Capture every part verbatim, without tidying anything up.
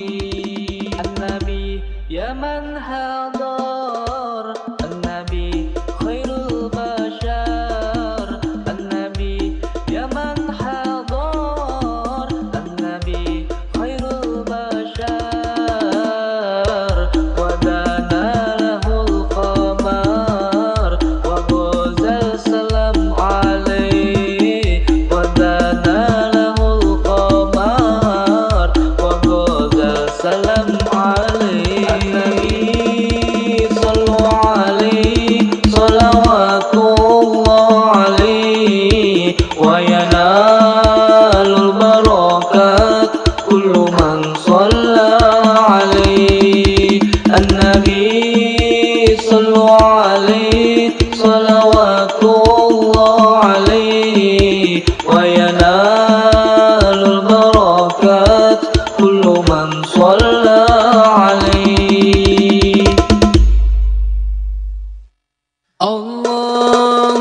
النبي يا من حضر، النبي خير البشر، النبي يا من حضر، النبي خير البشر، ودنا له القمر، وغزل سلام عليه، ودنا له القمر، وغزل سلام عليه. النبي صلوا عليه، صلوات الله عليه، وينال البركات كل من صلى عليه. النبي صلوا عليه، صلوات الله عليه، وينال البركات كل من صلى عليه. الله،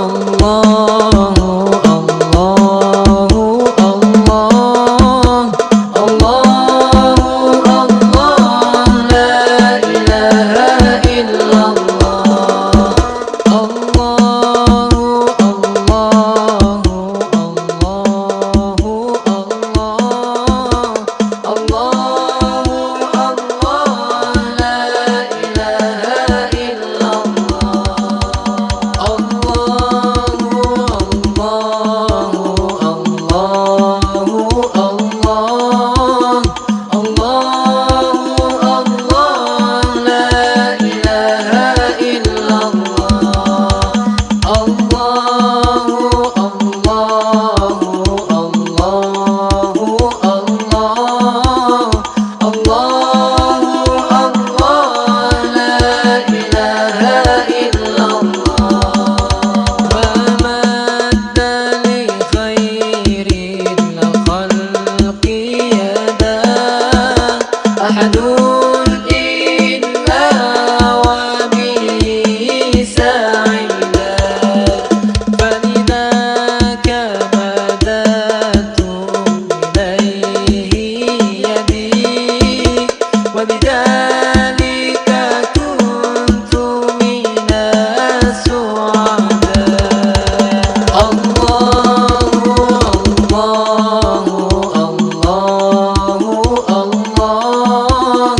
الله، الله، الله، الله، الله، لا إله إلا الله. الله، الله، الله، الله. الله، الله، لا إله إلا الله. الله، الله، الله، الله. الله، الله، لا إله إلا الله. الله، الله، الله، الله. الله، الله، لا إله إلا الله. ما مد لخير الخلق يدا أحد إلا وبه سعدا. فلذاك مددت إليه يدي، وبذلك كنت من السعداء. الله، الله، الله، الله.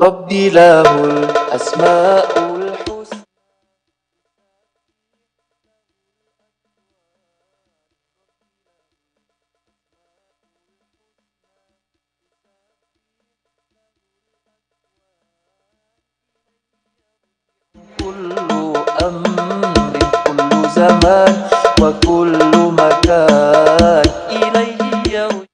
رب له الأسماء الحسنى. كل أمر، كل زمان، وكل مكان إليه يرجع.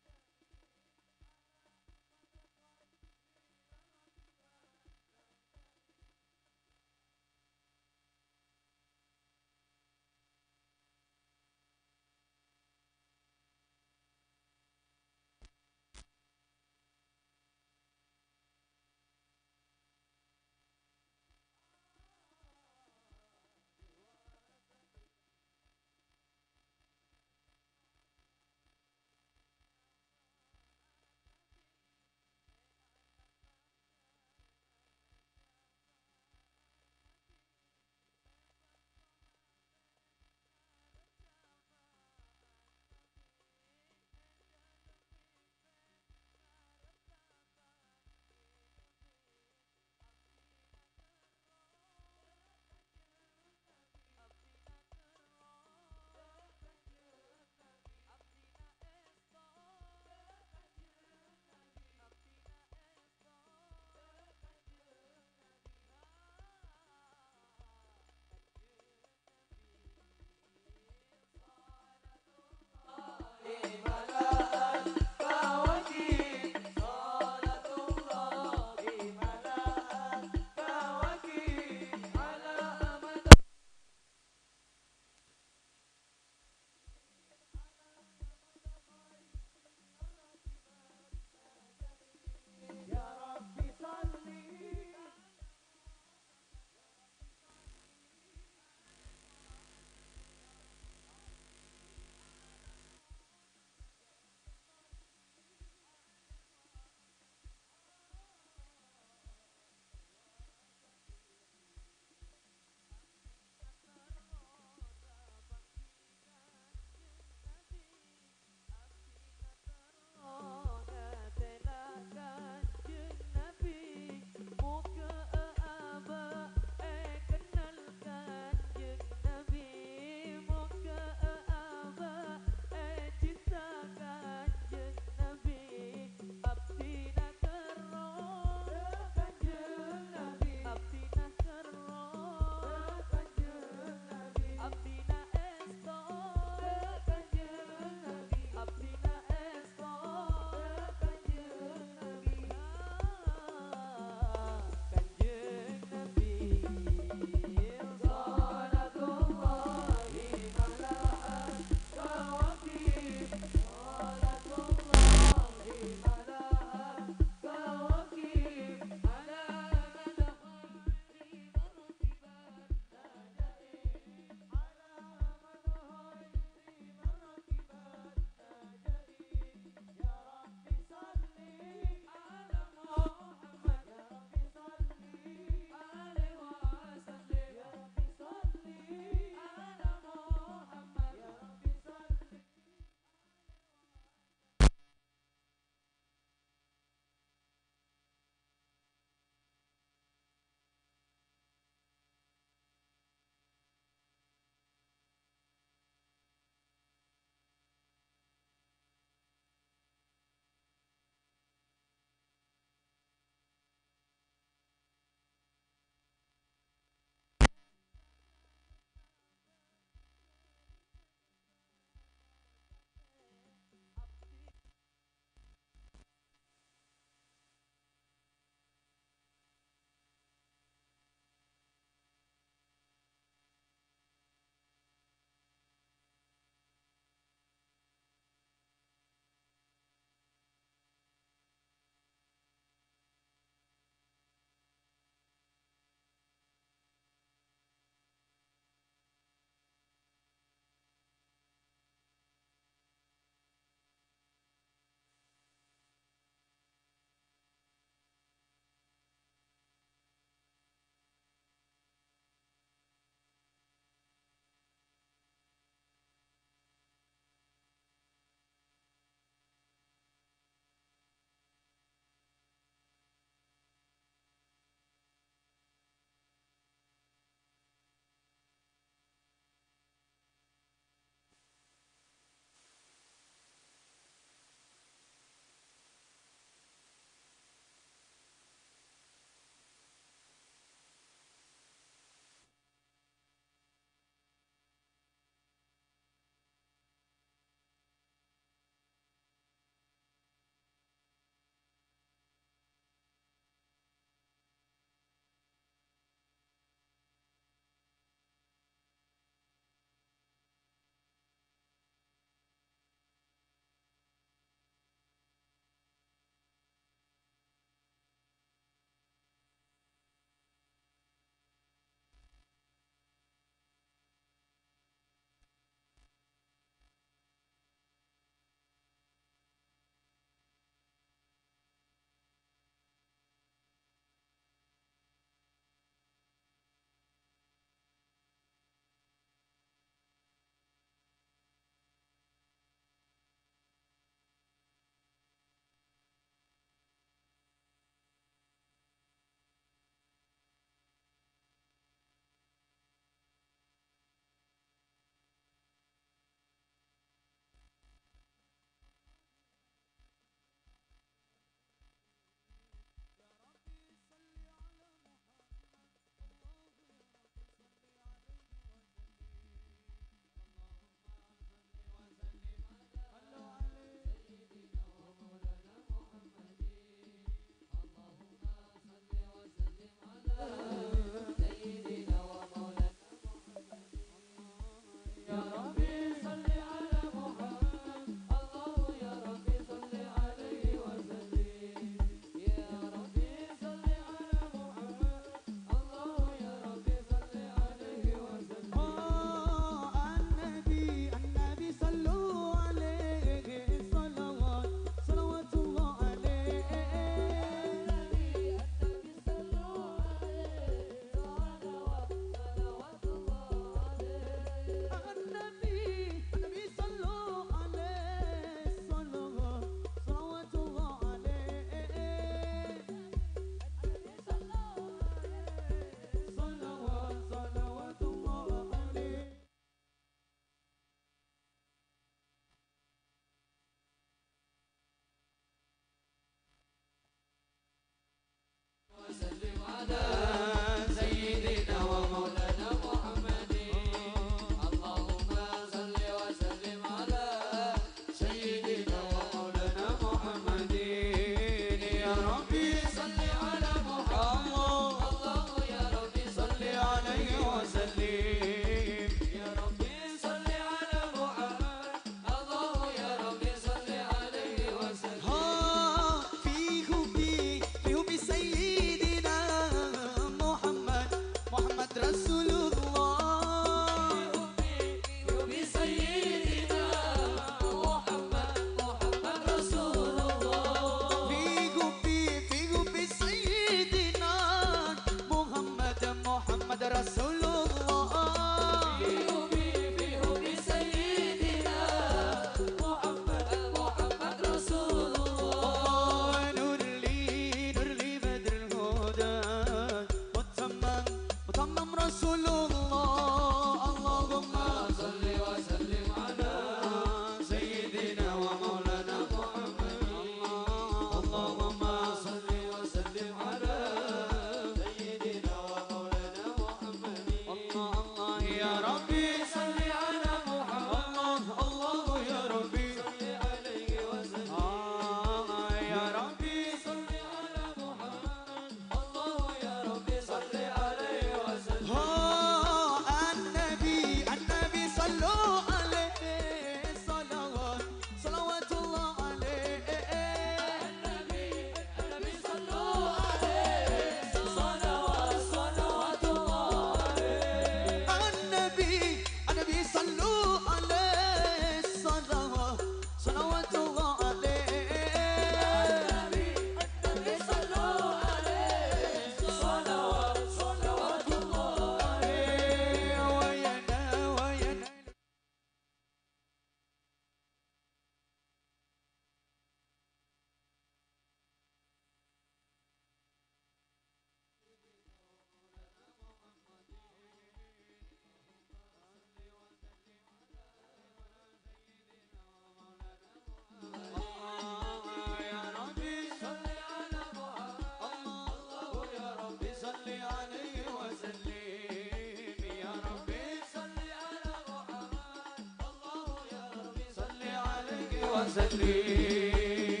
وسلم.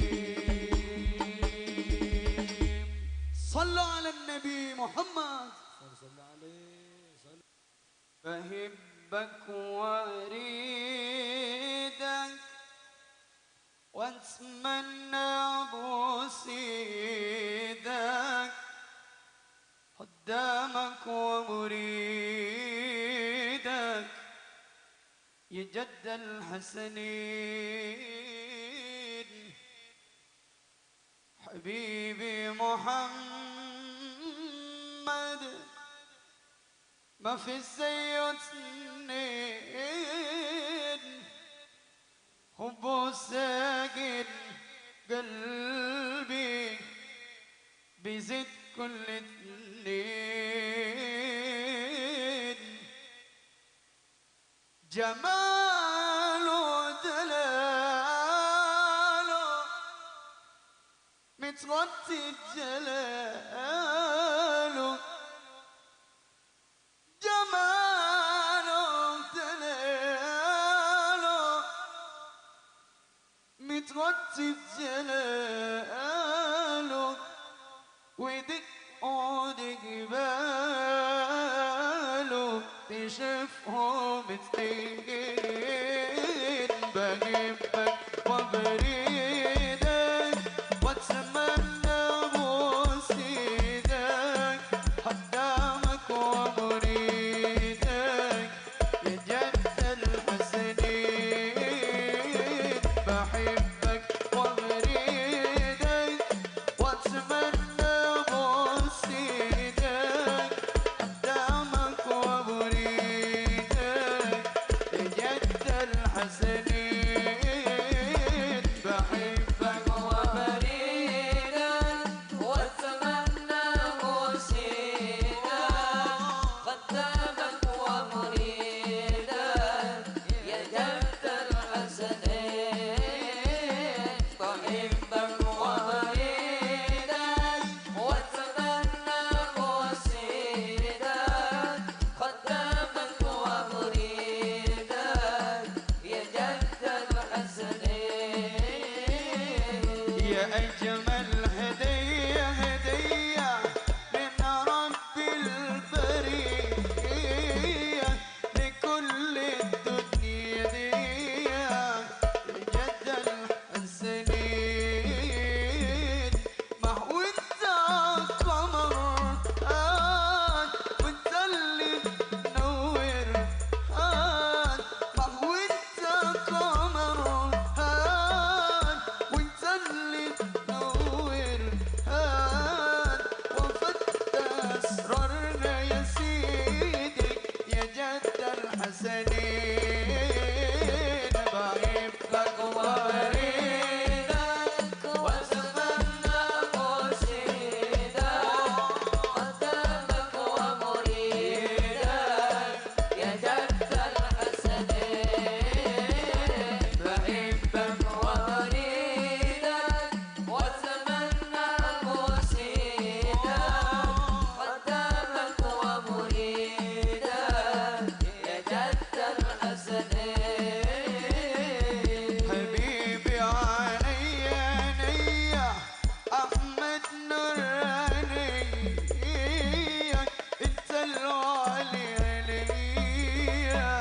صلوا على النبي محمد. بحبك وأريدك وأتمنى بوصيدك خدامك ومريدك يا جد الحسنين. حبيبي محمد، ما في زيه اثنين. حبه ساكن قلبي، بيزيد كل اتنين. جماله دلاله، متغطي بجلاله. جماله دلاله، متغطي بجلاله، ويدق عود جباله، تشوفهم تطير. بحبك وبريدك، واتمنى بوصيدك، خدامك ومريدك. يا جد الحسنين، بحبك وبريدك، واتمنى بوصيدك، خدامك ومريدك. يا جد الحسنين، بحبك وبريدك، واتمنى بوصيدك، خدامك ومريدك، يا جد الحسنين. بحبك وبريدك، واتمنى بوصيدك، خدامك ومريدك، يا جد الحسنين. يا أجمل هدية، هدية من رب البرية لكل الدنيا دي، يا جد الحسنين. ما هو انت قمر، آه، وانت اللي منور، آه، ما هو انت قمر، آه، وانت اللي منور، آه، وفت أسرارنا يا سيدي، يا جد الحسنين. بحبك وبريدك، واتمنى بوصيدك، خدامك ومريدك، يا جد الحسنين. بحبك وبريدك، واتمنى بوصيدك، خدامك ومريدك، يا جد الحسنين. حبيبي علي عينيا، أحمد نور عينيا، انت الغالي عليا،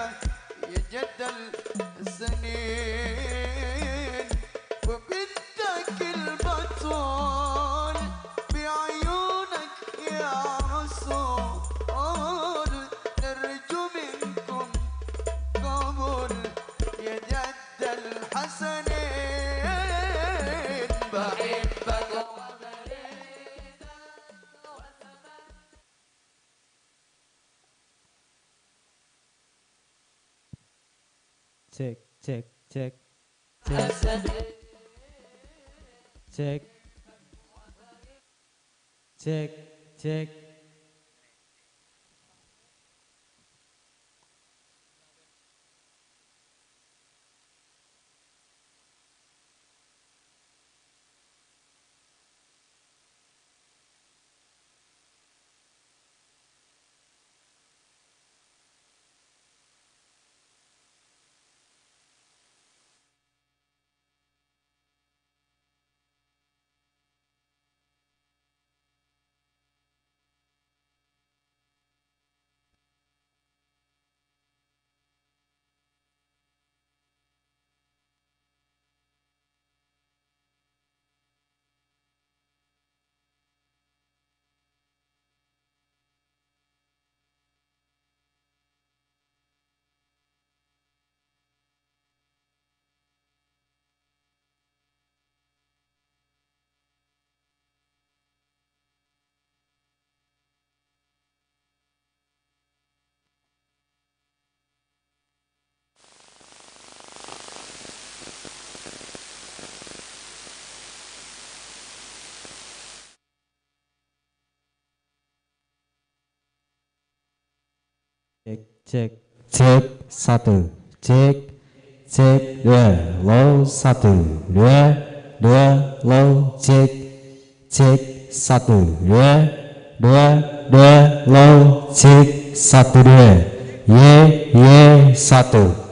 يا جد الحسنين. وبنتك البتول بعيونك يا رسول، نرجو منكم قبول، يا جد الحسنين. بحبك وبريدك. Cek, cek, cek. Cek. Cek. Cek, cek. Cek, cek, cek, satu, cek, cek, dua, low, satu, dua, dua, low, cek, cek, satu, dua, dua, dua, low, cek, satu, dua, ye, ye, satu.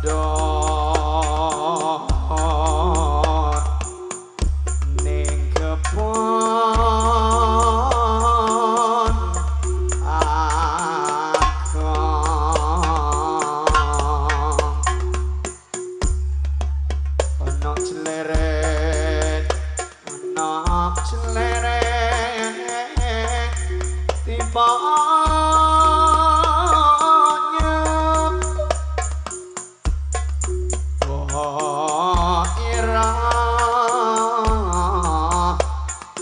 Dor ning kebon agong. Ana clèrèt, ana clèrèt, tiba nyep. Oh, ira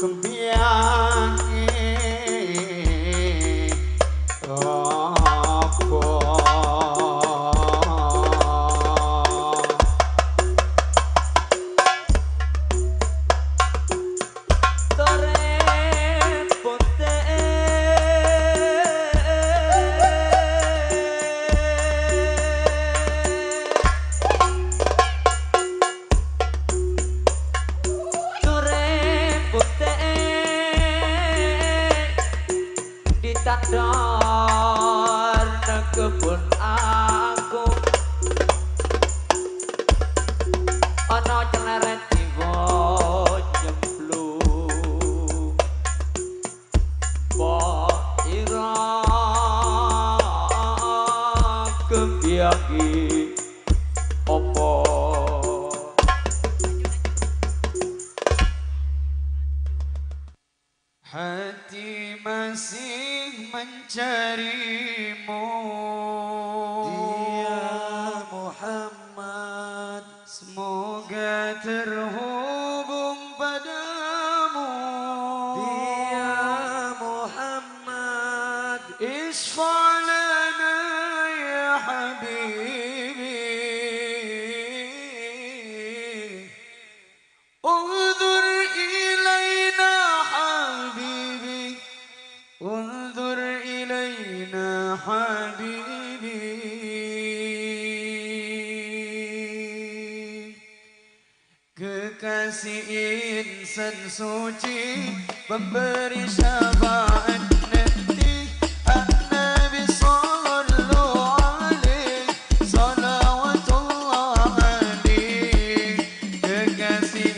kembiyangi apa? Torè potè. Torè potè. Di tandhâr neng kebon aku, ana clèrèt tiba nyemplung. Bâ' ira kembiyangi apa? Hati masih mencarimu, dia Muhammad. Semoga terhubung padamu, dia Muhammad. Isfa' lana ya habibi. انظر إلينا حبيبي، انظر إلينا حبيبي. Kekasih insan suci, pemberi syafaat nanti, An-Nabi sallallahu alaihi Shalawatullah alaih, kekasih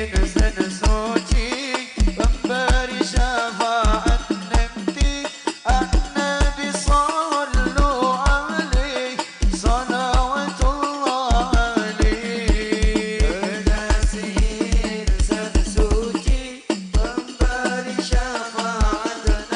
insan suci, pemberi syafaat nanti, An-Nabi sallallahu alaihi, shalawatullah alaih, kekasih insan suci, pemberi syafaat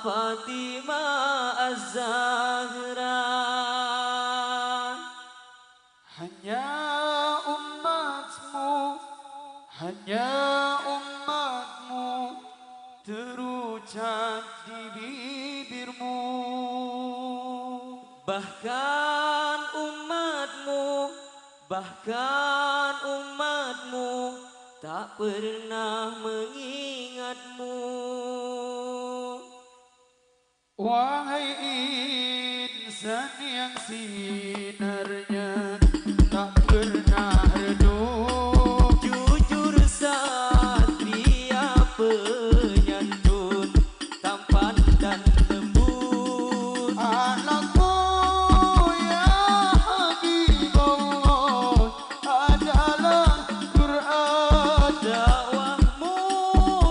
Fatimah Az-Zahra. Hanya umatmu, hanya umatmu terucap di bibirmu. Bahkan umatmu, bahkan umatmu tak pernah mengingatmu. Wahai insan yang sinarnya tak pernah redup, jujur satria penyantun, tampan dan lembut. Akhlakmu, ya Habiballah, adalah Quran. Dakwahmu,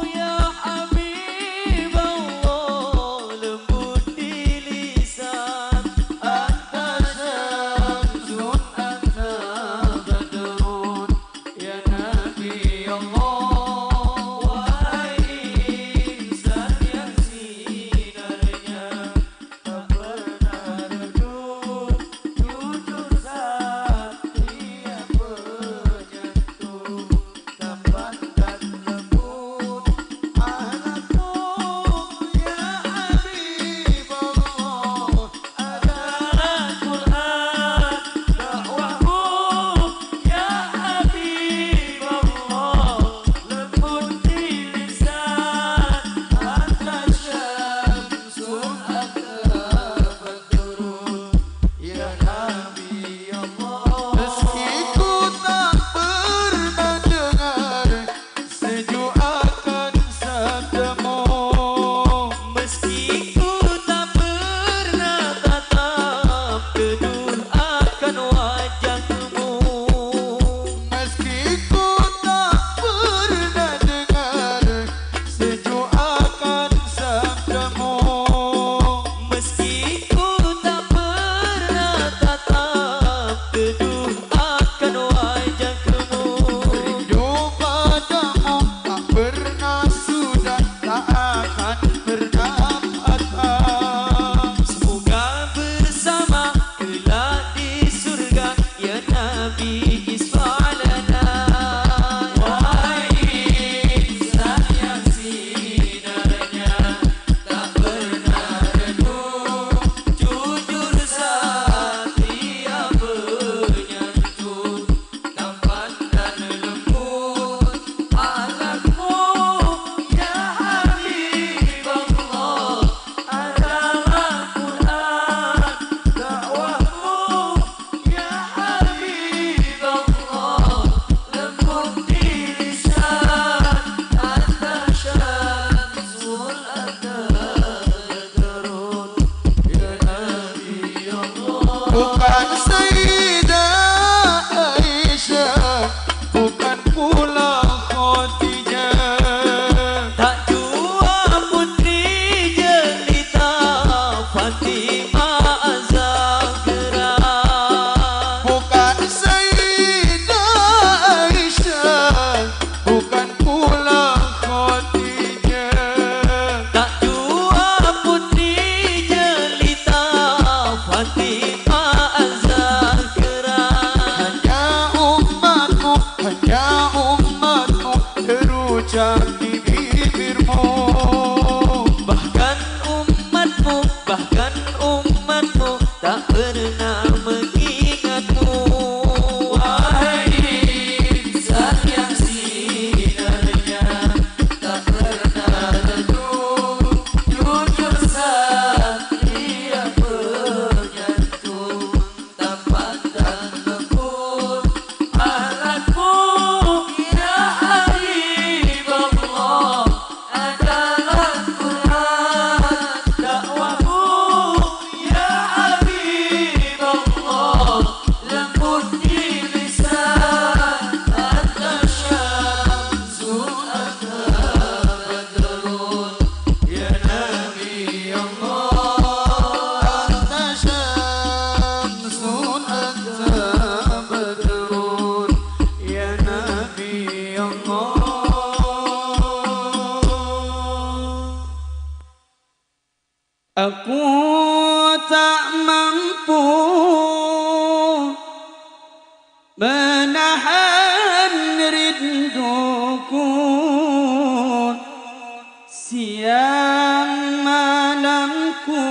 ya Habiballah, lembut di lisan. Anta syamsun, anta badrun, ya Nabi Allah. Wahai insan yang sinarnya tak pernah redup, jujur satria penyantun, tampan dan lembut. Akhlakmu, ya Habiballah, adalah Quran. Dakwahmu, ya Habiballah, lembut di lisan. Anta syamsun, anta badrun, ya Nabi Allah. Meski ku tak pernah dengar sejuk akan sabdamu. Meski ku tak pernah tatap teduh akan wajahmu. Meski ku tak pernah dengar sejuk akan sabdamu. Meski ku tak pernah tatap teduh akan wajahmu. Rindu padamu tak pernah sudah, tak akan pernah patah. Semoga bersama kelak di surga, ya Nabi, isfa' lana. Wahai insan yang sinarnya tak pernah redup, jujur satria penyantun, tampan dan lembut. Akhlakmu, ya Habiballah, adalah Quran. Dakwahmu, ya Habiballah, lembut di lisan. Anta syamsun, anta badrun, ya Nabi Allah. Bukan Sayyidah Aisyah, bukan pula Khadijah. Tak jua putri jelita Fatimah Az-Zahra. Bukan Sayyidah Aisyah, bukan pula Khadijah. Tak jua putri jelita Fatimah Az-Zahra. Hanya umatmu, hanya umatmu terucap di bibirmu. Bahkan umatmu, bahkan umatmu tak pernah mengingatmu. Wahai insan yang sinarnya tak pernah redup, jujur satria penyantun, tampan dan lembut. Akhlakmu, ya Habiballah, Aku ta' mampu menahan rinduku, siang malamku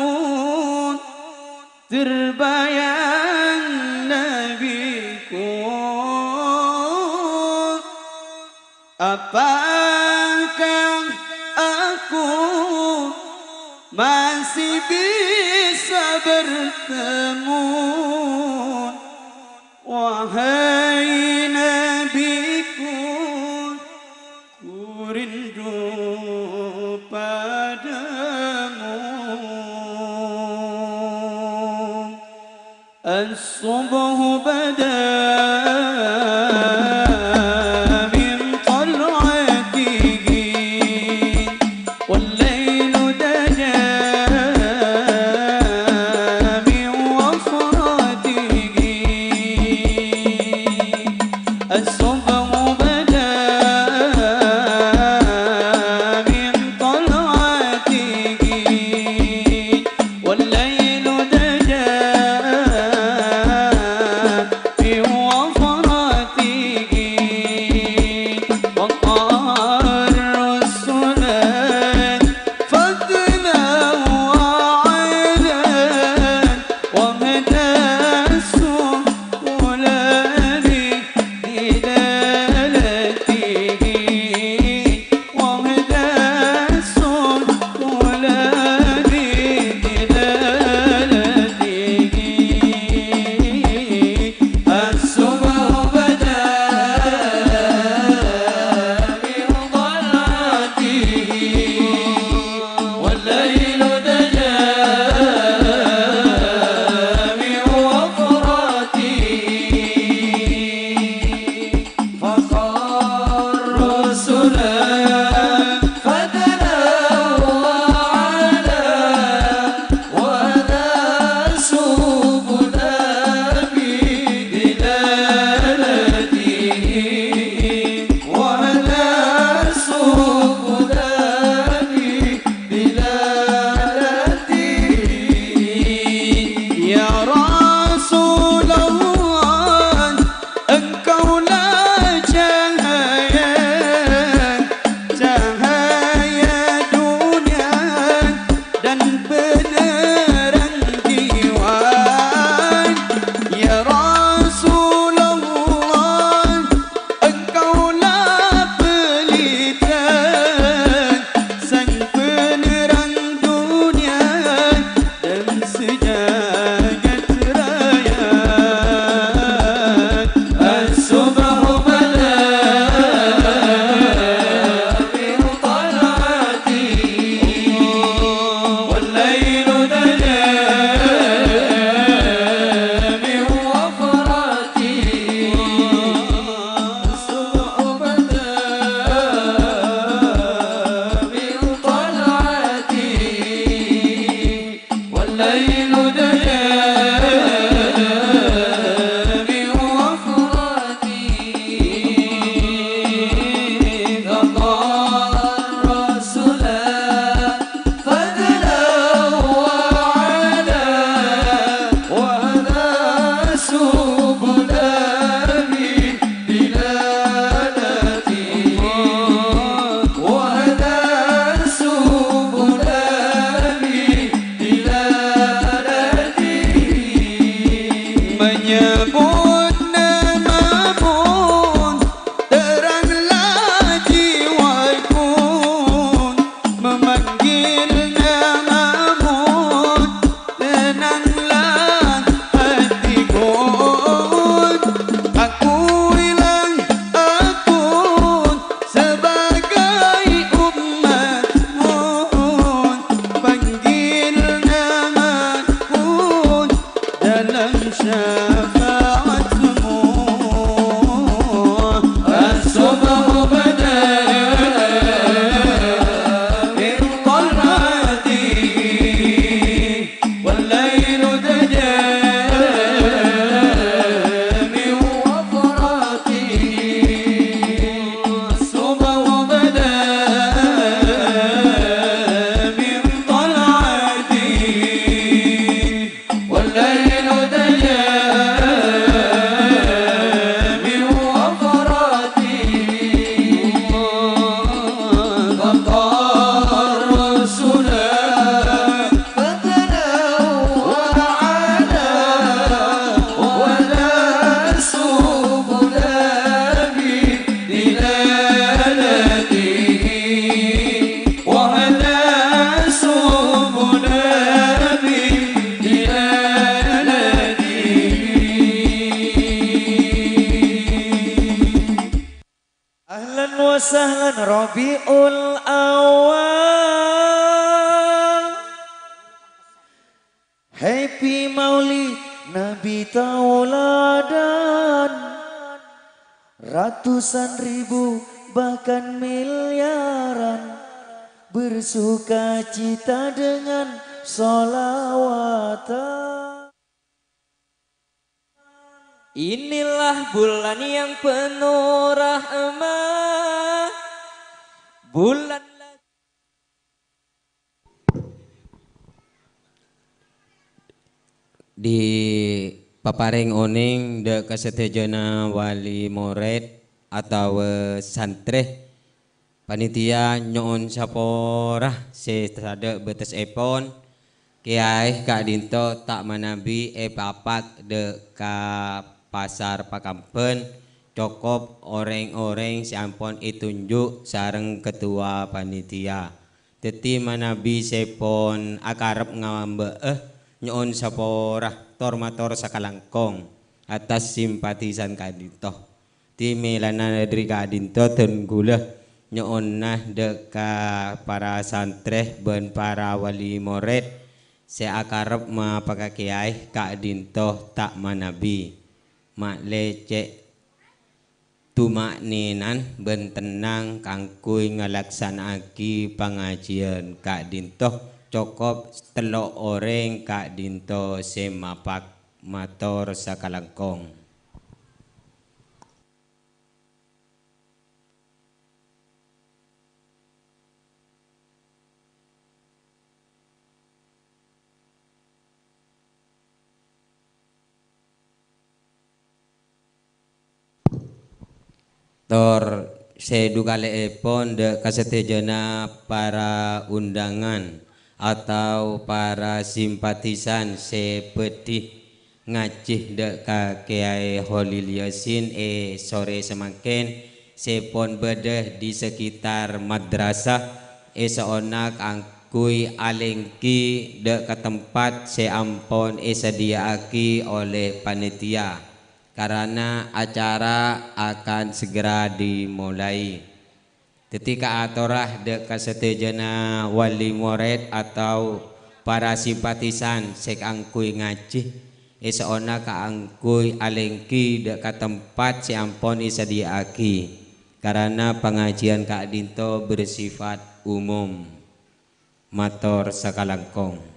terbayang nabiku. Apakah aku masih bisa bertemu? Wahai nabiku, ku rindu padamu. الصبح بدا من طلعته، والليل دجا من وفرته. الصبح بدا من طلعته، والليل دجا Rabiul Awal. Happy Maulid Nabi tauladan. Ratusan ribu bahkan miliaran bersukacita dengan sholawatan. Inilah bulan yang penuh rahmat, bulan Dipaparèng onèng dâ' ka sadhâjâna wali morèd otabâ santrè. Panitia nyo'on sapora sè tadâ' bâtessèpon. Kèyaè ka'dinto ta' manabi èpapak dâ' ka pasar Pakambân, cokop orèng-orèng sè ampon ètonjhu' sareng ketua panitia. Dhâddhi manabi sè pon akarep ngambâ'â, nyo'on sapora tor-mator sakalangkong atas simpatisan ka'dinto. Dhâddhi mèlana dhâri ka'dinto dân ghulâ nyo'ona dâ' ka para santrè bân para wali morèd sè akarep mapakakèyaè ka'dinto ta' manabi. Ma'lè cè' tuma'ninah bân tennang kaangghuy ngalaksana'aghi pangajiyân ka'dinto, cokop tello' orèng ka'dinto sè mapak. Mator sakalangkong. Tor sè dhu kalè'èpon dâ' ka sadhâjâna para undangan atau para simpatisan sè bhâdhi ngajhi dâ' ka Kèyaè Kholil Yasin è sorè samangkèn sè pon bâdâ di sekitar madrasah è so'onna kaangghuy alèngghi dâ' ka tempat sè ampon èsadhiyâ'aghi olè panitia. Karana acara akan segera dimulai. Dhâddhi, kaatora dâ' ka sadhâjâna wali morèd atau para simpatisan sè kaangghuy ngajhi, è so'onna kaangghuy alèngghi dâ' ka tempat sè ampon èsadhiyâ'aghi, karana pangajiyân ka'dinto bersifat umum. Mator sakalangkong.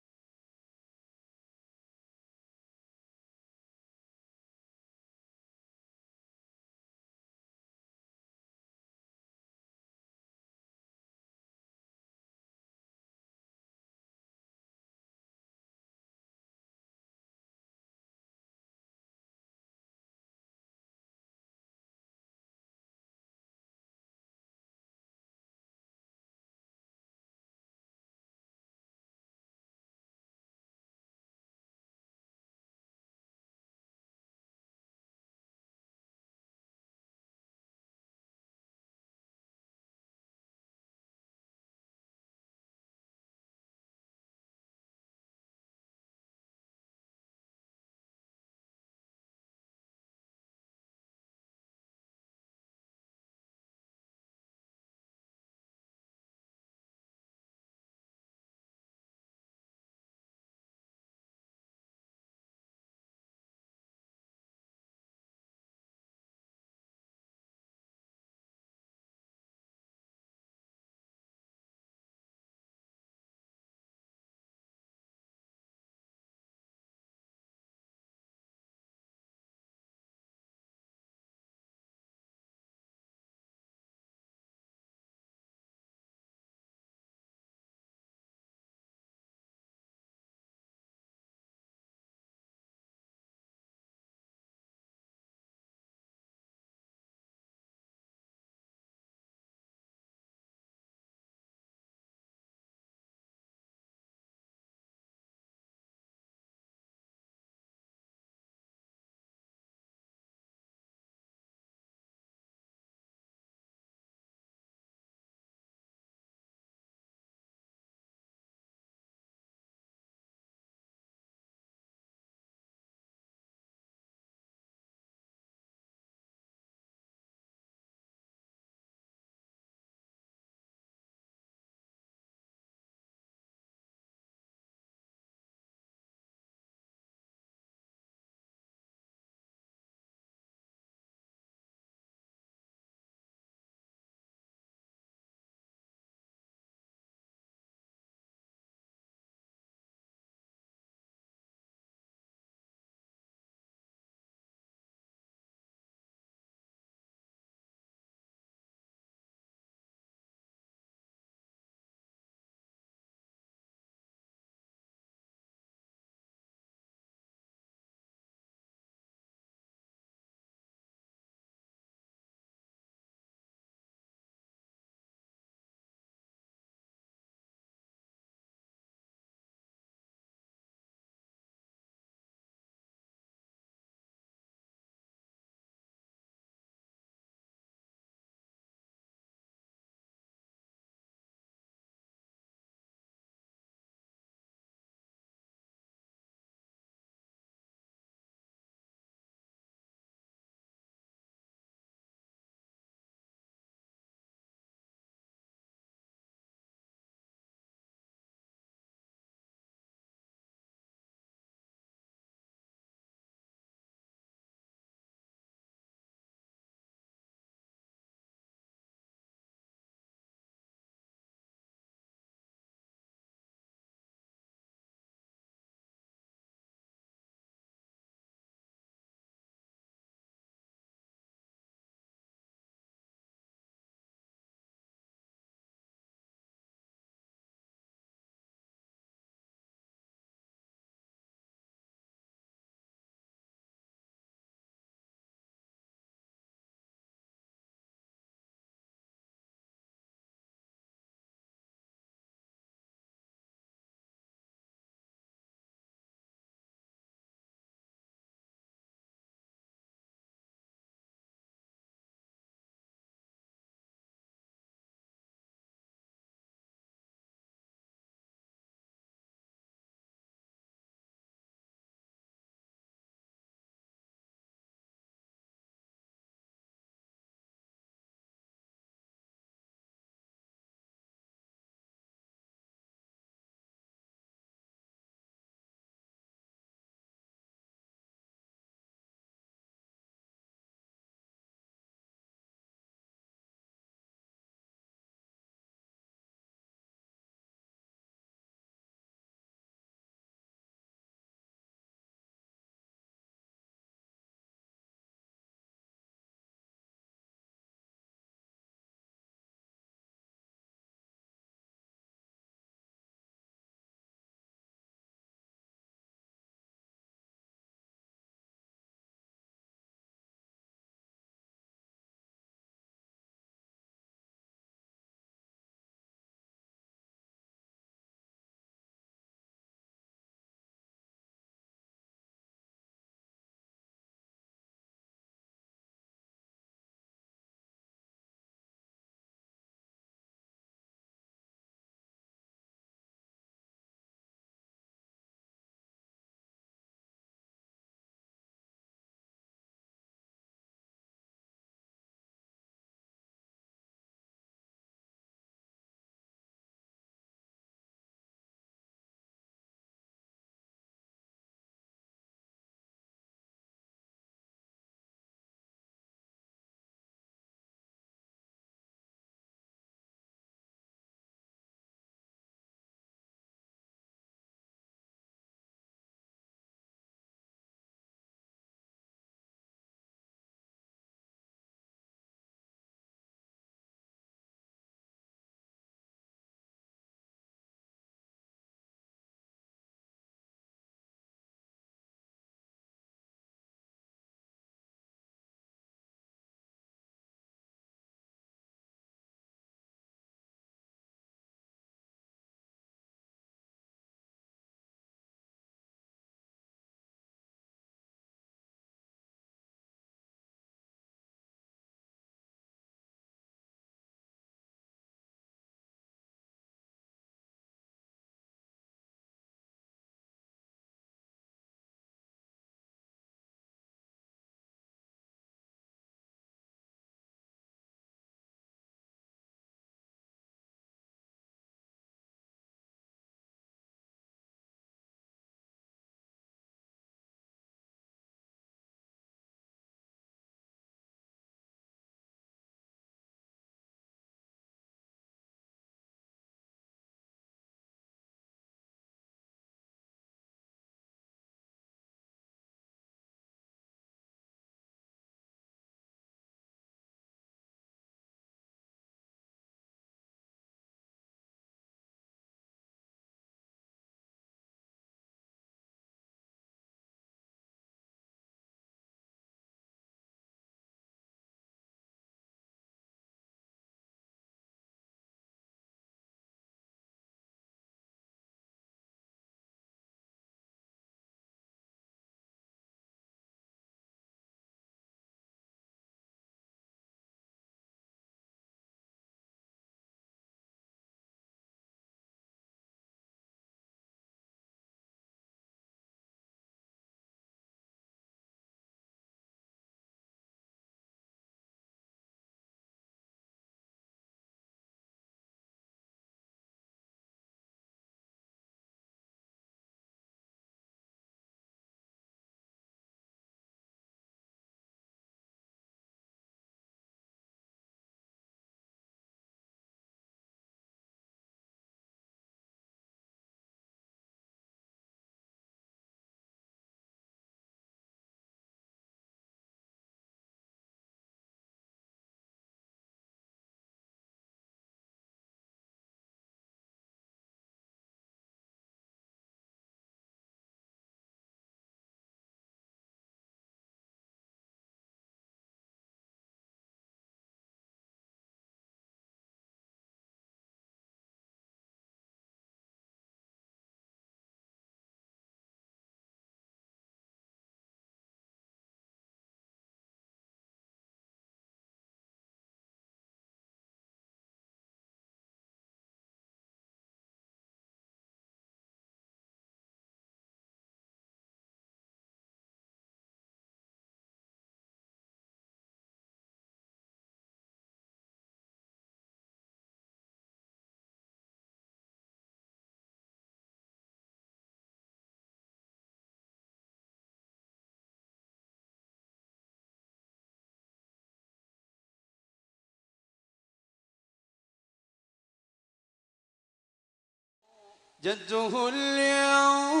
جدته اليوم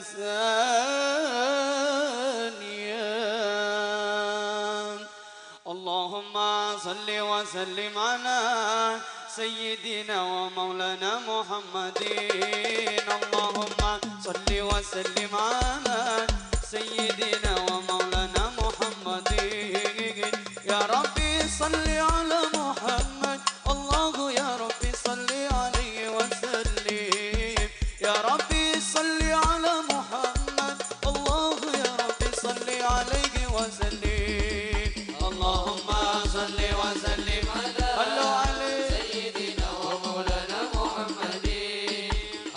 ثانيا. اللهم صل وسلم على سيدنا ومولانا محمد. اللهم صل وسلم على سيدنا ومولانا محمد. يا ربي صل على محمد. الله يا ربي صل عليه وسلم. يا ربي صل على محمد. الله يا ربي صل عليه وسلم. اللهم صل وسلم على، صلوا عليه، سيدنا ومولانا محمد.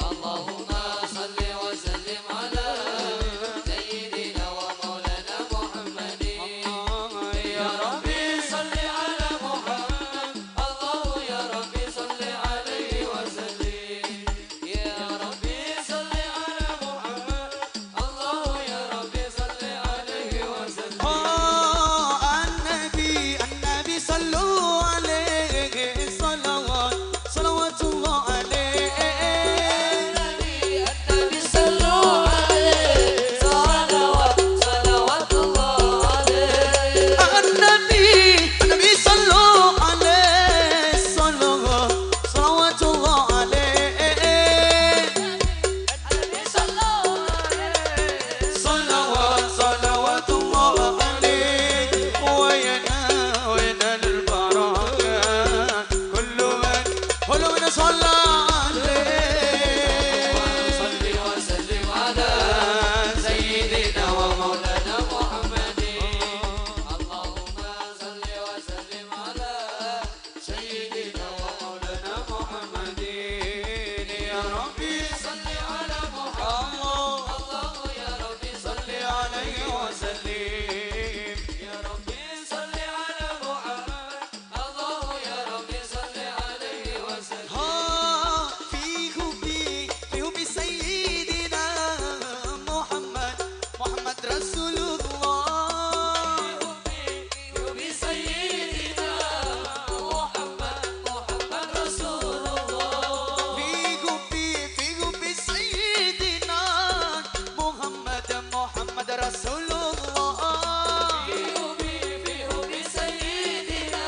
اللهم صل وسلم على سيدنا ومولانا محمد. يا ربي صل على محمد. الله يا ربي صل عليه وسلم. يا ربي صل على محمد. الله يا ربي صل عليه وسلم. آه، النبي، النبي صلوا عليه صلوات، صلوات الله عليه. النبي، النبي صلوا عليه صلوات، صلوات الله عليه. النبي، النبي صلوا عليه صلوات، صلوات الله عليه. صلوات، صلوات الله عليه. وينا، وينا البركة. كل من، كل من صلى عليه. صل وسلم على سيدنا ومولانا محمد. اللهم صل وسلم على سيدنا ومولانا محمد. يا ربي صل على محمد. الله يا ربي صل عليه وسلم. يا ربي صل على محمد. الله يا ربي صل عليه وسلم. ها، في حبي، في حب سيدنا محمد، محمد رسول الله. في حبي، في حب سيدنا محمد، محمد رسول الله. في حبي، في حب سيدنا محمد، محمد رسول الله. في حبي، في حب سيدنا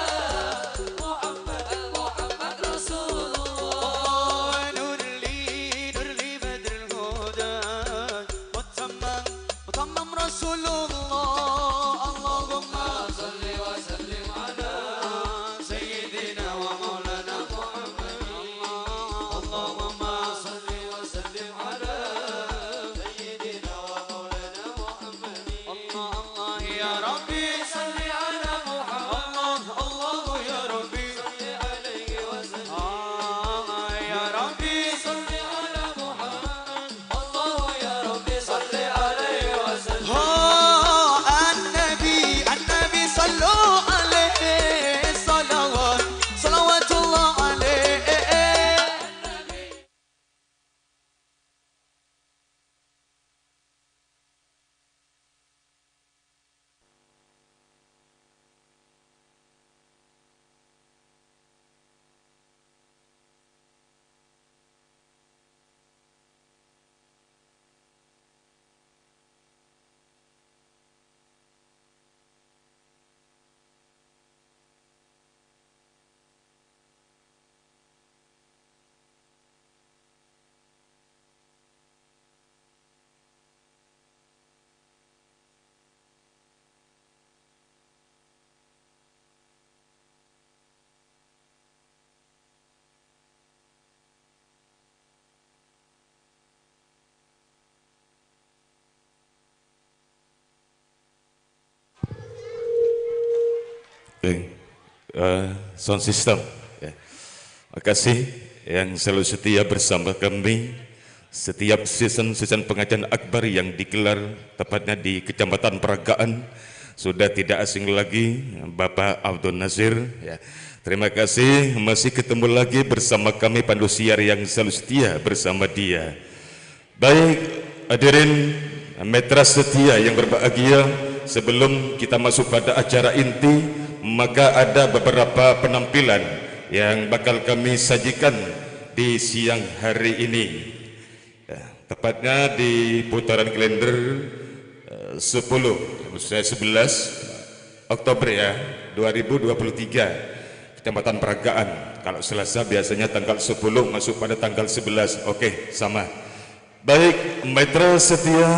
محمد، محمد رسول الله. نور لي، نور لي بدر الهدى. متمم، متمم رسول الله. اللهم صل وسلم على سيدنا ومولانا محمد. اللهم صل وسلم على سيدنا ومولانا محمد. الله، الله، يا ربي صل على محمد. الله، الله، يا ربي صل عليه وسلم. آه، يا ربي صل على محمد. الله يا ربي صل عليه وسلم. ها النبي، النبي صلوا عليه صلوات، صلوات الله عليه. Oke. Eh, sound system. Ya. Makasih yang selalu setia bersama kami. Setiap season-season pengajian akbar yang digelar tepatnya di Kecamatan Peragaan, sudah tidak asing lagi Bapak Abdul Nasir, ya. Terima kasih, masih ketemu lagi bersama kami pandu siar yang selalu setia bersama dia. Baik, hadirin mitra setia yang berbahagia, sebelum kita masuk pada acara inti, maka ada beberapa penampilan yang bakal kami sajikan di siang hari ini. Ya, tepatnya di putaran kalender, eh, sepuluh, maksud saya sebelas Oktober ya, dua ribu dua puluh tiga, Kecamatan Peragaan. Kalau Selasa biasanya tanggal sepuluh masuk pada tanggal sebelas. Oke, sama. Baik, mitra setia,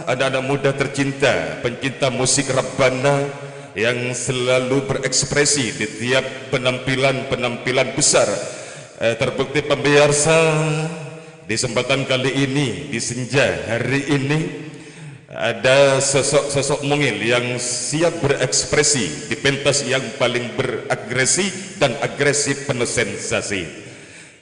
anak-anak muda tercinta, pencinta musik Rabbana yang selalu berekspresi di tiap penampilan-penampilan besar. Eh, terbukti pemirsa, di kesempatan kali ini, di senja hari ini, ada sosok-sosok mungil yang siap berekspresi di pentas yang paling beragresi dan agresif penuh sensasi.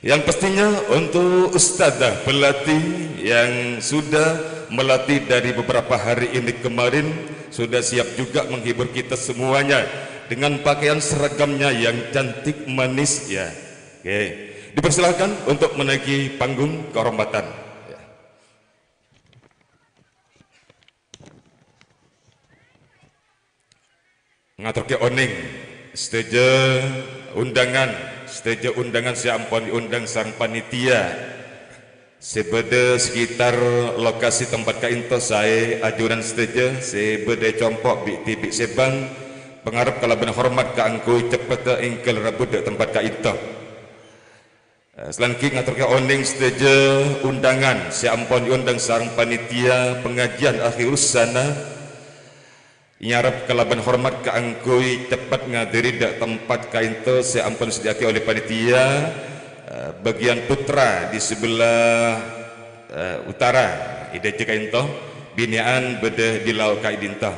Yang pastinya untuk ustadzah pelatih yang sudah melatih dari beberapa hari ini kemarin, sudah siap juga menghibur kita semuanya dengan pakaian seragamnya yang cantik manis ya. Oke, dipersilakan untuk menaiki panggung kehormatan. Ya. Ngatorke oneng, sadhâjâ undangan, sadhâjâ undangan sè ampon èondhâng sareng panitia sè bâdâ sekitar lokasi tempat ka'ènto saè ajunan sadhâjâ sè bâdâ è compo' bi' dhibi' sèbâng, pangarep kalabân hormat kaangghuy ceppetta èngghâl rabu dâ' tempat ka'ènto. Eh, salanjhâ ngatorka oneng sadhâjâ undangan sè ampon èondhâng sareng panitia pangajiân akhirus sana. Nyarep kalabân hormat kaangghuy ceppet ngadhiri dâ' tempat ka'ènto sè ampon èsadhiyâaghi oleh panitia, eh, bagian putra di sebelah, eh, utara, è dâjâ ka'ènto, binè'an bâdâ di lao' ka'dinto.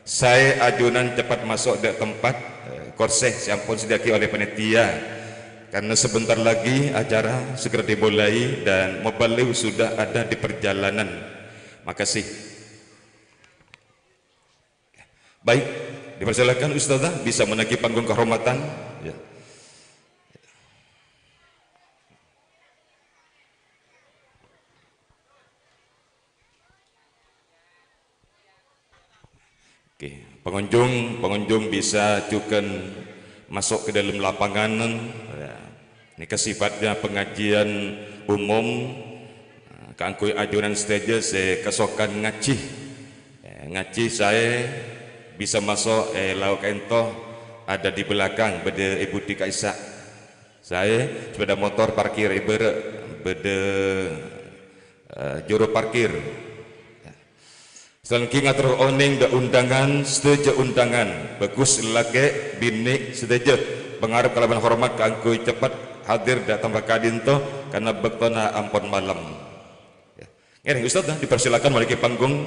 Saè ajunan ceppet maso' dâ' tempat, eh, korsè sè ampon èsadhiyâaghi oleh panitia. Karena sebentar lagi acara segera dimulai dan mubelligh sudah ada di perjalanan. Makasih. Baik, dipersilakan ustadzah bisa menaiki panggung kehormatan. Ya. Oke, pengunjung, pengunjung bisa jhughân maso' ka dâlem lapangan. Ya. Nèka sifatnya pengajian umum, kaangghuy ajunan sadhâjâ sè kasokan ngajhi. Eh, ngajhi saè bisa maso' è lao' ka'ènto, ada di belakang, bâdâ è budi ka'issa'. Saè sepeda motor parkir è bârâ', bâdâ, eh, juru parkir. Salanjhâ ngator oneng dâ' undangan, sadhâjâ undangan, bhâghus lakè', binè', sadhâjâ pangarep kalabân hormat kaangghuy ceppet hadir dâ' tempat ka'dinto, karena bâktona ampon malem. Ya. Ngèrèng, Ustaz, nah, dipersilakan menaiki panggung.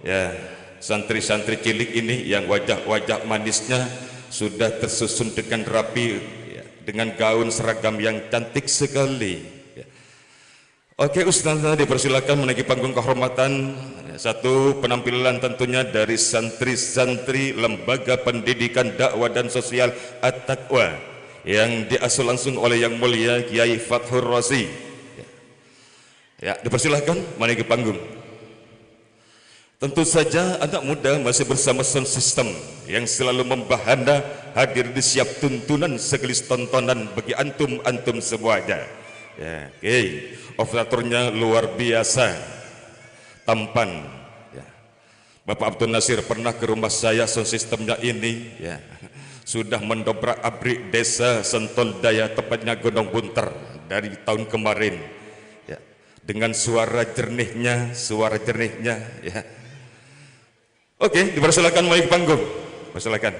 Ya, santri-santri cilik ini yang wajah-wajah manisnya sudah tersusun dengan rapi, ya, dengan gaun seragam yang cantik sekali. Ya. Oke, Ustaz, dipersilakan menaiki panggung kehormatan. Satu penampilan tentunya dari santri-santri Lembaga Pendidikan Dakwah dan Sosial At-Taqwa yang diasuh langsung oleh Yang Mulia Kiai Fathur Razi. Ya, dipersilakan menaiki panggung. Tentu saja anak muda masih bersama sound system yang selalu membahana hadir di setiap tuntunan sekaligus tontonan bagi antum-antum semuanya. Ya, oke. Operatornya luar biasa tampan. Ya. Bapak Abdul Nasir pernah ke rumah saya, sound systemnya ini, ya. Sudah mendobrak abrik desa Sentol Daya, tepatnya Gunung Bunter, dari tahun kemarin. Ya. Dengan suara jernihnya, suara jernihnya, ya. Oke, dipersilakan menaiki panggung. Persilakan.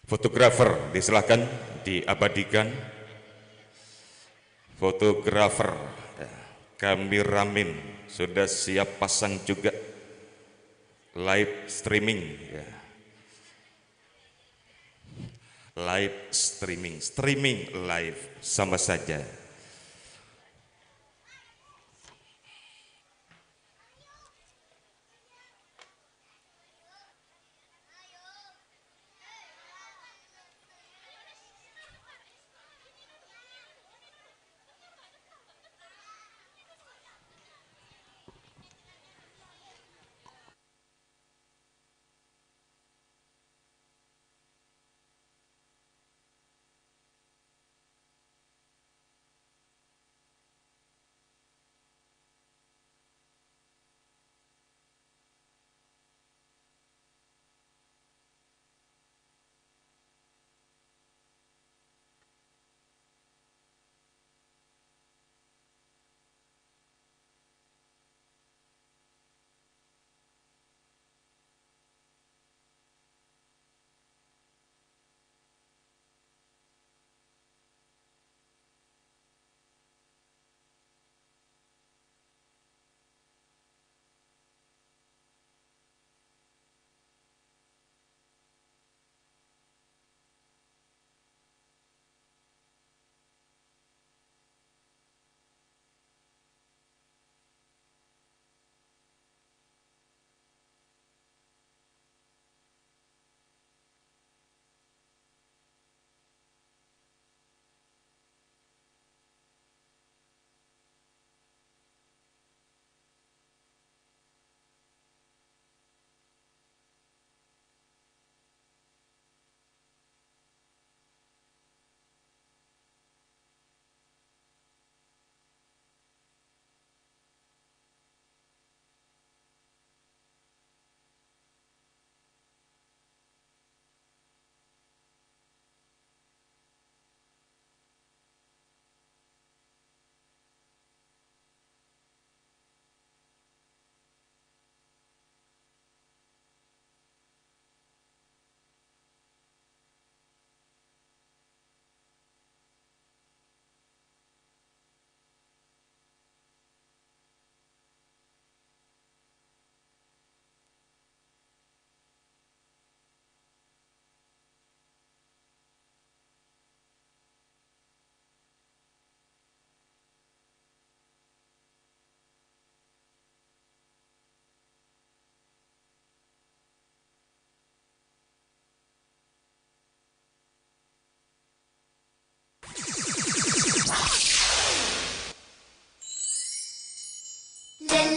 Fotografer, disilahkan diabadikan. Fotografer, ya. Kameramen sudah siap pasang juga. Live streaming, ya. Live streaming, streaming live sama saja.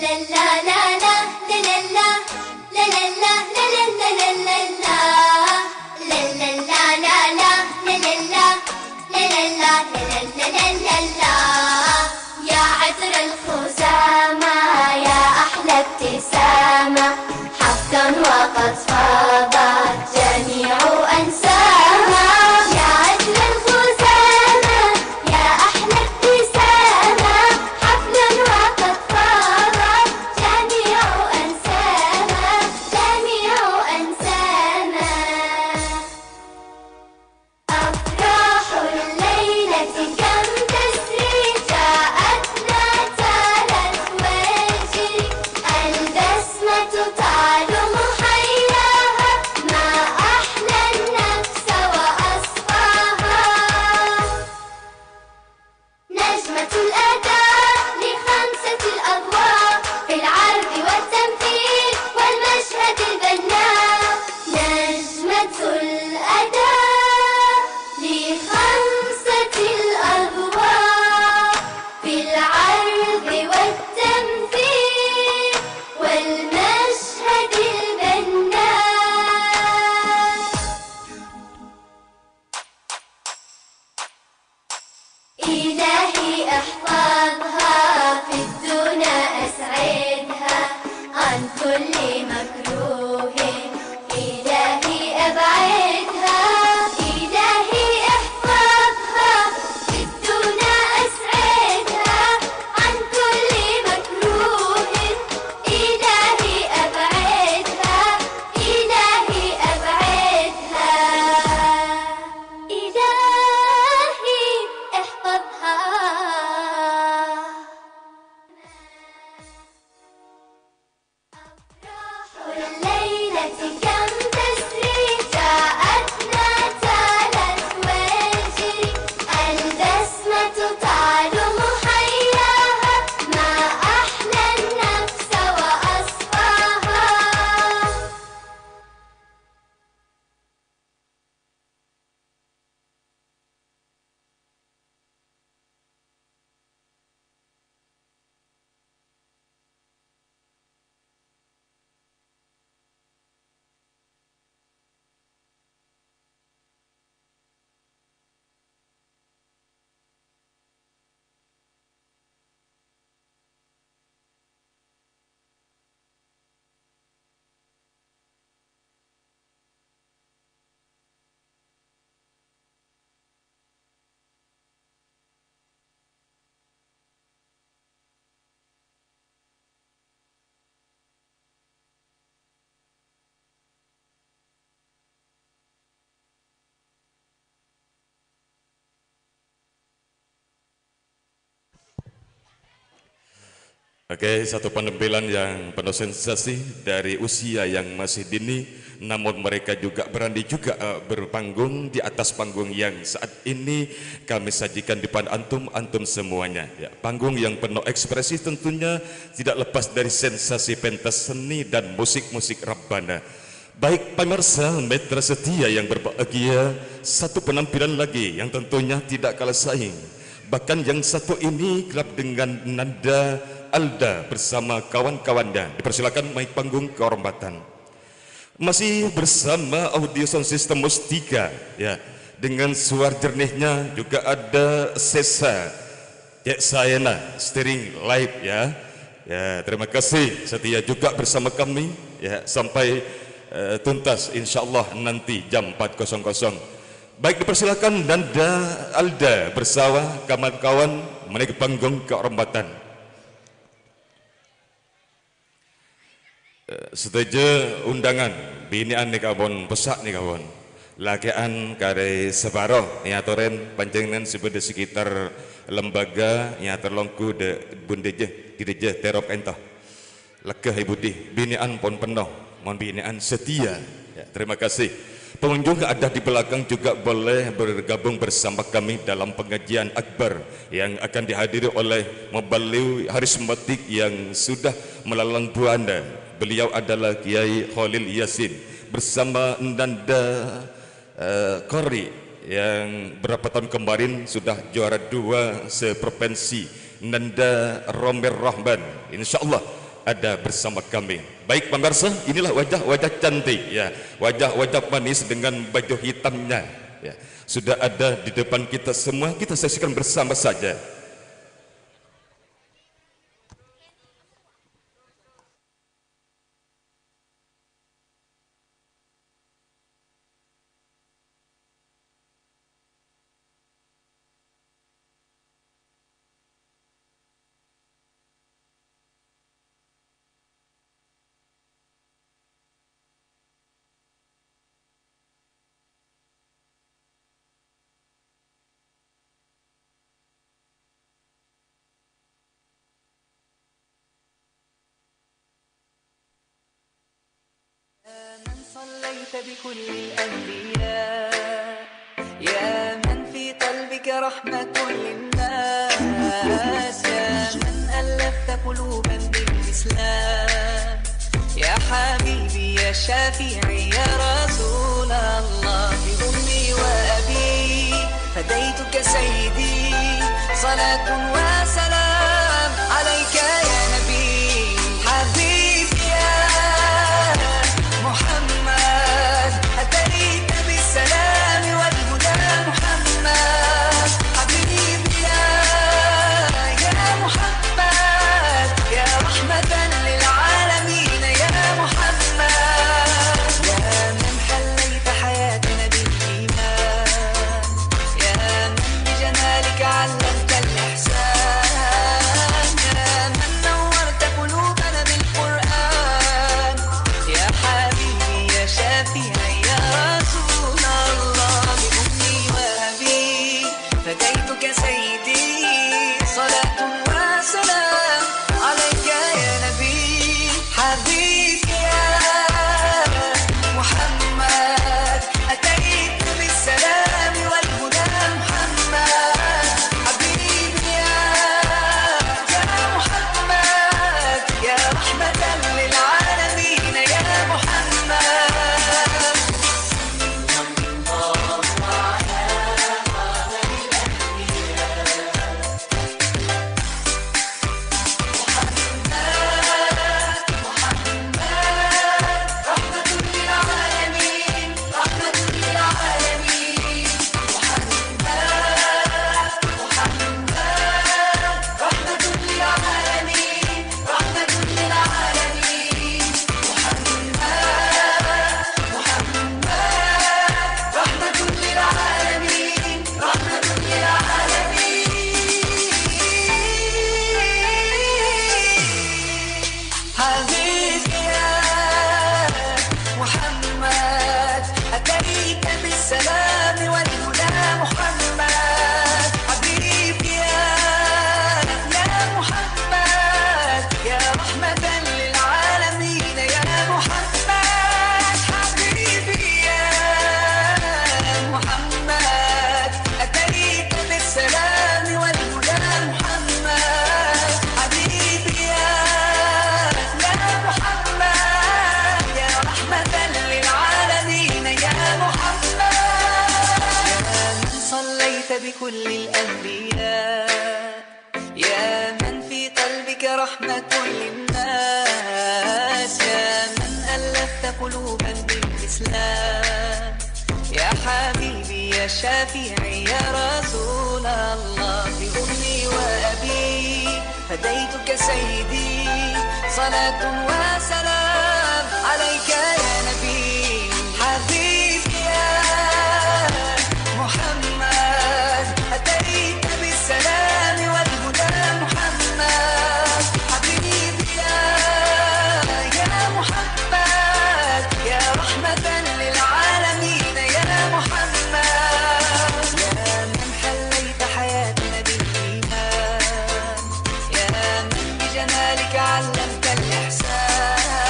يا عطر الخزامى، يا أحلى ابتسامة، حفل وقد فاضت جميع أنسامى. يا عطر الخزامى، يا أحلى ابتسامة، حفل وقد فاضت جميع أنسامى، جميع أنسامى. أفراح الليلة كم تسري، جاءتنا تالت وجري. البسمة تعلو محياها، ما أحلى النفس وأصفاها. نجمة الأداء لخمسة الأضواء، في العرض والتمثيل والمشهد البناء. نجمة الأداء لخمسة الأضواء، في العرض والتمثيل والمشهد البناء. إلهي احفظها في الدنيا، أسعدها عن كل مكروه. إلهي أبعدها، إلهي احفظها في الدنيا، أسعدها عن كل مكروه. إلهي أبعدها، إلهي أبعدها. إلهي احفظها. الليلة كم تسري، جاءتنا تالت وجري. البسمة تعلو محياها، ما أحلى النفس وأصفاها. Oke, satu penampilan yang penuh sensasi dari usia yang masih dini, namun mereka juga berani juga, eh, berpanggung di atas panggung yang saat ini kami sajikan di depan antum, antum semuanya. Ya, panggung yang penuh ekspresi tentunya tidak lepas dari sensasi pentas seni dan musik-musik Rabbana. Baik pemirsa mitra setia yang berbahagia, satu penampilan lagi yang tentunya tidak kalah saing. Bahkan yang satu ini kerap dengan Nanda Alda bersama kawan-kawannya. Dipersilakan naik panggung kehormatan. Masih bersama Audio Sound System Mustika, ya, dengan suara jernihnya juga ada Sesa. Cek Sayana, steering live ya. Ya, terima kasih setia juga bersama kami ya sampai, eh, tuntas insyaallah nanti jam empat kosong kosong. Baik, dipersilakan Nanda Alda bersama kawan-kawan menaiki panggung kehormatan. Eh, sadhâjâ undangan, binè'an nèka pon, pessa' nèka pon. Lakè'an karè saparo èatorè panjhennengngan sè bâdâ sekitar lembaga èator longghu dâ' Bun Dèjâ, Dèjâ Terop ènto. Lega è budi, binè'an pon penno, mon binè'an setia. Ya, terima kasih. Pengunjung ada di belakang juga boleh bergabung bersama kami dalam pengajian akbar yang akan dihadiri oleh muballigh harismatik yang sudah melalang buana. Beliau adalah Kiai Kholil Yasin bersama Nanda, eh, Qori yang berapa tahun kemarin sudah juara dua seprovinsi, Nanda Romer Rahman. Insyaallah ada bersama kami. Baik, pemirsa, inilah wajah-wajah cantik, ya, wajah-wajah manis dengan baju hitamnya, ya, sudah ada di depan kita semua. Kita saksikan bersama saja. يا من صليت بكل الأنبياء، يا من في قلبك رحمة للناس، يا من ألفت قلوبا بالإسلام، يا حبيبي يا شفيعي يا رسول الله، بأمي وأبي فديتك سيدي، صلاة وسلام عليك يا نبي، حبيبي يا محمد، أتيت بالسلام والهدى محمد، حبيبي يا، يا محمد، يا رحمة للعالمين يا محمد، يا من حليت حياتنا بالإيمان، يا من بجمالك علمت الإحسان، يا من نورت قلوبنا بالقرآن، يا حبيبي يا شفيعي يا رسول الله، بأمي وأبي فديتك سيدي، صلاة وسلام عليك يا نبي، حبيبي يا محمد، أتيت بالسلام والهدى محمد، حبيبي يا، يا محمد، يا رحمة للعالمين يا محمد. حبيبي يا محمد، أتيت بالسلام والهدى محمد، حبيبي يا، يا محمد، يا رحمة للعالمين يا محمد، حبيبي يا محمد، أتيت بالسلام والهدى محمد، حبيبي يا، يا محمد، يا رحمة للعالمين يا محمد، يا من صليت بكل الأنبياء، يا من في قلبك رحمة للناس، يا من ألفت قلوبا بالإسلام، يا حبيبي يا شفيعي يا رسول الله، بأمي وأبي فديتك سيدي، صلاة وسلام عليك يا نبي، حبيبي يا محمد، أتيت بالسلام والهدى محمد، حبيبي يا، يا محمد، يا رحمة للعالمين يا محمد، يا من حليت حياتنا بالإيمان، يا من بجمالك علمت الإحسان،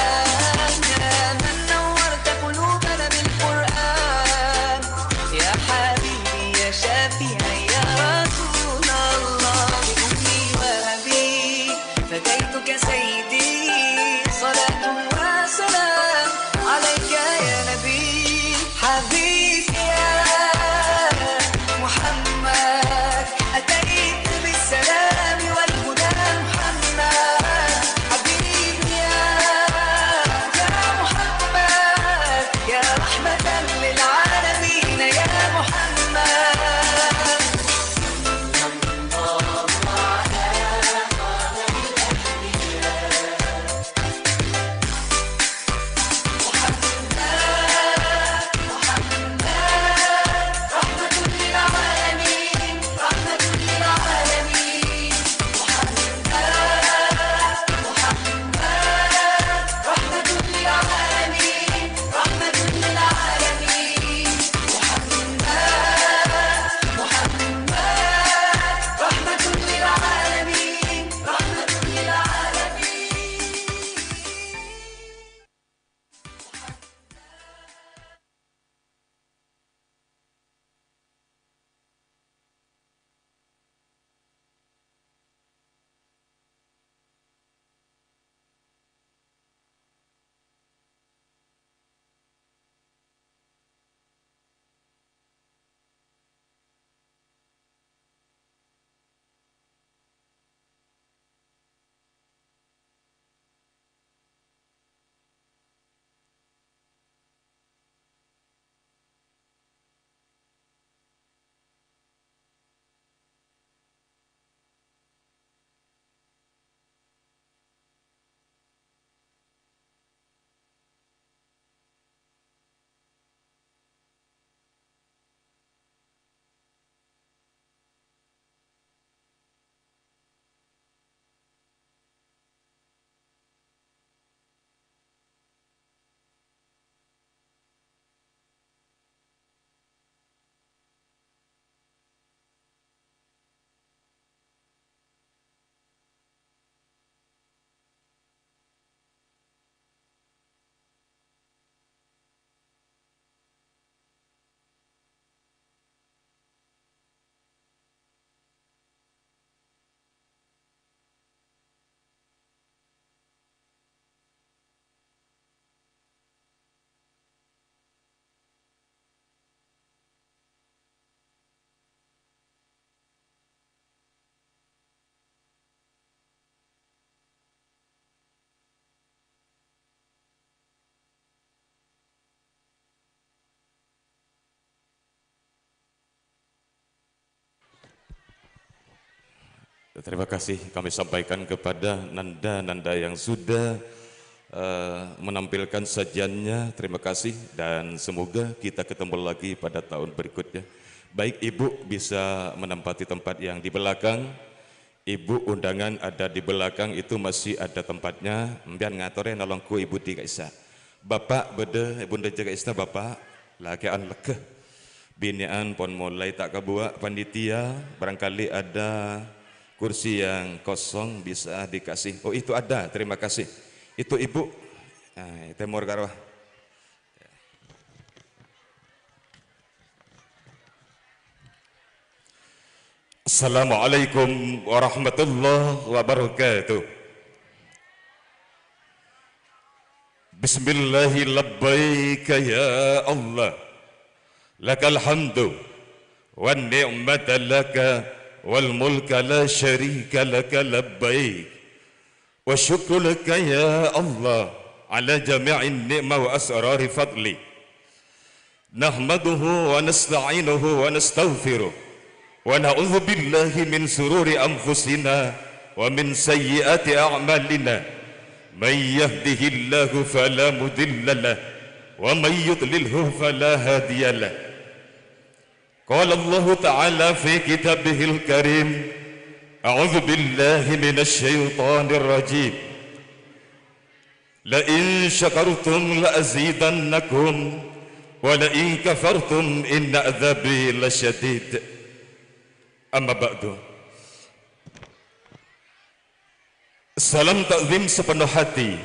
Terima kasih kami sampaikan kepada nanda-nanda yang sudah, eh, menampilkan sajiannya. Terima kasih dan semoga kita ketemu lagi pada tahun berikutnya. Baik, Ibu bisa menempati tempat yang di belakang. Ibu undangan ada di belakang, itu masih ada tempatnya. Mbiyan ngatore nolongku Ibu di ka'issa'. Bapak bâdâ, Ibu ndâjâ ka'issa', Bapak. Lakè'an lega. Binè'an pon molaè ta' kabuwâ' panitia, barangkali ada kursi yang kosong bisa dikasih. Oh, itu ada, terima kasih. Itu Ibu. Nah, temor karo. Assalamualaikum warahmatullahi wabarakatuh. Bismillahi labbaika ya Allah. Lakal hamdu wan ni'mata laka wal mulka la syarika laka labbaik. Wa syukru laka ya Allah ala jami'in ni'ma wa asrari fadli. Nahmaduhu wa nasta'inuhu wa nastaghfiruh. Wa na'udzu billahi min syururi anfusina wa min sayyiati a'malina. May yahdihillahu fala mudilla lah, wa may yudlilhu fala hadiya lah. Qala Allahu ta'ala fi kitabihil karim, a'udzu billahi minasy syaithanir rajim. La in syakartum la azidannakum, wa la in kafartum inna adzabi lasyadid. Amma ba'du. Salam takzim sepenuh hati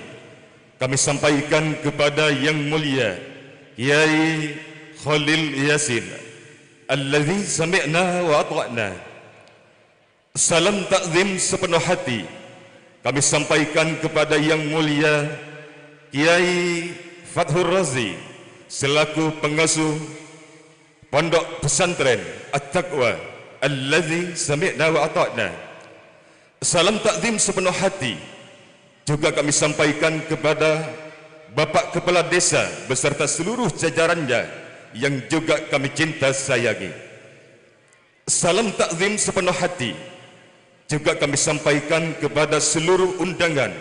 kami sampaikan kepada Yang Mulia Kiai Khalil Yasin, alladzi sami'na wa ata'na. Salam takzim sepenuh hati kami sampaikan kepada Yang Mulia Kiai Fathur Razi selaku pengasuh Pondok Pesantren At-Taqwa, alladzi sami'na wa ata'na. Salam takzim sepenuh hati juga kami sampaikan kepada Bapak Kepala Desa beserta seluruh jajarannya yang juga kami cinta sayangi. Salam takzim sepenuh hati juga kami sampaikan kepada seluruh undangan,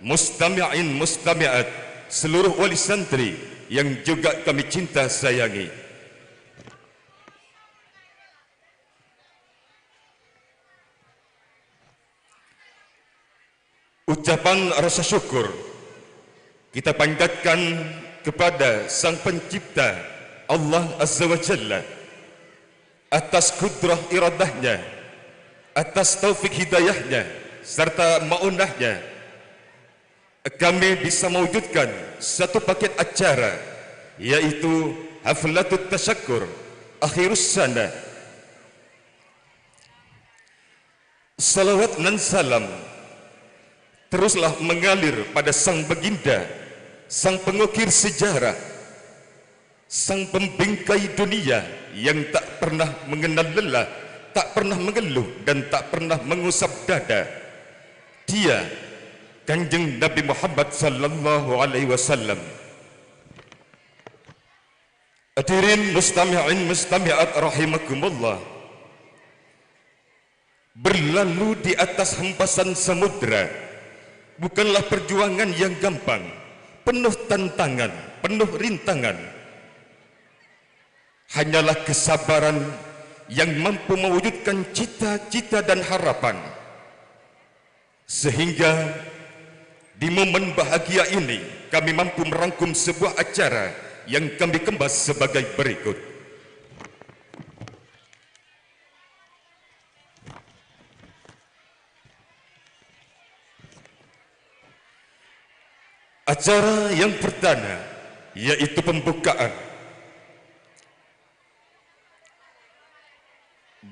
mustami'in mustami'at, seluruh wali santri yang juga kami cinta sayangi. Ucapan rasa syukur kita panjatkan kepada Sang Pencipta, Allah Azza wa Jalla, atas kudrah iradahnya, atas taufik hidayahnya, serta maunahnya, kami bisa mewujudkan satu paket acara, yaitu Haflatut Tasyakkur Akhirus Sanah. Salawat nan salam teruslah mengalir pada Sang Baginda, Sang Pengukir Sejarah, Sang Pembingkai Dunia yang tak pernah mengenal lelah, tak pernah mengeluh, dan tak pernah mengusap dada. Dia, Kanjeng Nabi Muhammad sallallahu alaihi wasallam. Hadirin mustami'in mustami'at rahimakumullah. Berlalu di atas hempasan samudra bukanlah perjuangan yang gampang, penuh tantangan, penuh rintangan. Hanyalah kesabaran yang mampu mewujudkan cita-cita dan harapan. Sehingga di momen bahagia ini, kami mampu merangkum sebuah acara yang kami kemas sebagai berikut. Acara yang pertama, yaitu pembukaan.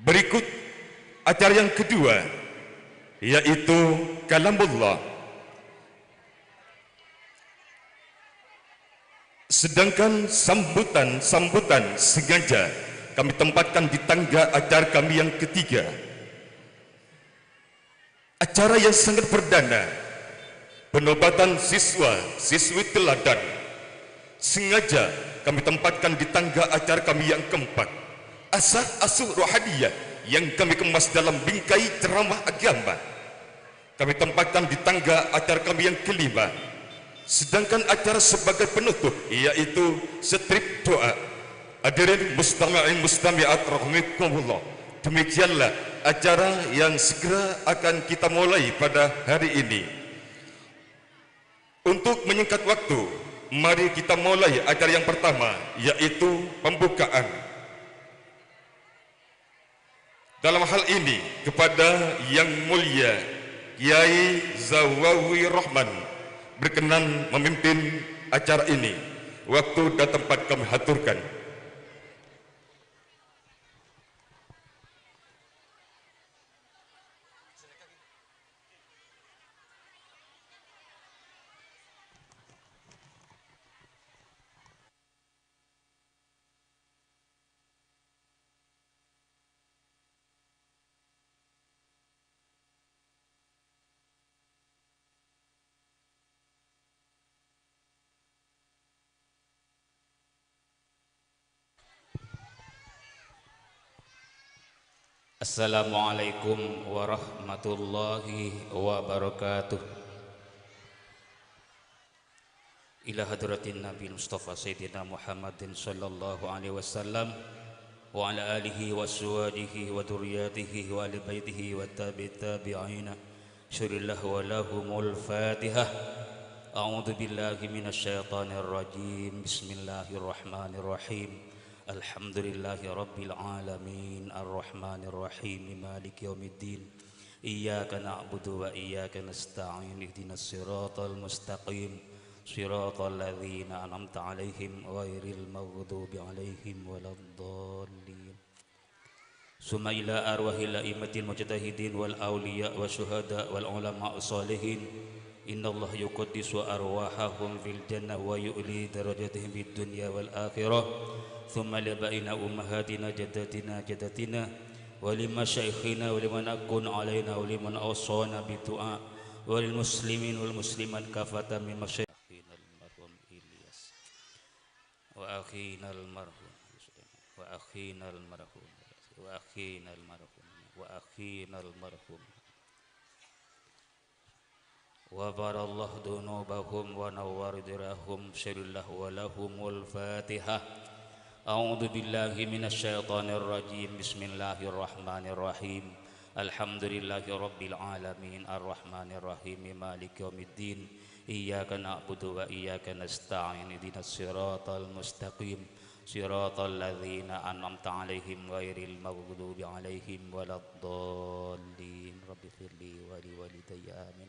Berikut acara yang kedua, yaitu Kalamullah. Sedangkan sambutan-sambutan sengaja kami tempatkan di tangga acara kami yang ketiga. Acara yang sangat perdana, penobatan siswa-siswi teladan, sengaja kami tempatkan di tangga acara kami yang keempat, asah-asuh rohaniyah yang kami kemas dalam bingkai ceramah agama. Kami tempatkan di tangga acara kami yang kelima. Sedangkan acara sebagai penutup, yaitu strip doa. Hadirin mustami'in mustami'at rahimakumullah. Demikianlah acara yang segera akan kita mulai pada hari ini. Untuk menyingkat waktu, mari kita mulai acara yang pertama, yaitu pembukaan. Dalam hal ini, kepada Yang Mulia Kiai Zawawi Rahman berkenan memimpin acara ini. Waktu dan tempat kami haturkan. Assalamualaikum warahmatullahi wabarakatuh. Ila hadratin Nabi Mustafa Sayyidina Muhammadin sallallahu alaihi wasallam, wa ala alihi wa azwajihi wa dzurriyyatihi wa ahli baitihi wa tabi' tabi'ina. Syurillah wa lahumul Fatihah. A'udzu billahi minasy syaithanir rajim. Bismillahirrahmanirrahim. Alhamdulillahi rabbil alamin. Arrahmanirrahim. Maliki yaumiddin. Iyyaka na'budu wa iyyaka nasta'in. Ihdinas siratal mustaqim. Siratal ladzina an'amta 'alaihim ghairil maghdubi 'alaihim waladdallin. Summa ila arwahil a'immatil mujtahidin wal auliya wa syuhada wal ulama shalihin. Innallaha yuqaddisu arwahahum fil jannah wa yu'li darajatihim fid dunya wal akhirah. Summa li abaina ummahatina jaddatina jaddatina wa li masyaikhina wa liman aqun alaina wa liman awsana bid du'a wa lil muslimin wal muslimat kafatan min masyaikhina almarhum Ilyas. Wa akhinal marhum. Wa akhinal marhum. Wa akhinal marhum. Wa akhinal marhum. Ghafarallahu dzunubahum wa nawwara qabrahum. Syurillah wa lahumul Fatihah. A'udzu billahi minasy syaithanir rajim. Bismillahirrahmanirrahim. Alhamdulillahi rabbil alamin. Arrahmanirrahim. Maliki yaumiddin. Iyyaka na'budu wa iyyaka nasta'in. Ihdinas siratal mustaqim. Siratal ladzina an'amta 'alaihim ghairil maghdubi 'alaihim waladdallin. Rabbighfirli wa liwalidayya. Amin.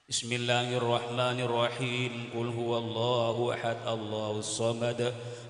Bismillahirrahmanirrahim. Qul huwallahu ahad. Allahus samad.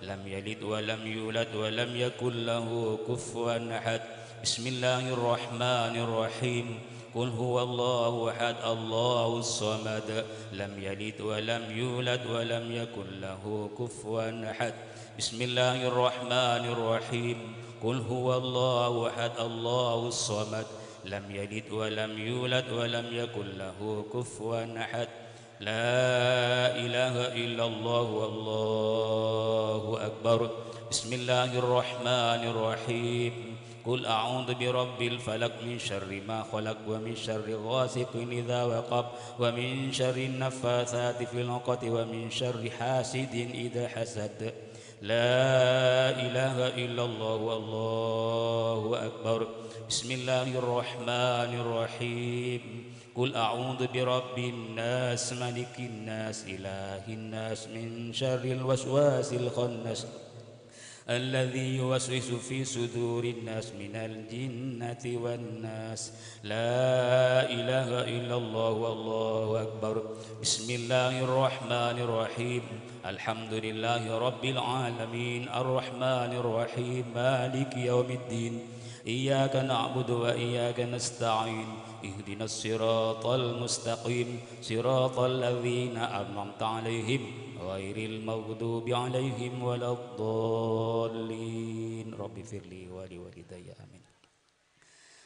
Lam yalid wa lam yulad wa lam yakul lahu kufuwan ahad. Bismillahirrahmanirrahim. Qul huwallahu ahad. Allahus samad. Lam yalid wa lam yulad wa lam yakul lahu kufuwan ahad. Bismillahirrahmanirrahim. Qul huwallahu ahad. Allahus samad. Lam yalid wa lam yulad wa lam yakul lahu kufuwan ahad. La ilaha illallah wallahu akbar. Bismillahirrahmanirrahim. Qul a'udzu birabbil falaq, min syarri ma khalaq, wa min syarri ghasiqin idza waqab, wa min syarrin naffatsati fil 'uqad, wa min syarri hasidin idza hasad. La ilaha illallah wallahu akbar. Bismillahirrahmanirrahim. Qul a'udzu birabbin nas, malikin nas, ilahin nas, min syarril waswasil khannas, alladzi yuwaswisu fi sudurin nas, minal jinnati wan nas. La ilaha illallah wallahu akbar. Bismillahirrahmanirrahim. Alhamdulillahi rabbil alamin. Arrahmanirrahim. Maliki yaumiddin. Iyyaka na'budu wa iyyaka nasta'in. Ihdinas siratal mustaqim. Siratal ladzina an'amta 'alaihim ghairil maghdubi 'alaihim waladdallin. Rabbighfirli wa liwalidayya. Amin.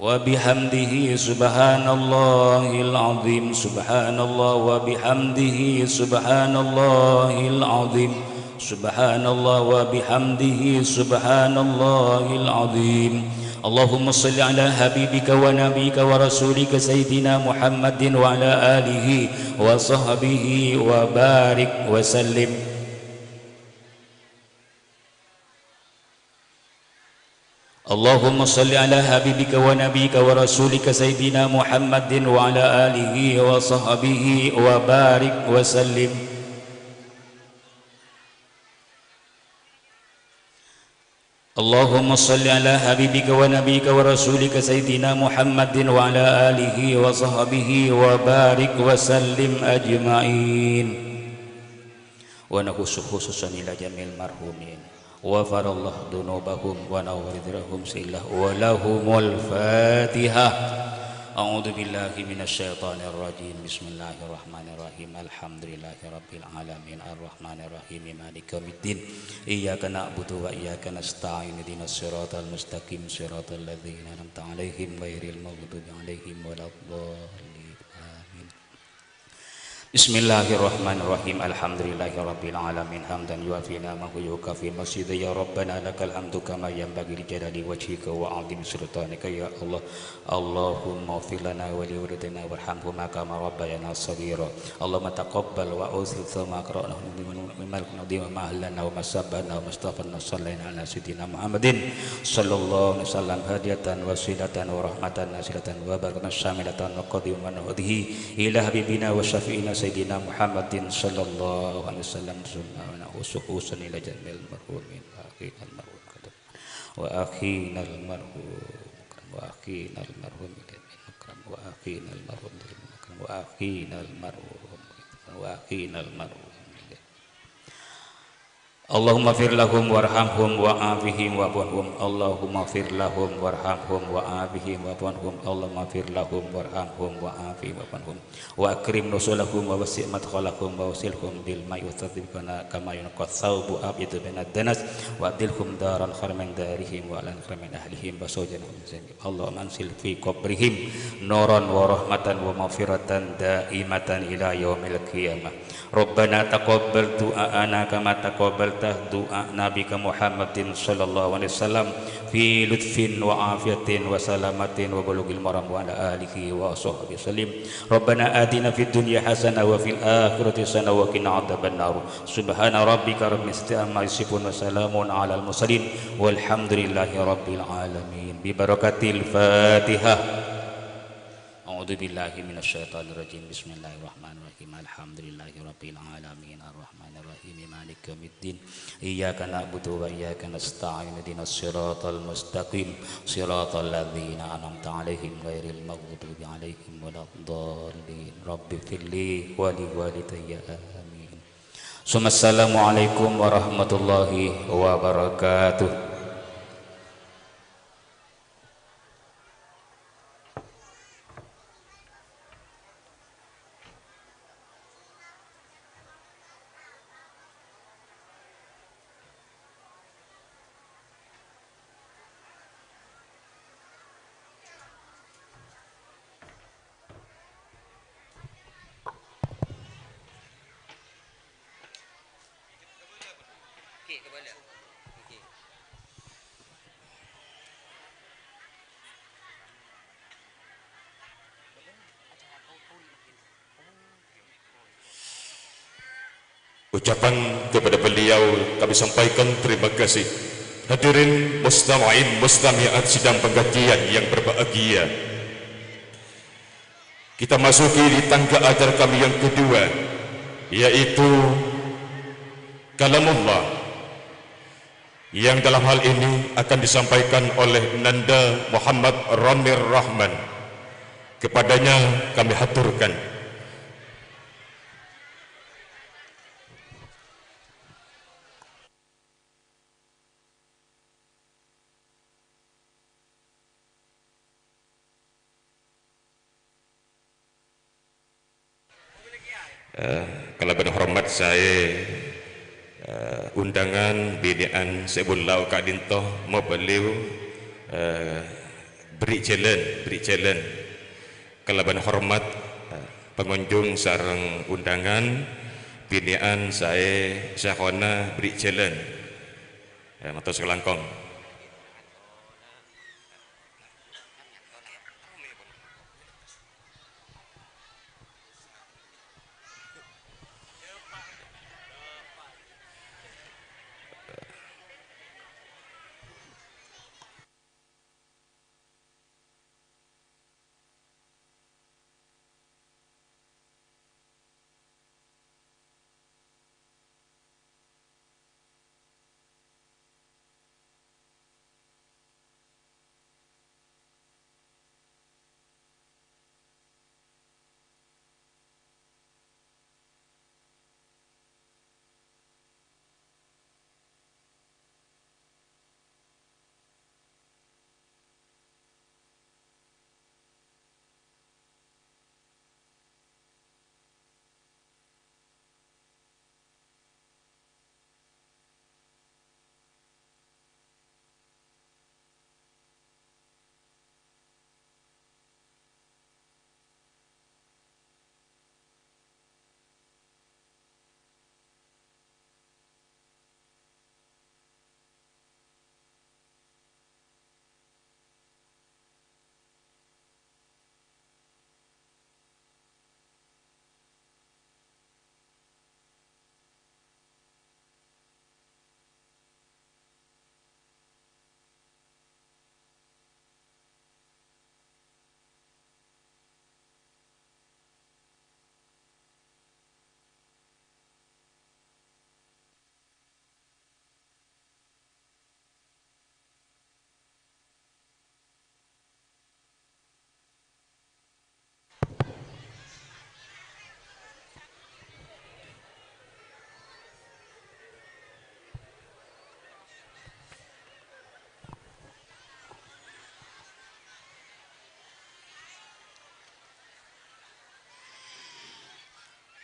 وبحمده سبحان الله العظيم، سبحان الله وبحمده سبحان الله العظيم، سبحان الله وبحمده سبحان الله العظيم. اللهم صل على حبيبك ونبيك ورسولك سيدنا محمد وعلى آله وصحبه وبارك وسلم. اللهم صل على حبيبك ونبيك ورسولك سيدنا محمد وعلى آله وصحبه وبارك وسلم. اللهم صل على حبيبك ونبيك ورسولك سيدنا محمد وعلى آله وصحبه وبارك وسلم أجمعين. ونخص خصوصا إلى جميع المرحومين، غفر الله ذنوبهم ونور درهم سلة ولهم الفاتحة. أعوذ بالله من الشيطان الرجيم. بسم الله الرحمن الرحيم. الحمد لله رب العالمين. الرحمن الرحيم. مالك يوم الدين. إياك نعبد وإياك نستعين. اهدنا الصراط المستقيم. صراط الذين أنعمت عليهم غير المغضوب عليهم ولا الضالين. آمين. بسم الله الرحمن الرحيم. الحمد لله رب العالمين. حمدا يوافي نعمه ويكافئ مزيده. يا ربنا لك الحمد كما ينبغي لجلال وجهك وعظيم سلطانك. يا الله، اللهم اغفر لنا ولوالدينا وارحمهما كما ربيانا صغيرا. اللهم تقبل وأوصل ما قرأناه من القرآن العظيم وما أهللناه وما سبحناه وما استغفرناه وصلينا على سيدنا محمد صلى الله عليه وسلم هدية وسيلة ورحمة نازلة وبركة شاملة وقديم ونهضه إلى حبيبنا وشفيعنا سيدنا محمد صلى الله عليه وسلم. ثم أوصل إلى جميع المرحومين وأخينا المرحوم كتب وأخينا المرحوم مكرم وأخينا المرحوم إليم مكرم وأخينا المرحوم إليم مكرم وأخينا المرحوم وأخينا المرحوم إليم. اللهم اغفر لهم وارحمهم وعافهم واعف عنهم. اللهم اغفر لهم وارحمهم وعافهم واعف عنهم. اللهم اغفر لهم وارحمهم وعافهم واعف عنهم. وأكرم نزلهم ووسع مدخلهم وأغسلهم بالماء والثلج كما ينقى الثوب الأبيض من الدنس وأبدلهم دارا خيرا من دارهم وأهلا خيرا من أهلهم وزوجا خيرا من زوجهم. اللهم أنزل في قبرهم نورا ورحمة ومغفرة دائمة إلى يوم القيامة. ربنا تقبل دعاءنا كما تقبلت دعاء نبيك محمد صلى الله عليه وسلم في لطف وعافية وسلامة وبلوغ المرام وعلى آله وصحبه وسلم. ربنا آتنا في الدنيا حسنة وفي الآخرة حسنة وقنا عذاب النار. سبحان ربك رب العزة عما يصفون وسلام على المرسلين والحمد لله رب العالمين. ببركة الفاتحة. أعوذ بالله من الشيطان الرجيم. بسم الله الرحمن الرحيم. الحمد لله رب العالمين. الرحمن الرحيم. مالك يوم الدين. إياك نعبد وإياك نستعين. اهدنا الصراط المستقيم. صراط الذين أنعمت عليهم غير المغضوب عليهم ولا الضالين. رب اغفر لي ولوالدي. آمين. ثم السلام عليكم ورحمة الله وبركاته. Ucapan kepada beliau kami sampaikan terima kasih. Hadirin mustama'in mustami'at sidang pengajian yang berbahagia. Kita masuki di tangga ajar kami yang kedua, yaitu Kalamullah, yang dalam hal ini akan disampaikan oleh Nanda Muhammad Ramir Rahman. Kepadanya kami haturkan. Eh, kalabân hormat saè, eh, undangan binè'an sè bulâ ka'dinto mabâliu, eh, Berri' jhâlân, berri' jhâlân. Kalabân hormat, pangonjhung sareng undangan, binè'an saè Syekhona berri' jhâlân. Ya, mator sakalangkong.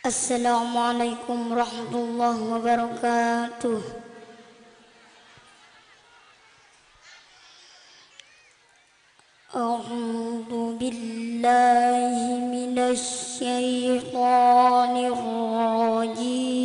Assalamualaikum warahmatullahi wabarakatuh. أعوذ بالله من الشيطان الرجيم.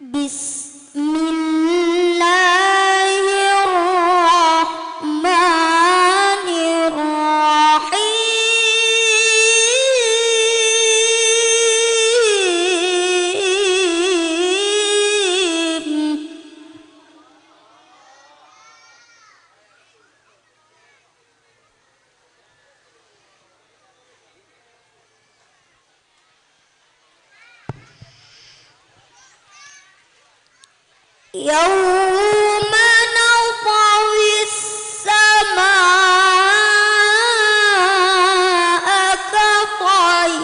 بسم الله الرحمن الرحيم. يوم نطوي السماء كطي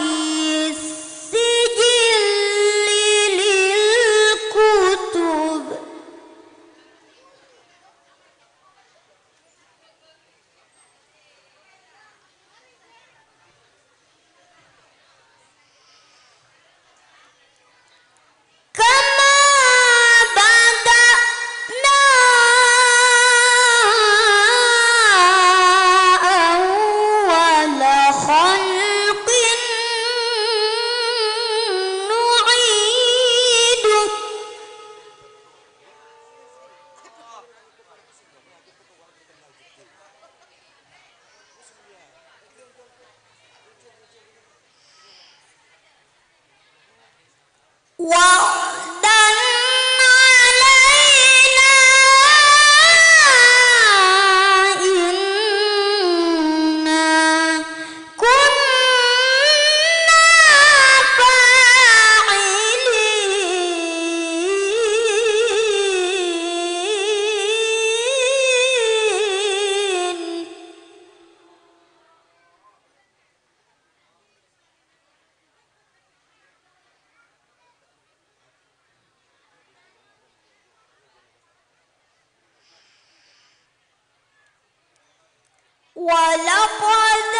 السجل للكتب. كما بدأنا أول خلق نعيده. وعدا علينا إنا كنا فاعلين. ولقد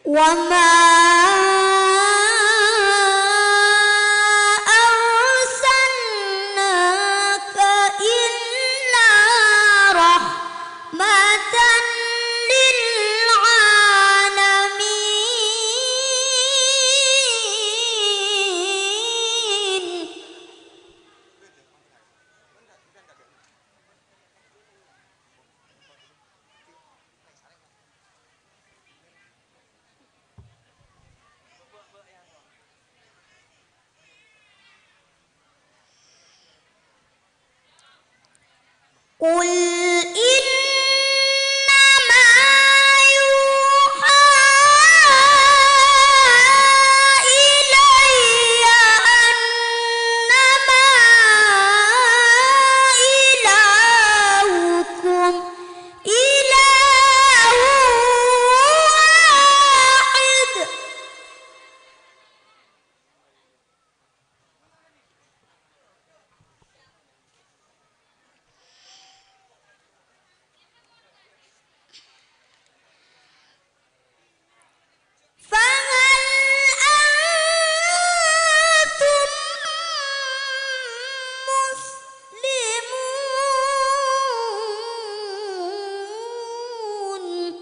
وما أرسلناك إلا رحمة للعالمين. قل إنما يوحى إلي أنما إلهكم إله واحد. فهل أنتم مسلمون؟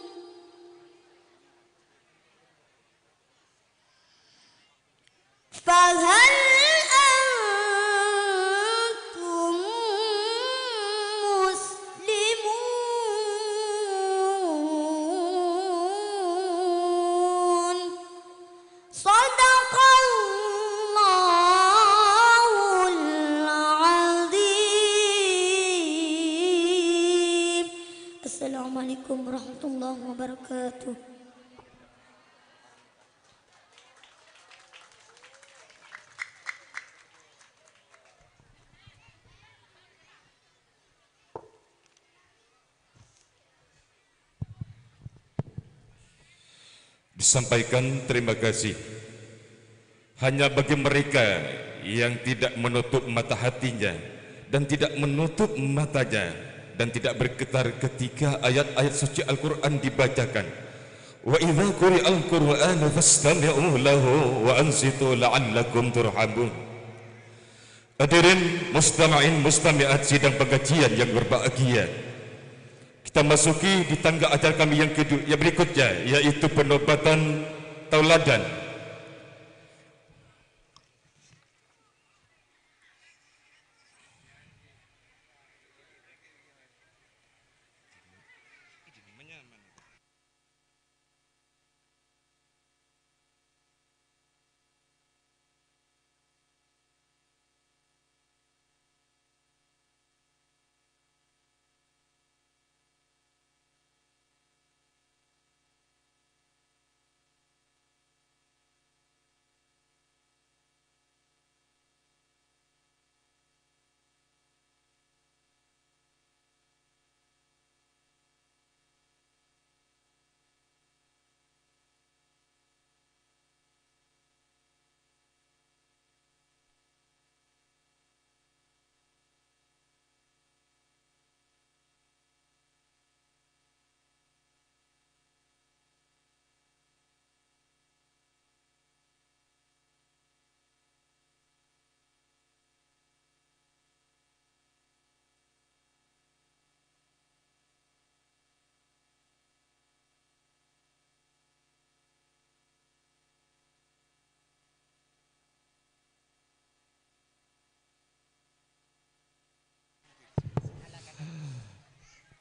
فهل أنتم مسلمون؟ صدق الله العظيم. السلام عليكم ورحمة الله وبركاته. Disampaikan terima kasih hanya bagi mereka yang tidak menutup mata hatinya dan tidak menutup matanya dan tidak bergetar ketika ayat-ayat suci Al-Quran dibacakan. "Wa idza quri'al Qur'anu fastami'u lahu wa ansitu la'allakum turhamun." Hadirin mustama'in mustami'at sidang pengajian yang berbahagia. Kita masuki di tangga acara kami yang kedua, yang berikutnya, yaitu penobatan tauladan.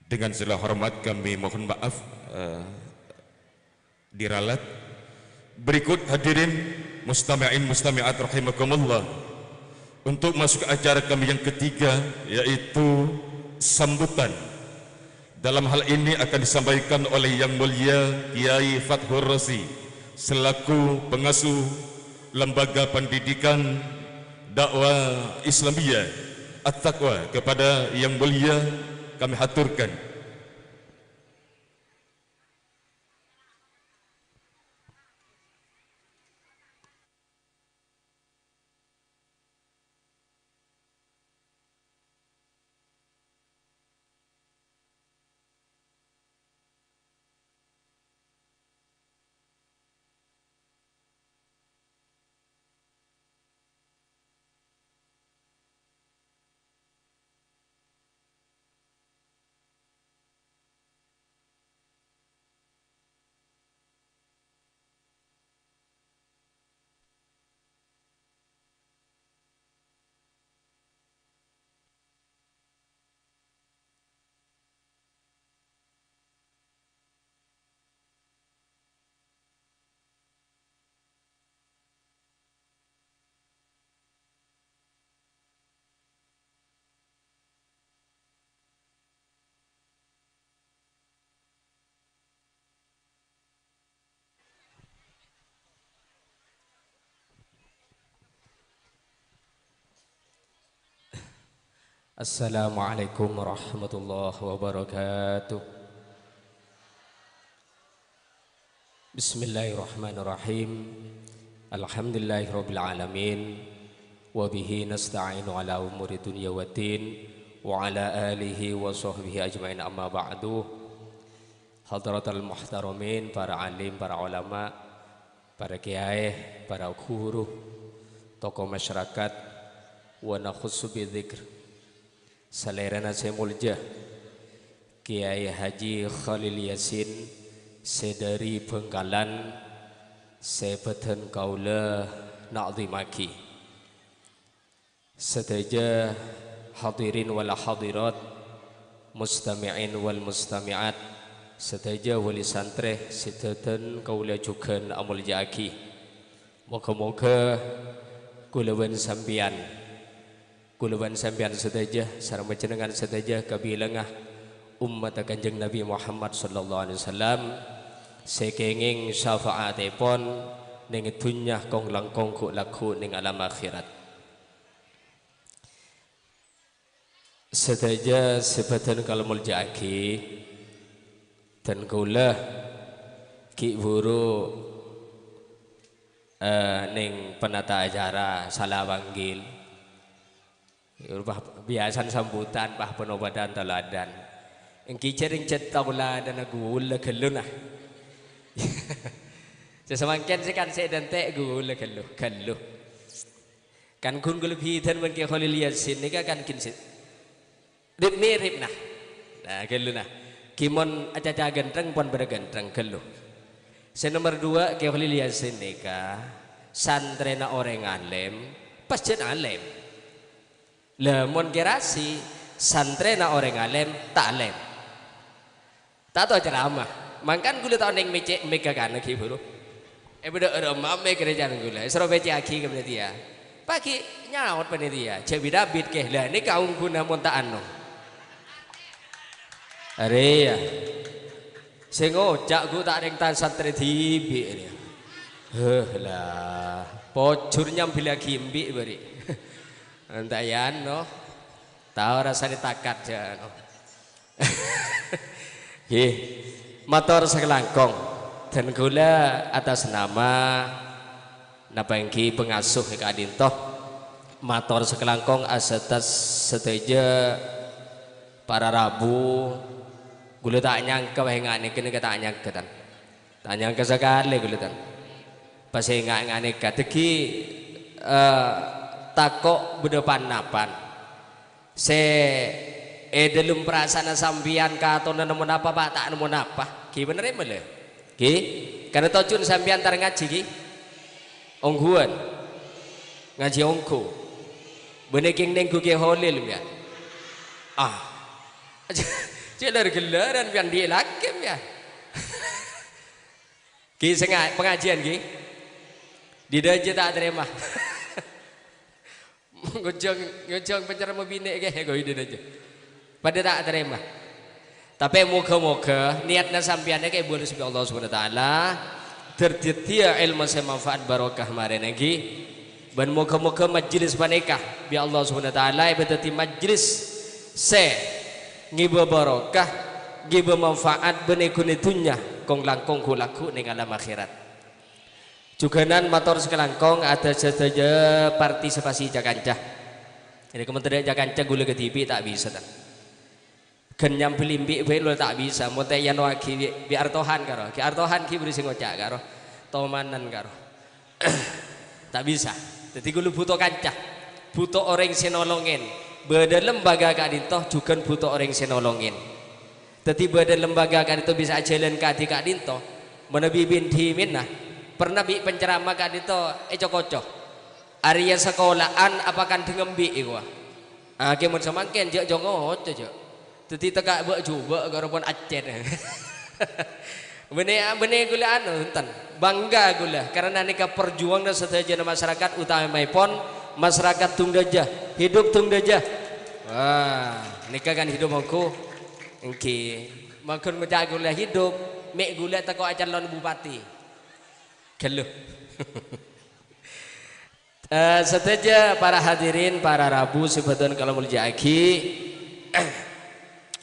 Dengan segala hormat kami mohon maaf, eh, diralat. Berikut hadirin mustami'in mustami'at rahimakumullah, untuk masuk ke acara kami yang ketiga, yaitu sambutan. Dalam hal ini akan disampaikan oleh Yang Mulia Kiai Fathur Razi selaku pengasuh Lembaga Pendidikan Dakwah Islamiyah At-Taqwa. Kepada Yang Mulia kami haturkan. Assalamualaikum warahmatullahi wabarakatuh. Bismillahirrahmanirrahim. Alhamdulillahirabbil alamin. Wa bihi nasta'inu ala umuri dunya waddin. Wa ala alihi wa sahbihi ajmain, amma ba'du. Hadratal muhtaramin, para alim, para ulama, para kiyaè, para guru, tokoh masyarakat, wa nakhussu bidzikr salèrana sè molja, Kiai Haji Khalil Yasin sè dhâri Bhângkalan, sè bâdhân kaulâ na'dhimaghi. Sadhâjâ hadirin wal hadirat, mustami'in wal mustami'at, sadhâjâ wali santrè sè dhâdhân kaulâ jhughân amolja'aghi. Moghâ-moghâ kaulâ bân sampèyan, kaulâ bân sampèyan sadhâjâ sareng panjhennengngan sadhâjâ kabilangnga ommatta Kanjeng Nabi Muhammad sallallahu alaihi wasallam sè kèngèng syafa'atèpon neng dhunnya kong-langkong ghu'-lagghu' neng alam akhèrat. Sadhâjâ sè bâdhân kaulâ molja'aghi, dân kaulâ ghi' bhuru, eh, neng penata acara sala panggil. Bâh, biyasana sambutan, bâh, panobâdhân toladan. Èngghi jhârèng jhât toladanna ghulâ ghâllu, nah. Sè samangkèn sè kan sè èdântè' ghulâ ghâllu, ghâllu. Kan ghun ghulâ bhidhân bân Kè Kholil Yasin nèka kan ghi' sè rep-mèrep, nah. Nah, ghâllu, nah. Ghi' mon acaca ghântheng, pon padâ ghântheng, ghâllu. Sè nomer duwâ', Kè Kholil Yasin nèka santrèna orèng alèm, pas jhât alèm. Lah, mon Kè Rasi, santrèna orèng alèm, ta' alèm. Ta' tao ceramah. Mangkana ghulâ ta' onèng mècè' mik-, ka kana ghi' bhuru. È, bâdâ èrèmma mik-, rècan ghulâ. Èsoro pècè'aghi ka panitia. Paghi' nyaot panitia, "Jhâ' bit-abit, Kè." Lah, nèka ongguna mon ta' ano. Arèya. Sè ngoca' ghu ta' rèng tan santrè dhibi' rèya. Heh, lah. Pojhur nyambhillaghi embi' bâri'. Enta' ya, no. Tao rassana takat, jâ', no. Ngghi. Mator sakalangkong. Dân ghulâ atas nama napa èngghi pangasuh è ka'dinto. Mator sakalangkong atas sadhâjâ para rabu. Ghulâ ta' nyangka wèh nga' nèka, nèka ta' nyangka, tan. Ta' nyangka sakalè ghulâ, tan. Pas enga' nga' nèka, dhâggi', eh, tako' bâdâ pan-napan. Sè è dhâlem parasaanna sampèyan katonana mon apa, Pa', ta' nemmo napa. Ghi bhender, èmma, lè? Ghi? Karna tojjhuna sampèyan tar ngajhi, ghi? Ongghuwân. Ngajhi ongghu. Bânnè kèng nèngghu Kè Holil, sampèyan. Ah. Jhâ' lar-ghâllaran, sampèyan, dhi' laghi, sampèyan. Ghi, sè nga-, pangajiyân, ghi? Dhi-dhâjâ ta' tarèma. Ngojhâng, ngojhâng penceramah binè', ghi, ghi, dhi-dhâjâ. Padâ ta' tarèma. Tapè moghâ-moghâ niyatta sampèyan èkabulâ bi' Allah Subhanahu wa Ta'ala, dhâddhiyâ èlmo sè manfaat barokah marèna, ghi. Bân moghâ-moghâ majlis panèka bi' Allah Subhanahu wa Ta'ala èpadhâddhi majlis sè ngibâ barokah, ngibâ manfaat bân èghun è dhunnya, kong-langkong ghu-lagghu' neng alam akhèrat. Jhughânan mator sakalangkong atas sadhâjâ partisipasi ca-kanca. Jadi, kemon tadâ' ca-kanca ghulâ kadhibi' ta' bisa, ta'. Ghân nyambel embi' bhâi lo ta' bisa, mon ta' èyanowaghi bi', bi' Artohan karo. Ghi Artohan ghi bhuru sè ngoca' karo. Tomanan karo. Ta' bisa. Dhâddhi ghulâ bhuto kanca. Bhuto orèng sè nolongè. Bâdâ lembaga ka'dinto jhughân bhuto orèng sè nolongè. Dhâddhi bâdâ lembaga ka'dinto bisa ajhâlân kadhi ka'dinto. Manabi bhândhimènna, pernah bi' penceramah ka'dinto èco-koco. Arèya sakola'an apa kandhâng embi' èkowa. Ah, kemon samangkèn, jhâ' co-ngoco, jhâ'. Dhâddhi tekka' bâ'-jhubâ' karo pon accèt. Bânnè, bânnè ghulâ anu, enten. Bangga ghulâ, karna nèka parjuwânganna sadhâjâna masyarakat, utamaèpon masyarakat Dungdhâjâ. Hidup Dungdhâjâ. Wah, nèka kan hidup ongghu. Èngghi. Mangkèn ngoca' ghulâ hidup, mè' ghulâ tako' acalon bupati. Ghâllu. Eh, sadhâjâ para hadirin, para rabu sè bhâdhân kaulâ molja'aghi.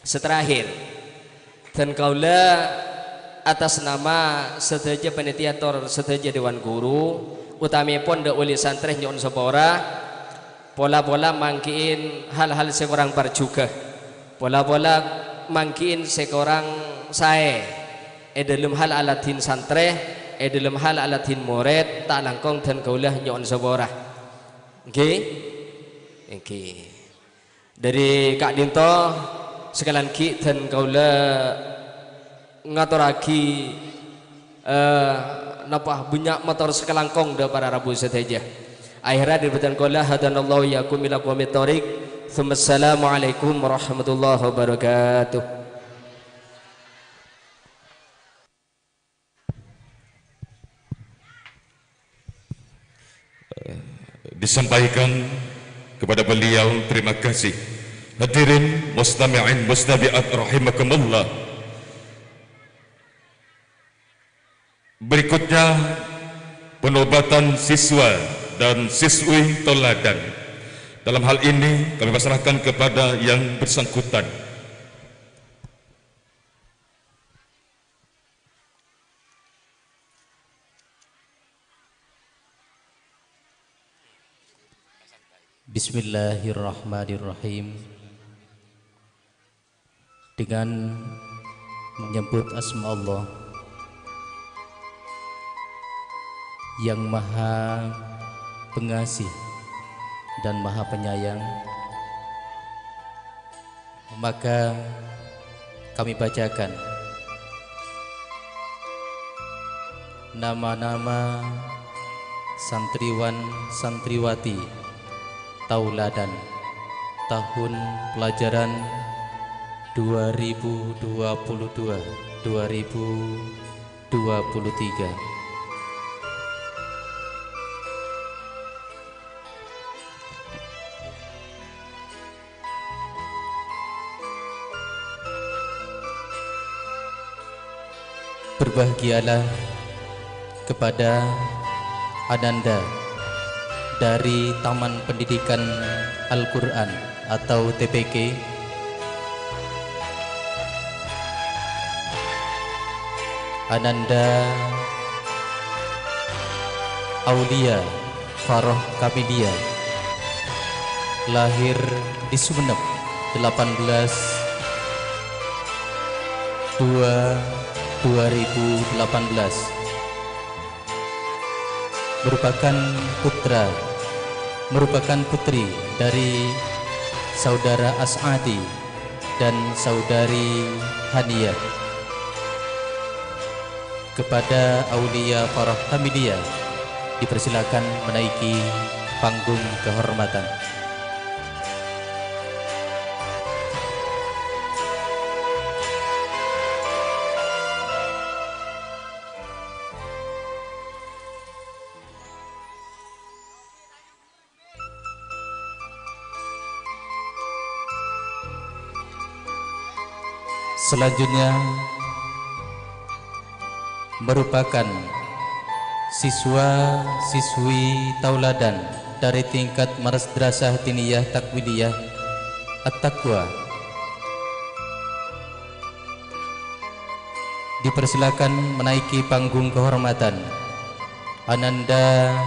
Sè terakhir, dân kaulâ atas nama sadhâjâ panitia tor sadhâjâ dewan guru, utamèpon dâ' wali santrè nyo'on sapora, pola-pola mangkè'è hal-hal sè korang parjhughâ, pola-pola mangkè'è sè korang saè è dâlem hal aladhin santrè, è dâlem hal aladhin morèd, ta' langkong dân kaulâ nyo'on sapora. Èngghi? Èngghi. Dâri ka'dinto, sakalèyan ghi' dân kaulâ ngatorraghi, eh, napa, bânnya' mator sakalangkong dâ' para rabu sadhâjâ. Akhèrra dâri bhâdhân kaulâ, hadanallahu iyyakum ila aqwamit thoriq. Tsumma assalamualaikum warahmatullahi wabarakatuh. Disampaikan kepada beliau terima kasih. Hadirin mustami'in mustami'at rahimakumullah. Berikutnya, penobatan siswa dan siswi toladan. Dalam hal ini, kami pasrahkan kepada yang bersangkutan. Bismillahirrahmanirrahim. Dengan menyebut asma Allah yang Maha Pengasih dan Maha Penyayang, maka kami bacakan nama-nama santriwan santriwati tauladan tahun pelajaran dua ribu dua puluh dua, dua ribu dua puluh tiga. Berbahagialah kepada Ananda dari Taman Pendidikan Al-Quran atau T P Q, Ananda Aulia Faroh Kamilia, lahir di Sumenep, delapan belas dua dua ribu delapan belas, merupakan putra, merupakan putri dari Saudara As'adi dan Saudari Hania. Kepada Aulia Farah Kamilia, dipersilakan menaiki panggung kehormatan. Selanjutnya merupakan siswa-siswi tauladan dari tingkat Madrasah Diniyah Takwiliyah At-Taqwa. Dipersilakan menaiki panggung kehormatan. Ananda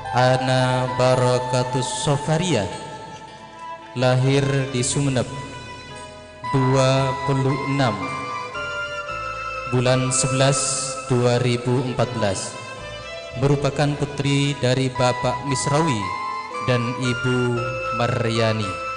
Ana Barakatus Sofaria, lahir di Sumenep, dua puluh enam bulan sebelas dua ribu empat belas, merupakan putri dari Bapak Misrawi dan Ibu Maryani.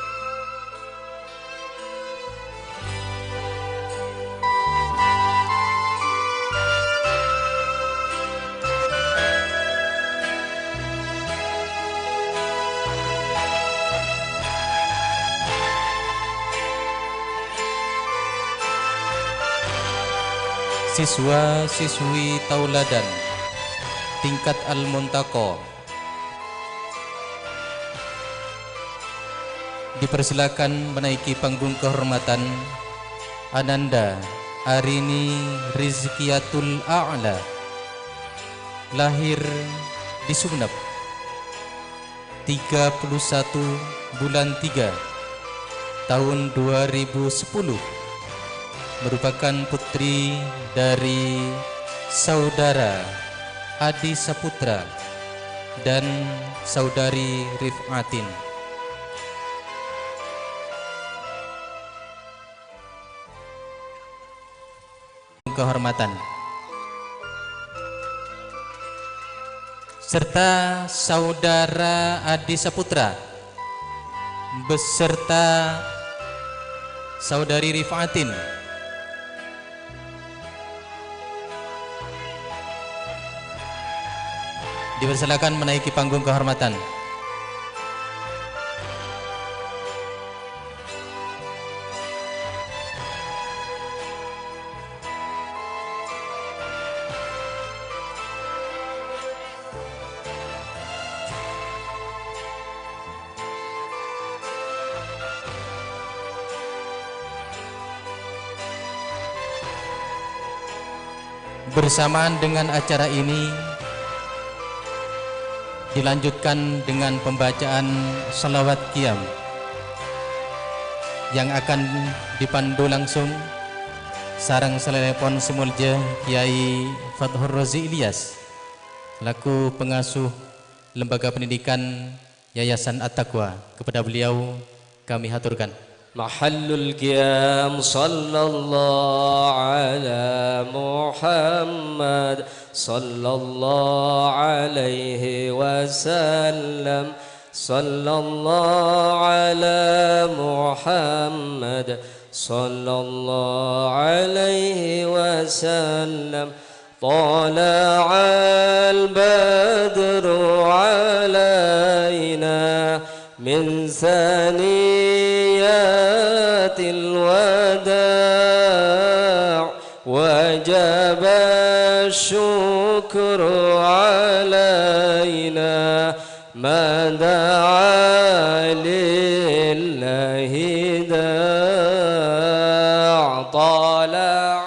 Siswa-siswi tauladan tingkat Al-Muntaqa. Dipersilakan menaiki panggung kehormatan Ananda Arini Rizkiyatul A'la, lahir di Sumenep, tiga puluh satu bulan tiga tahun dua ribu sepuluh, merupakan putri dari Saudara Adi Saputra dan Saudari Rif'atin. Kehormatan. Serta Saudara Adi Saputra beserta Saudari Rifatin dipersilakan menaiki panggung kehormatan. Bersamaan dengan acara ini, dilanjutkan dengan pembacaan shalawat qiyam yang akan dipandu langsung sareng salèlèpon sè molja Kyai Fathur Razi Ilyas, selaku pengasuh Lembaga Pendidikan Yayasan At-Taqwa. Kepada beliau kami haturkan. Mahallul qiyam, sallallahu ala Muhammad, sallallahu alaihi wasallam, sallallahu ala Muhammad, sallallahu alaihi wasallam. طلع البدر علينا من ثنيات الوداع، وجب الشكر علينا ما دعا لله داع. طلع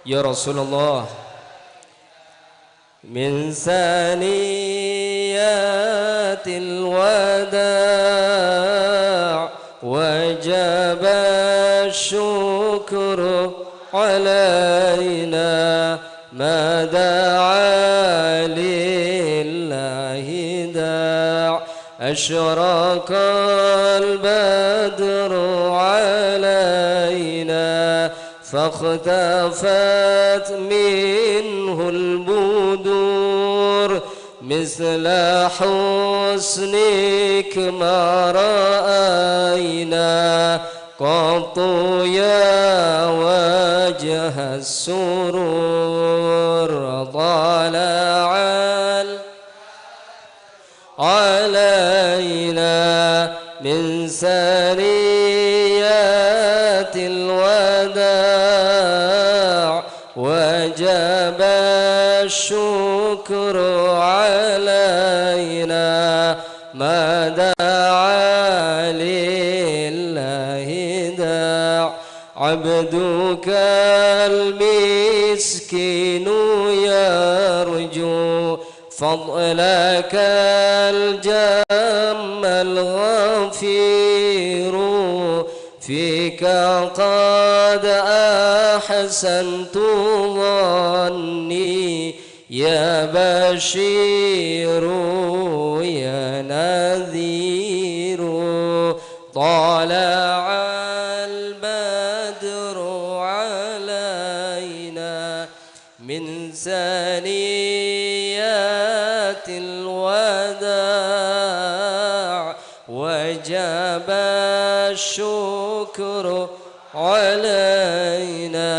يا رسول الله. من ثنيات الوداع وجب الشكر علينا ما دعا لله داع. أشرق البدر علينا فاختفت منه البدور مثل حسنك ما رأينا قط يا وجه السرور. طلع علينا من ثنيات الوداع وجب الشكر علينا ما دعا لله داع. عبدك المسكين يرجو فضلك الجم الغفير، فيك قد أحسنت ظني يا بشير يا نذير. طلع البدر علينا من ثنيات الوداع وجب الشكر علينا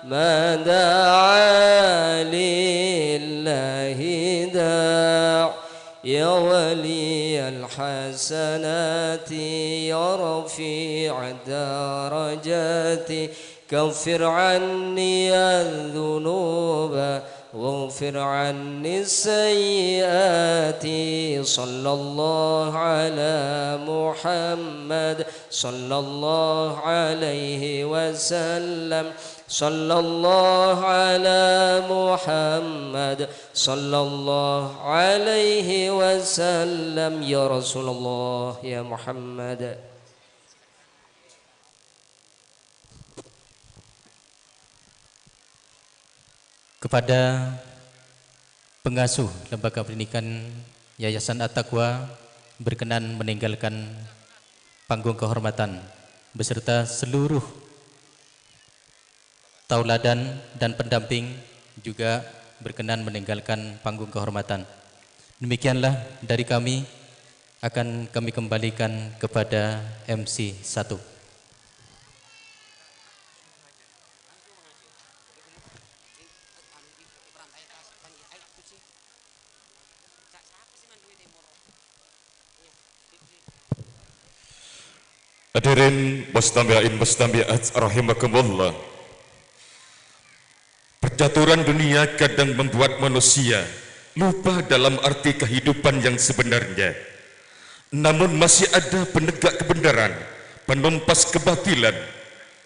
ما دعا لله داع. يا ولي الحسنات، يا رفيع الدرجات، كفر عني الذنوب واغفر عني السيئات. صلى الله على محمد، صلى الله عليه وسلم، Sallallahu ala Muhammad, sallallahu alaihi wasallam, ya Rasulullah, ya Muhammad. Kepada pengasuh Lembaga Pendidikan Yayasan At-Taqwa berkenan meninggalkan panggung kehormatan beserta seluruh tauladan dan pendamping juga berkenan meninggalkan panggung kehormatan. Demikianlah dari kami, akan kami kembalikan kepada M C satu. Hadirin mustami'in mustami'at rahimakumullah. Percaturan dunia kadang membuat manusia lupa dalam arti kehidupan yang sebenarnya. Namun masih ada penegak kebenaran, penumpas kebatilan.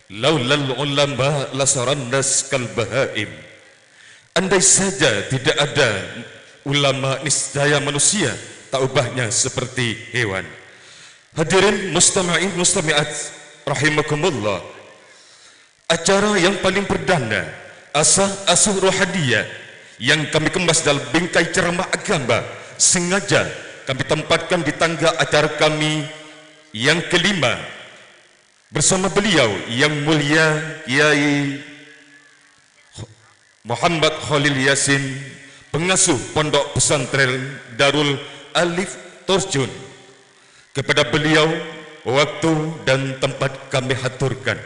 "Laulal ulama lasaran nas kal bahaim." Andai saja tidak ada ulama, niscaya manusia tak ubahnya seperti hewan. Hadirin mustami'in mustami'at rahimakumullah. Acara yang paling perdana, asah-asuh rohaniah, yang kami kemas dalam bingkai ceramah agama, sengaja kami tempatkan di tangga acara kami yang kelima, bersama beliau yang mulia Kiai Muhammad Khalil Yasin, pengasuh Pondok Pesantren Darul Alif Torjun. Kepada beliau, waktu dan tempat kami haturkan.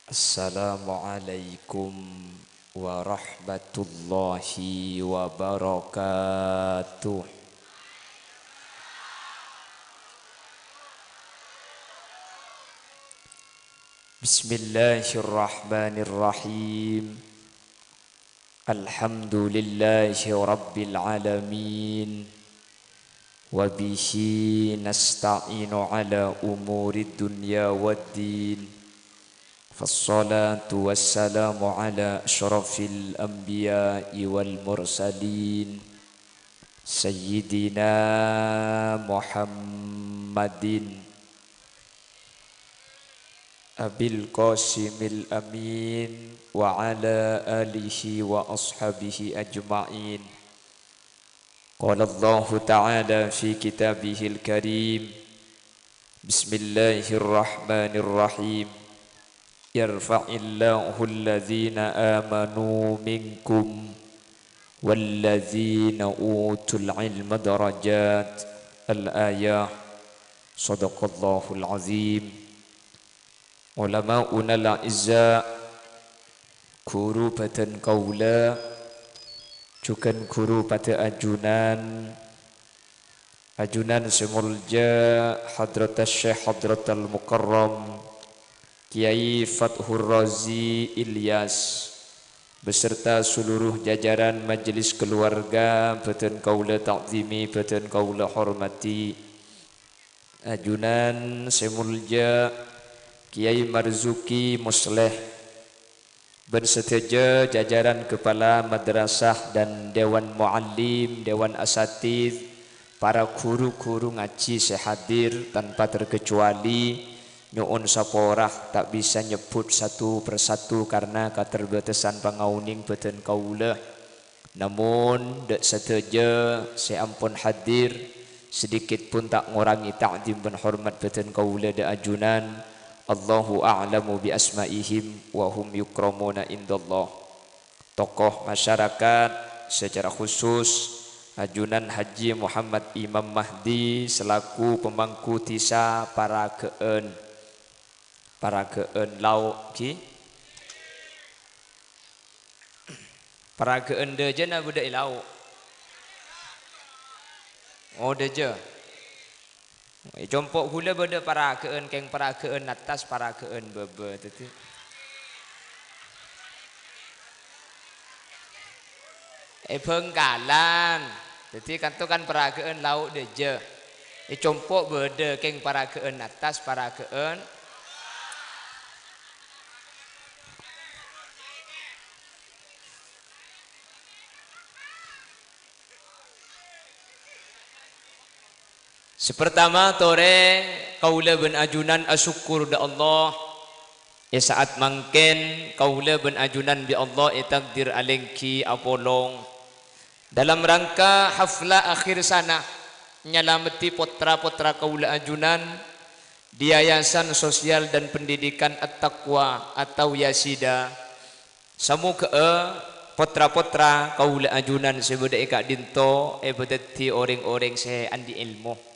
Assalamualaikum warahmatullahi wabarakatuh. Bismillahirrahmanirrahim. Alhamdulillahi rabbil alamin. Wa bihi nasta'inu ala umuri dunya waddin. Fassalatu wassalamu ala asyrafil anbiya'i wal mursalin, Sayyidina Muhammadin Abil Qasimil Amin wa ala alihi wa ashabihi ajma'in. Qala Allahu ta'ala fi kitabihil karim, Bismillahirrahmanirrahim. Yarfa'illahu alladhina amanu minkum walladhina utul ilma darajat. Al-ayah. Sadaqallahul azim. Ulama'unal a'izza, ghuru bâdân kaulâ, jhughân ghuru padâ ajunan, ajunan sè molja Hadratus Syekh Hadratal Mukarram Kiai Fathur Razi Ilyas, beserta seluruh jajaran majelis keluarga, bâdân kaulâ ta'zimi, bâdân kaulâ hormati. Ajunan sè molja Kiai Marzuki Musleh, bân sadhâjâ jajaran kepala madrasah dan dewan muallim, dewan asatidz, para ghuru-ghuru ngajhi sè hadir tanpa terkecuali, nyo'on sapora ta' bisa nyebbhut satu persatu karna katerbatasan pangaonèng bâdân kaulâ. Namon, dâ' sadhâjâ sè ampon hadir, sedikit pun ta' ngorangè ta'zim bân hormat bâdân kaulâ dâ' ajunan. Allahu a'lamu bi asma'ihim wa hum yukramuna indallah. Tokoh masyarakat, secara khusus ajunan Haji Muhammad Imam Mahdi selaku pemangku dhisa Paragâ'ân. Paragâ'ân Lao', ghi? Paragâ'ân dâjâna bâdâ è lao'? Oh, dâjâ. È compo' ghulâ bâdâ paragâ'ân, kèng paragâ'ân attas, paragâ'ân bâbâ. Dhâddhi, è Bhângkalan. Dhâddhi, kanto kan paragâ'ân lao' dâjâ. È compo' bâdâ, kèng paragâ'ân attas, paragâ'ân Sè partama, torè kaulâ bân ajunan asokkor dâ' Allah. È sa'at mangkèn, kaulâ bân ajunan bi' Allah ètakdir alèngghi apolong dalam rangka hafla akhir sana, nyalameddhi pottra-pottra kaulâ ajunan di Yayasan Sosial dan Pendidikan At-Taqwa atau Yasida. Samoghâ'â pottra-pottra kaulâ ajunan sè bâdâ è ka'dinto èpadhâddhi orèng-orèng sè andi' èlmo.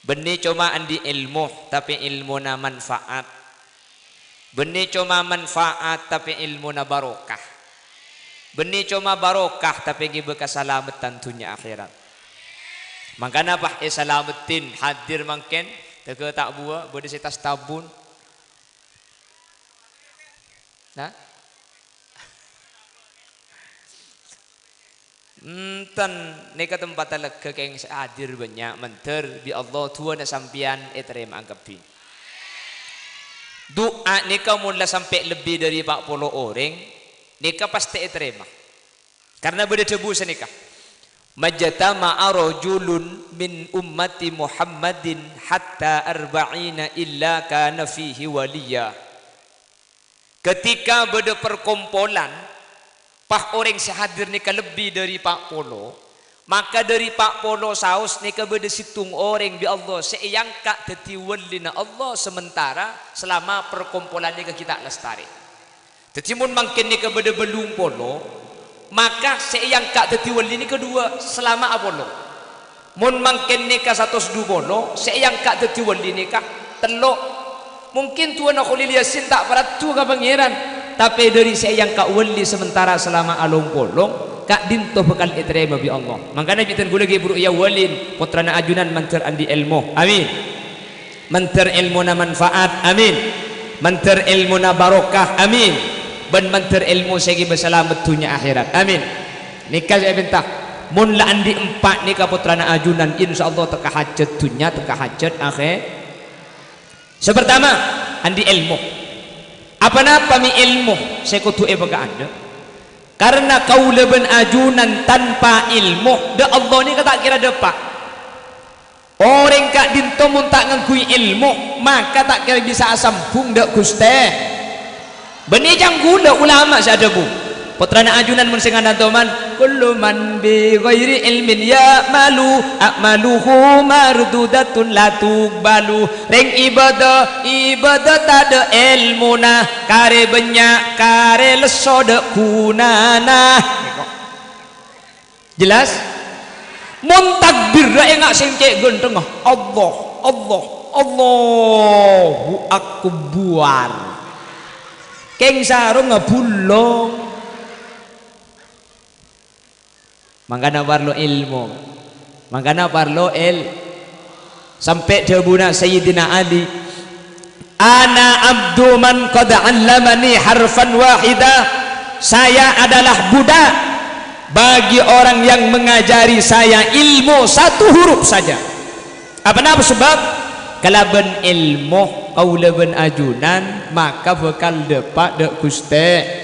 Bânnè coma andi' èlmo, tapè èlmona manfaat. Bânnè coma manfaat, tapè èlmona barokah. Bânnè coma barokah, tapè ghibâ kasalameddhân dhunnya akhèrat. Mangkana, pas èsalameddhin hadir mangkèn, tèghâ ta' buwâ, bâdâ sè tas tabun. Nah? Enten, nèka tempatta lega kèng sè hadir bânnya', mandhâr bi' Allah du'âna sampèyan ètarèma'a kabbhi. Du'a nèka mon la sampè' lebbi dâri pa' polo orèng, nèka pastè ètarèma. Karna bâdâ dhâbu sanèka, "Majtama'a rajulun min ummati Muhammadin hatta arba'ina illa kana fihi waliyya." Ketika bâdâ perkompolan, pas orèng sè hadir nèka lebbi dâri pa' polo, maka dâri pa' polo saos nèka bâdâ sèttong orèng bi' Allah sè èangka' dhâddhi walina Allah sementara selama perkompolan nèka ghi' ta' lastarè. Dhâddhi, mon mangkèn nèka bâdâ bâllung polo, maka sè èangka' dhâddhi wali nèka duwâ' selama apolong. Mon mangkèn nèka satos du polo, sè èangka' dhâddhi wali nèka tello'. Mungkin du'âna Kholil Yasin ta' paraddhu ka Pangèran, tapè dâri sè èangka' wali sementara selama along polong, ka'dinto bhâkal ètarèma bi' Allah. Mangkana bhâdhân ghulâ ghi' buru èawalin, pottrana ajunan mandhâr andi' èlmo. Amin. Mandhâr èlmona manfaat, amin. Mandhâr èlmona barokah, amin. Bân mandhâr èlmo sè ghibâ salamet dhunnya akhèrat, amin. Nèka sè èpènta. Mon la andi' empa' nèka pottrana ajunan, insyaallah tekka hajhât dhunnya, tekka hajhât akhè-, Sè partama, andi' èlmo. Aponapa mè' èlmo sè kodhu èpakaandhâ'? Karna kaulâ bân ajunan tanpa èlmo, dâ' Allah nèka ta' kèra dâpa'. Orèng ka'dinto mon ta' ngangghuy èlmo, maka ta' kèra bisa asambhung dâ' Ghustè. Bânnè ca'na kaulâ ulama sè adhâbu, pottrana ajunan mon sè ngandhâ toman, "Kullu man bi ghairi ilmin ya'malu, a'maluhu mardudatun la tuqbalu." Rèng ibadah, ibadah tadâ' èlmona, karè bânnya', karè lesso dâ' ghunana. Jelas? Mon takbirra enga' sè cè' ghântengnga, Allah, Allah, Allahu Akbar. Kèng sarongnga bulong. Mangkana parlo èlmo. Mangkana parlo èl-, sampè' dhâbuna Sayyidina Ali, "Ana abdu man qad 'allamani harfan wahida." Saya adalah budak bagi orang yang mengajari saya ilmu satu huruf saja. Aponapa sebab? Kalabân èlmo kaulâ bân ajunan maka bhâkal dâpa' dâ' Ghustè.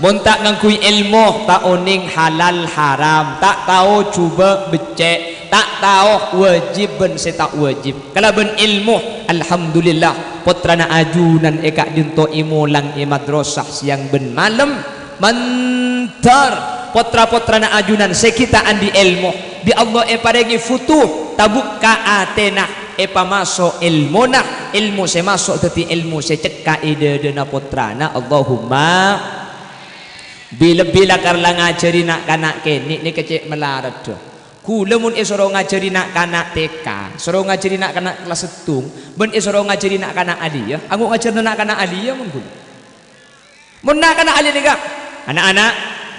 Mon ta' ngangghuy èlmo, ta' onèng halal haram, ta' tao jhubâ' beccè', ta' tao wajib bân sè ta' wajib. Kalabân èlmo, alhamdulillah, pottrana ajunan è ka'dinto èmolang è madrasah sèyang bân malem. Mandhâr, pottra-pottrana ajunan sè ghi' ta' andi' èlmo, bi' Allah èparèngè futuh, tabukka' atèna, èpamaso' èlmona, èlmo sè maso' dhâddhi èlmo sè cekka' è dhâdhâna pottrana. Allahumma. Bi-, lebbi lakar la ngajhâri na'-kana' kènè' nèka cè' malaradhâ. Kaulâ mon èsoro ngajhâri na'-kana' T K, soro ngajhâri na'-kana' kellas sèttong, bân èsoro ngajhâri na'-kana' aliyah, anggo ngajhârna na'-kana' aliyah mon kaulâ. Mon na'-kana' aliyah nèka, "Anak-anak,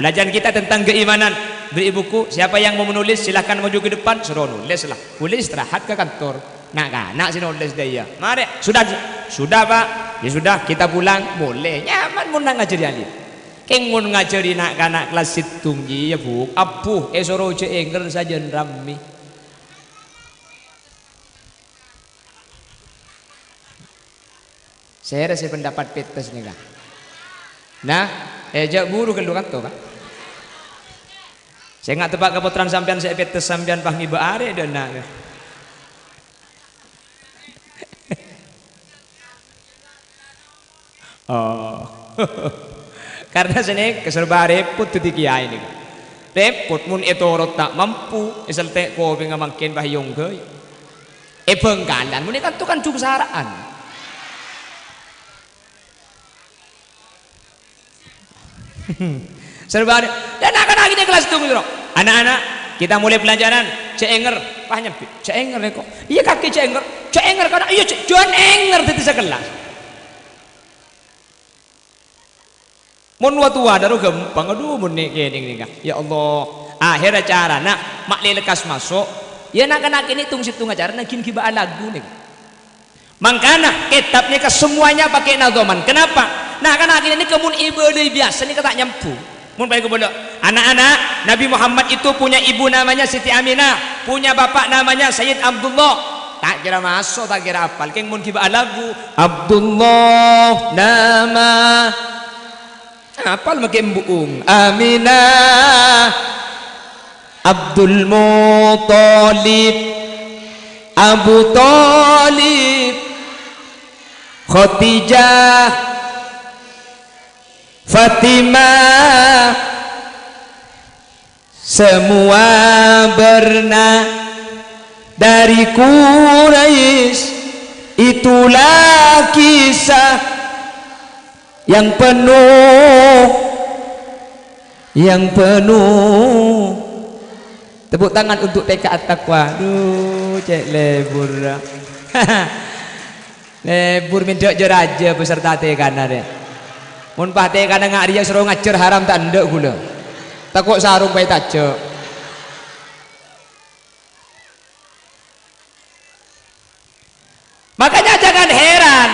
pelajaran kita tentang keimanan. Beri buku, siapa yang mau menulis, silahkan maju ke depan." Soro nulis lah. Kaulâ istirahat ka kantor. Na'-kana' sè nulis dâ' iyâ. "Marè." "Sudah, sudah, Pak." "Ya sudah, kita pulang." Molè. Nyaman mon na-, ngajhâri aliyah. Kèng mon ngajhâri na'-kana' kellas sèttong, iyâ, Bu', abbhu, èsoro jhâ' èngèr sajân rammè. Sèra sè pendapat pèttes nèka? Nah, eh, jhâ' buru ghâllu kanto, Ka'. Sènga' teppa' ka pottrana sampèyan sè èpèttes sampèyan pas ngibâ arè dâ' enna'. Oh. Karna sè nèka serba repot dhâddhi kèyaè nèka. Repot mon ètoro' ta' mampu, èsèltè' kopèngnga mangkèn pas èongghâi. È Bhângkalan, mon è kanto kan jhung sara'an. Serba, dan anak-anak ini kelas tunggu, bro. Anak-anak, kita mulai pelajaran. Jhâ' èngèr, pas nyambi. Jhâ' èngèr, Ko. Iyâ, kakè jhâ' èngèr. Jhâ' èngèr, kana'. Iyâ, jhâ', jhân èngèr dhâddhi sakellas. Mon wa-towa, dâru ghâmpang. Adhu, mon nè'-kènè' nèka. Ya Allah. Akhèr acarana, ma' lè lekkas maso'. Iyâ, na'-kana' kènè' tong-sèttonga acarana ghi' ngibâ'â lagu nèka. Mangkana, kètab nèka semuanya pakai nadhoman. Kenapa? Na'-kana' kènè' nèka mon èbâlâi biyasa nèka ta' nyambhung. Mon paèngghâ bâlâ, "Anak-anak, Nabi Muhammad itu punya ibu namanya Siti Aminah, punya bapak namanya Sayyid Abdullah." Ta' kèra maso', ta' kèra apal. Kèng mon ghibâ lagu, "Abdullah nama." Apal makè embu'ung. Aminah. Abdul Muthalib. Abu Thalib. Khadijah. Fatimah. Semua berna dari Quraisy, itulah kisah yang penuh, yang penuh. Tepuk tangan untuk T K At-Taqwa. Aduh, cè' lebur. Lebur mènta jâ-rajâ beserta T K-na, rè. Mon pas T K-na nga' rèya soro ngajhâr haram ta' endâ' ghulâ. Tako' sarong paè tajâ'. Makanya jangan heran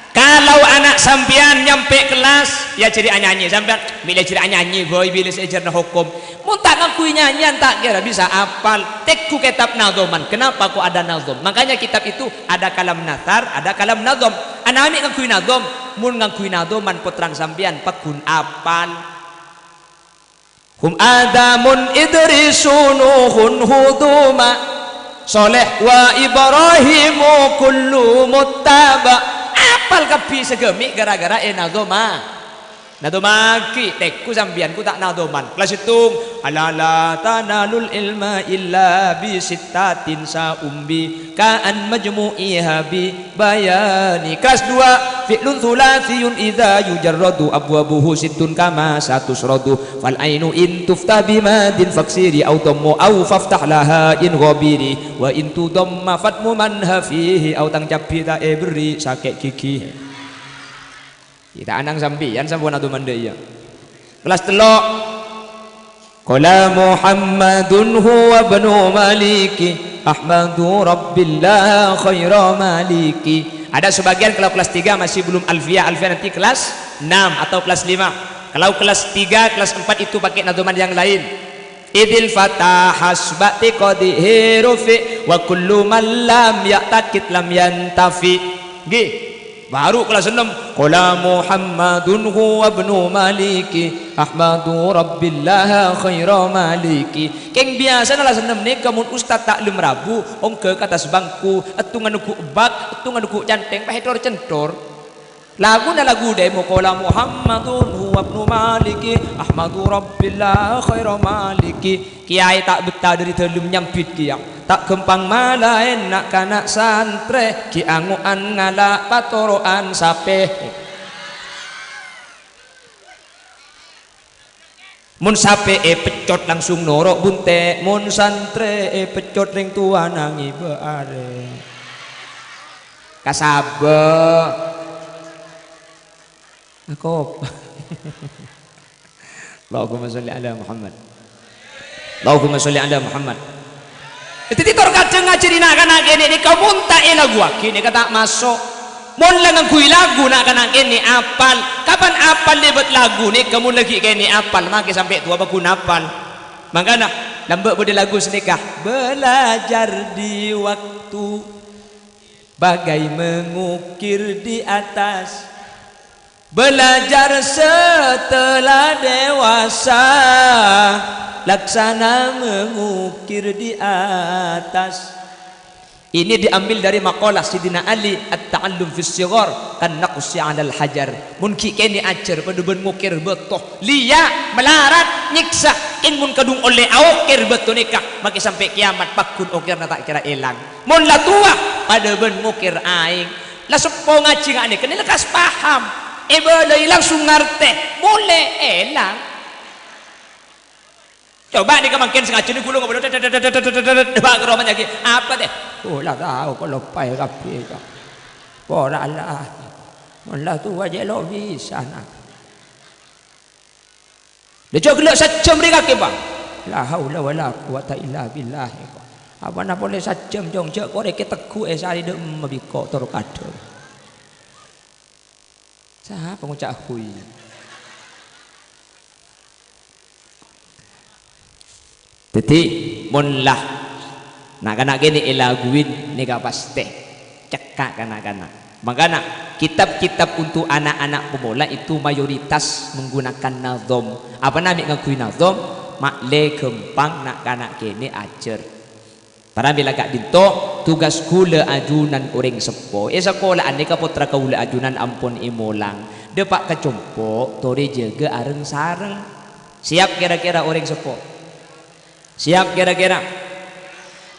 kalau anak sampèyan nyampè kellas, èajhâri anyanyi. Sampèyan mèlè ajhâri anyanyi, bhâi bilâ sè èajhârâna hokom. Mon ta' ngangghuy nyanyian, ta' kèra bisa apal. Tèngghu kètab nadhoman. Kenapa kok ada nadhom? Makanya kitab itu ada kalam nathar, ada kalam nadhom. Ana' mè' ngangghuy nadhom, mon ngangghuy nadhoman pottrana sampèyan paggun apal. Hum Adamun Idrisu Nuhun huduma, Shaleh wa Ibrahimu kullu muttaba. Apal kabbhi saghâmè' ghârâ-ghârâ ènadhoma. Nadhomaghi, tèko sampèyan ghu ta' nadhoman. Kelas sèttong, "Ala la tanalul ilma illa bi sittatin sa'umbi ka'an majmu'iha bi bayani." Kelas dua, "Fi'lun thulatsiyun idza yujarradu abwabuhu sittun kama satusradu. Fal ainu in tuftah bi madin faksiri au dhammu au faftah laha in ghabiri. Wa in tudhamma fatmu manha fihi au tang cabbhi ta' èberri' sakè' ghighi." Iyâ, ta' anang sampèyan sampon adu mandhâ iyâ. Kelas tello'. Qala Muhammadun huwa ibnu Maliki, Ahmadu Rabbillah khaira Maliki. Ada sebagian kalau kelas tiga masih belum Alfiyah, Alfiyah nanti kelas enam atau kelas lima. Kalau kelas tiga, kelas empat itu pakai nadhoman yang lain. Idil fata hasba tiqadihi rufi, wa kullu man lam ya'taqid lam yantafi. Ngghi. Baru kelas ennem. Qala Muhammadun huwa ibnu Maliki, Ahmadu Rabbillah khaira Maliki. Kèng biyasana kelas ennem nèka mon ustad ta' lem rabu, ongghâ ka attas bangku, èttongan ghu' bak, èttongan ghu' cantèng, pas ètor-cèntor. Laguna lagu demo, "Qala Muhammadun huwa ibnu Maliki, Ahmadu Rabbillah khaira Maliki." Kèyaè ta' bettah dhâri dâlem nyambit kèya. Ta' ghâmpang malaèn na'-kana' santrè, ghi' ango'an ngala' patoro'an sapè. Mon sapè èpeccot langsung noro' bunte', mon santrè èpeccot rèng towana ngibâ arè. Kasabâ'. Akop. Allahumma sholli ala Muhammad. Allahumma sholli ala Muhammad. Dhâddhi, tor kadhâng ngajhâri na'-kana' kènè' nèka mon ta' èlaguwaghi nèka ta' maso'. Mon la ngangghuy lagu na'-kana' kènè' apal. Kapan apal lèbât lagu nèka mon la ghi' kènè' apal, makè sampè' towa paggun apal. Mangkana, lambâ' bâdâ lagu sanèka, "Belajar di waktu bagai mengukir di atas." Belajar setelah dewasa, laksana mengukir di atas. Ini diambil dari maqalah Sidina Ali, "At-ta'allum fis shighar kan naqsyi 'alal hajar." Mon ghi' kènè' ajhâr padâ bân ngokèr bâto. Liya, malarat, nyèksa. Kèng mon kadhung ollè aokèr bâto nèka, makè sampè' kèyamat paggun okèrna ta' kèra èlang. Mon la towa, padâ bân ngokèr aèng. La seppo ngajhi nga' nèka, nèka lekas paham. Èbâlâi langsung ngartè, molè èlang. Coba nèka mangkèn sè ngajhâni ghulung ngobrol, dâpa' ka roma nyagi, "Apa, tè?" "Oh, la tao, kaloppaè kabbhi, Cong. Pora la. Mon la towa jhâ' lo' bisa, na'." Lha, jhâ' ghellâ' sajjhâm rè kakè, Pak. La haula wala quwata illa billah, Pak. Apana polè sajjhâm, Cong, jhâ' korè kè tegghu' è sarè dâ' emma biko tor kadhâng. Sapa ngoca' hui? Dhâddhi, mon la na'-kana' kènè' èlaguwin, nèka pastè cekka' ka na'-kana'. Mangkana, kitab-kitab untuk anak-anak pemula itu mayoritas menggunakan nazom. Apana mè' ngangghuy nazom? Ma'lè ghâmpang na'-kana' kènè' ajhâr. Para mèla ka'dinto, tugas kaulâ ajunan orèng seppo. È sakola'an nèka pottra kaulâ ajunan ampon èmolang. Dâpa' ka compo', torè jâgâ areng-sareng. Siap kèra-kèra orèng seppo? Siap kèra-kèra?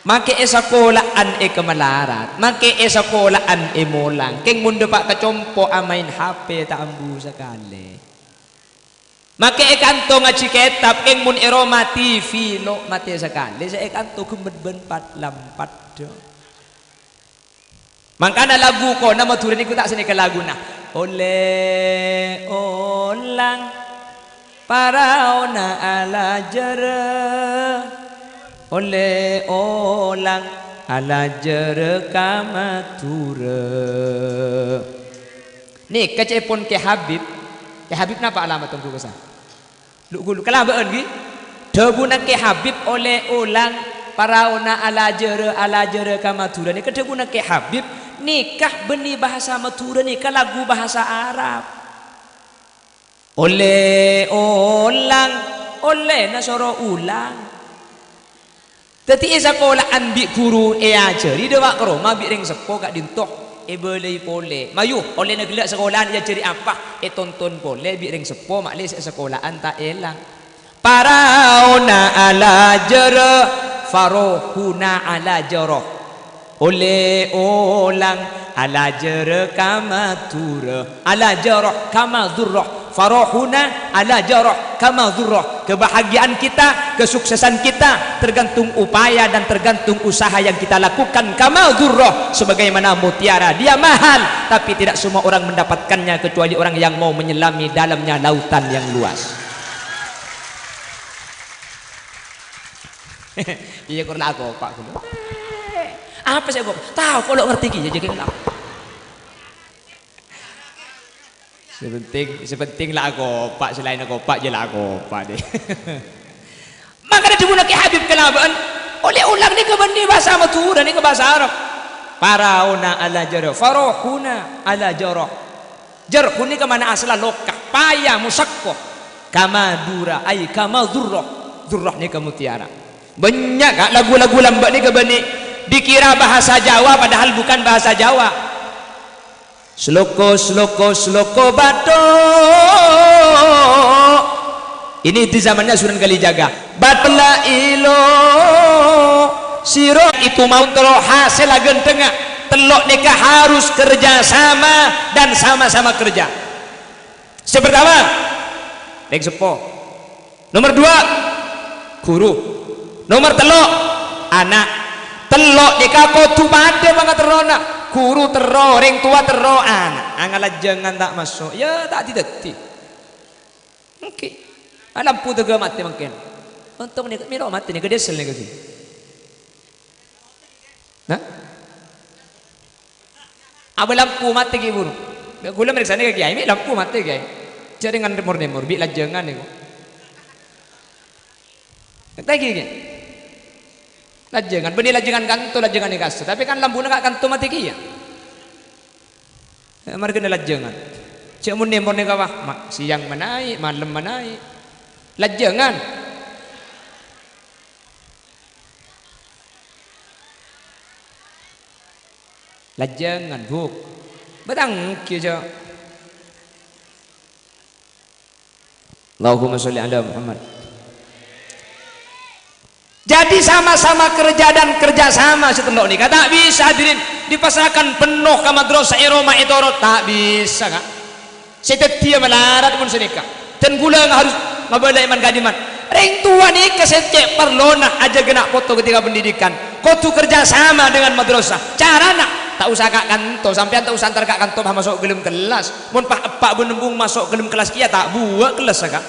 Makè è sakola'an èkamalarat, makè è sakola'an èmolang. Kèng mon dâpa' ka compo' amaèn H P ta' ambu sakalè. Makè è kanto ngajhi kètab, kèng mon è roma T V lo' matè sakalè, sè è kanto ghemmet bân pat-lampadda. Mangkana lagu kona Madhurâ nèko ta' sanèka laguna. Ollè olang paraona alajârâ, ollè olang alajârâ ka Madhurâ. Nèka cè'èpon Kè Habib. Kè Habib napa alamat tonggu kesa? Lu-, gulu, kalaba'an, ghi? Dhâbuna Kè Habib ollè olang Paraona alajârâ, alajârâ ka Madhurâ nèka dhâbuna Kè Habib, nèka bânnè bhâsa Madhurâ nèka lagu bhâsa Arab. Ollè olang, ollèna soro ulang. Dhâddhi è sakola'an bi' ghuru èajhâri, dâpa' ka roma bi' rèng seppo ka'dinto èbâlâi polè. Mayu, ollèna ghellâ' sakola'an èajhâri apa? Ètonton polè bi' rèng seppo, ma'lè sè sakola'an ta' èlang. Paraona alajârâ, farohuna alajârâ. Ollè olang, alajârâ ka Madhurâ, alajârâ ka Madhurâ, farohuna alajârâ ka Madhurâ. Kebahagiaan kita, kesuksesan kita tergantung upaya dan tergantung usaha yang kita lakukan ka Madhurâ. Sebagaimana mutiara, dia mahal, tapi tidak semua orang mendapatkannya kecuali orang yang mau menyelami dalamnya lautan yang luas. Iyâ, kor la akopa' ghulâ. Apa sè akopa'? Tao, kolo' ngerti kèya, jâ' kèya la. Sè penting, sè penting la akopa', sè laèn akopa', jâ' la akopa' deh. Mangkana dhâbuna Kè Habib kalabân, ollè olang nèka bânnè bhâsa Madhurâ, nèka bhâsa Arab. Paraona alajârâ, farohuna alajârâ. Jarhun nèka ma'na asalla loka, paya, mosakkot. Ka Madhurâ, ai ka Madhurâ. Dhurâ nèka mutiara. Bânnya', Ka', lagu-lagu lambâ' nèka bânnè dikira bahasa Jawa, padahal bukan bahasa Jawa. Sloko, sloko, sloko bathok. Ini di zamannya Sunan Kalijaga. Bat la ilo siro itu mau terro hasil ghânthengnga. Tello' nèka harus kerja sama dan sama-sama kerja. Sè pertama, rèng seppo. Nomor dua, ghuru. Nomor tello', ana'. Tello' nèka kodhu padâ pangaterrona. Ghuru terro, rèng towa terro, ana'. Angalajângan ta' maso', ya ta' dhâddhi. Ènggi. Ah, lampu tèghâ matè mangkèn. Ontong nèka, mèlo matè nèka diesel nèka ghi. Nah? Abâ lampu matè ghi buru. Ghulâ marèksanè ka kèyaè, mè' lampu matè kèyaè. Jhâ' rèng ngan remor-nemor, bi' lajângan nèko. Tèngghi kèyaè. Lajângan, bânnè lajângan kanto, lajângan è kassa'. Tapè kan lampuna ka' kanto matè kèya. Eh, marghâna lajângan. Jhâ' mon-nemor nèka, wah, ma-, sèyang manaè', malem manaè'. Lajângan. Lajângan, Bu'. Bâtang ghi, jhâ'. Allahumma sholli ala Muhammad. Jadi sama-sama kerja dan kerja sama sè tello' nèka ta' bisa, hadirin, dipasrahkan penuh ka madrasah è roma ètoro', ta' bisa, Ka'. Sè dhâddhiyâ malarat mon sanèka. Dan ghulâ harus mabâlâ è man-ka'dimman. Rèng towa nèka sè cè' parlona ajâgâ na' poto ketika pendidikan. Kodhu kerja sama dengan madrasah. Carana, ta' osa ka' kanto, sampèyan ta' osa entar ka' kanto pas maso' ghâlem kellas. Mon pas eppa' bân embung maso' ghâlem kellas kèya ta' buwâ' kellassa, Ka'.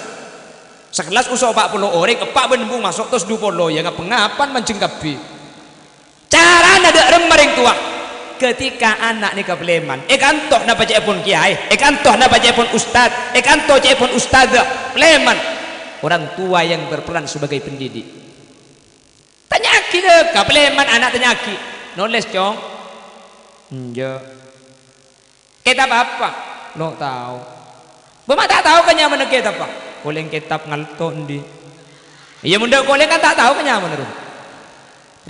Sakellas oso' pa' polo orèng, eppa' bân embung maso' tos du polo, ya ngap-ngapan manjheng kabbhi. Carana dâ' remma rèng towa. Ketika ana' nèka palèman, è kanto napa cè'èpon kèyaè, è kanto napa cè'èpon ustad, è kanto cè'èpon ustadzah, palèman. Orang tua yang berperan sebagai pendidik. Tanya'aghi, lè, ka palèman ana' tanya'aghi. "Nolès, Cong?" "Enjâ'." "Kètab apa?" "Lo' tao." "Bâ' ma' ta' tao ka nyamana kètabbhâ?" "Kolèng kètab ngalto' andi'." Iyâ, mon dâ' kolèng kan ta' tao ka nyamana, ro.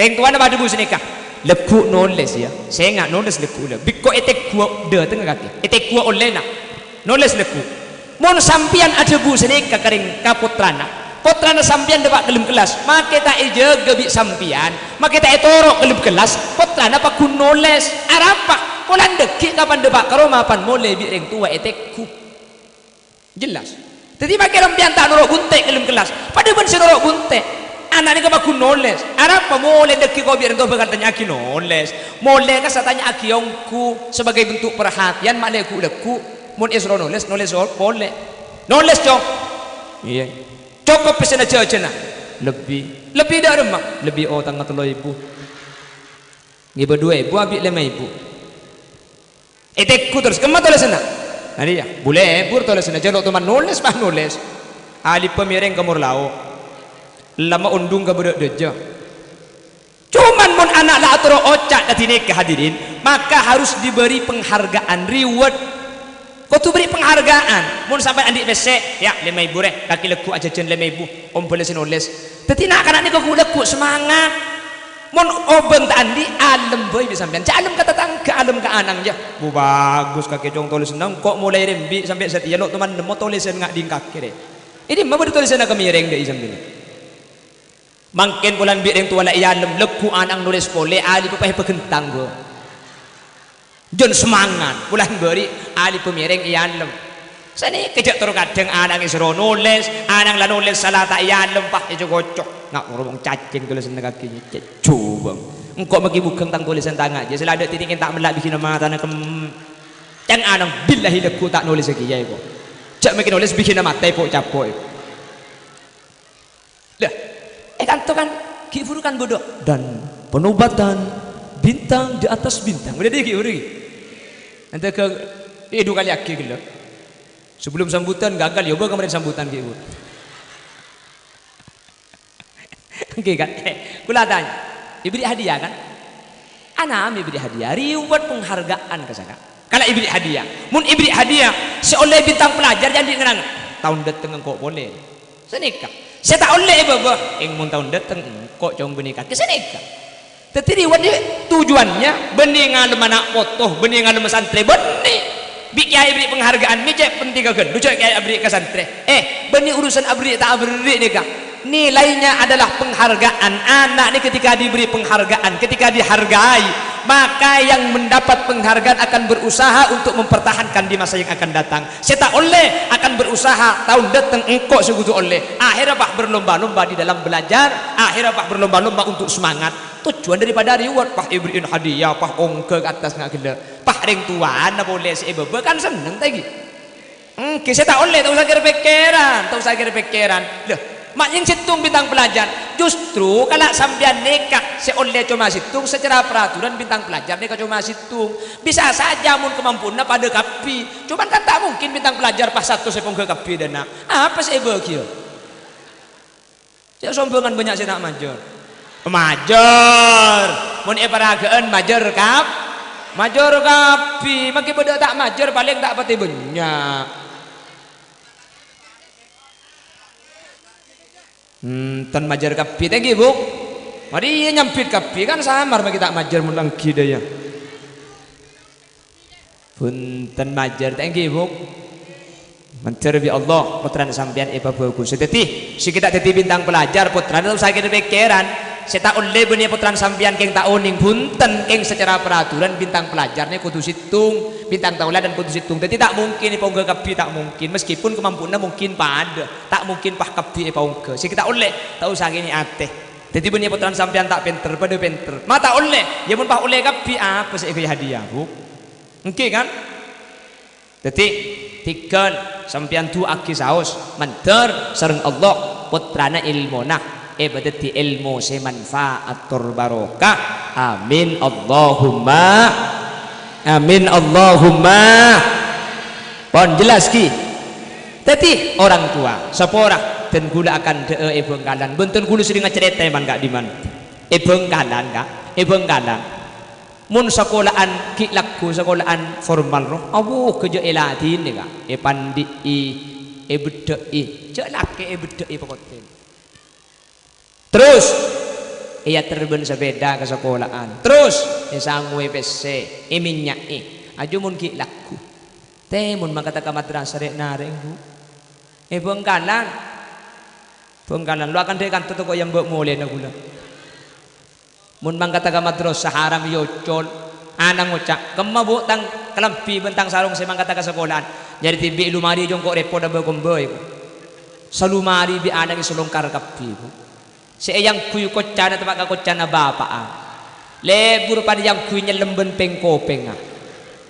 Rèng towana padâ bu sanèka, "Lagghu' nolès, ya. Sènga' nolès lagghu' la. Bikko' ètegghuwâ dâtengnga kakè. Ètegghuwâ ollèna. Nolès lagghu'." Mon sampèyan adhâbu sanèka ka rèng-, ka pottrana, pottrana sampèyan dâpa' ghâlem kellas, makè ta' èjâgâ bi' sampèyan, makè ta' ètoro' ghâlem kellas, pottrana pagghun nolès. Arapa? Polana dhâggi' kapan dâpa' ka roma pan molè bi' rèng towa ètegghu. Jelas? Dhâddhi makè sampèyan ta' noro' bunte' ghâlem kellas, padâ bân sè noro' bunte'. Ana' nèka pagghun nolès. Arapa molè dhâggi' ko' bi' rèng towa bhâkal tanya'aghi nolès? Molè kassa' tanya'aghi ongghu sebagai bentuk perhatian, ma' lagghu'-lagghu'. Mon èsoro nolès, nolès ol-, polè. "Nolès, Cong." "Iyâ." "Cokop pèssèna jhâjhâna?" "Lebbi." "Lebbi dâ' remma?" "Lebbi otangnga tello èbu." "Ngibâ du èbu, abi' lèma èbu." Ètegghu terros, "Kemma tolèsanna?" "Arèya, bu lèbur tolèsanna, jhâ' lo' toman nolès, pas nolès." Alibbhâ mèrèng ka mor lao'. Ellâmma ondhung ka bârâ' dâjâ. Cuman mon ana' la atoro' oca' kadhi nèka, hadirin, maka harus diberi penghargaan, reward. Kodhu beri penghargaan. Mon sampèyan andi' pèssè, "Ya, lèma èbu rè, kakè lagghu' ajhâjhân lèma èbu, om bâlâ sè nolès." Dhâddhi na'-kana' nèka ghu-, lagghu' semangat. Mon obâng ta' andi', alem bhâi bi' sampèyan. Jhâ' alem ka tatangghâ, alem ka ana'na, yâ. Bu, bagus kakè cong tolèsanna, engko' molaè rèmbi' sampè' satèya lo' toman nemmo tolèsan nga' dhing kakè rè. È dimma bâdâ tolèsanna kemèrèng dâ'i sampèyan? Mangkèn polana bi' rèng towa la èalem, lagghu' ana'na nolès polè, alèppa pas èpaghentang, Bu. Jhân semangat, polana bâri' alèppa mèrèng èalem. Sanèka jhâ' toro' kadhâng ana'na èsoro nolès, ana'na la nolès sala ta' èalem, pas èco-koco. Nga' oromong cacèng tolèsanna kakè nyècè', jhubâng. Engko' makè bhughâng tang tolèsan ta' ngajhi, sè la dâ' tènè'en ta' mella' bighinna matana kem-, cang ana'na billahi lagghu' ta' nolès kèya, Bu. Jhâ' makè nolès bighinna matè po'-capo'. Lah, è kanto kan, ghi' bhuru kan bâdâ, "Dan penobatan bintang di atas bintang." Bâdâ dâ' ghi' bhuru ghi'. Nanti ke, eh, dua kali lagi gila. Sebelum sambutan gagal, ya, bâ kemarin sambutan ghi' bhuru. Oke kan? Eh, kula tanya. Èbèrri' hadiah kan? Ana' mè' èbèrri' hadiah, reward penghargaan ka saka. Kala èbèrri' hadiah. Mon èbèrri' hadiah, sè ollè bintang pelajar jhâ' andi' ngerang. Taon dâteng engko' polè. Sanèka. Sè ta' ollè è bâbâ, kèng mon taon dâteng, engko' cong bânnè kakè sanèka. Dhâddhi reward nè tujuannya bânnè ngalem ana' poto, bânnè ngalem santrè, bânnè. Bi' kèyaè bèrri' penghargaan, mè' cè' pentingnga ghâllu, jhâ' kèyaè abèrri' ka santrè. Eh, bânnè urusan abèrri' ta' abèrri' nèka. Nilainya adalah penghargaan. Ana' nè ketika diberi penghargaan, ketika dihargai, maka yang mendapat penghargaan akan berusaha untuk mempertahankan di masa yang akan datang. Sè ta' ollè akan berusaha, taon dâteng engko' sè kodhu ollè. Akhirnya, pas berlomba-lomba di dalam belajar, akhirnya, pas berlomba-lomba untuk semangat. Tujuan daripada reward, pas èbèrri'in hadiah, pas ongghâ ka attas nga' ghellâ'. Pas rèng towana polè sè è bâbâ kan senneng ta' ghi'? Èngghi, sè ta' ollè, ta' osa kèr-pèkkèran, ta' osa kèr-pèkkèran. Lho, ma' nyèng sèttong bintang pelajar. Justru kala sampèyan nèka sè ollè coma sèttong, secara peraturan bintang pelajar nèka coma sèttong. Bisa saja mon kamampowanna padâ kabbhi. Cuman kan ta' mungkin bintang pelajar pas satos èponggha kabbhi dâ' enna'. Apa sè èbâghiyâ? Cè' sombongan bânnya' sè ta' majâr. Majâr. Mon èparaga'an majâr kab-, majâr kabbhi. Mangkè bâdâ ta' majâr, palèng ta' patè bânnya'. Hmm, ten majâr kabbhi, ta' èngghi, Bu'? Marè iyâ nyambit kabbhi, kan samar mangkè ta' majâr mon la èngghi dâ' iyâ. Bhunten majâr, ta' èngghi, Bu'? Mandhâr bi' Allah, pottrana sampèyan èpabhâghus. Dhâddhi, sè ghi' ta' dhâddhi bintang pelajar, pottrana ta' osa kèr-pèkkèran. Sè ta' ollè bânnè pottrana sampèyan kèng ta' onèng, bhunten, kèng secara peraturan bintang pelajar nè kodhu sèttong, bintang tauladan kodhu sèttong. Dhâddhi ta' mungkin èponggha kabbhi, ta' mungkin. Meskipun kamampowanna mungkin padâ, ta' mungkin pas kabbhi èpaongghâ. Sè ghi' ta' ollè, ta' osa kènè' atè. Dhâddhi bânnè pottrana sampèyan ta' pènter, padâ pènter. Ma' ta' ollè, yâ mon pas ollè kabbhi, apa sè èghâbây hadiah, Bu'? Èngghi, kan? Dhâddhi, tèghâl sampèyan du'aaghi saos, mandhâr sareng Allah, pottrana èlmona èpadhâddhi èlmo sè manfaat tor barokah. Amin, Allahumma amin, Allahumma. Pon jelas, ghi? Dhâddhi, orang tua, sapora dân ghulâ akandhâ'â è Bhângkalan. Bhunten ghulâ serrèng acarèta è man ka'dimman. È Bhângkalan, Ka', è Bhângkalan. Mon sakola'an ghi' lagghu' sakola'an formal rowa, awoga jhâ' èladhinè, Ka', èpandi'i, èbeddhâ'i, jhâ' lakè' èbeddhâ'i pakottèn. Terros, èyater bân sapèda ka sakola'an. Terros, èsangowè pèssè, èmènya'è. Ajjhâ mon ghi' lagghu'. Tè, mon mangkata ka madrasah rè'-narè', Bu'. È Bhângkalan. Bhângkalan, lo' akandhâ' è kanto tako' èyambâ' molèna ghulâ. Mon mangkata ka madrasah haram èyocol. Ana' ngoca', "Kemma, Bu', tang kalambhi bân tang sarong sè mangkata ka sakola'an?" Nyarè dhibi' è lomari jhungko' rèpot abâ-kombâ, Bu'. Salomari bi' ana' èsalongkar kabbhi, Bu'. Sè èyangghuy koccana teppa' ka koccana bapa'na. Lebur padâ èyangghuy nyellem bân pèng-kopèngnga.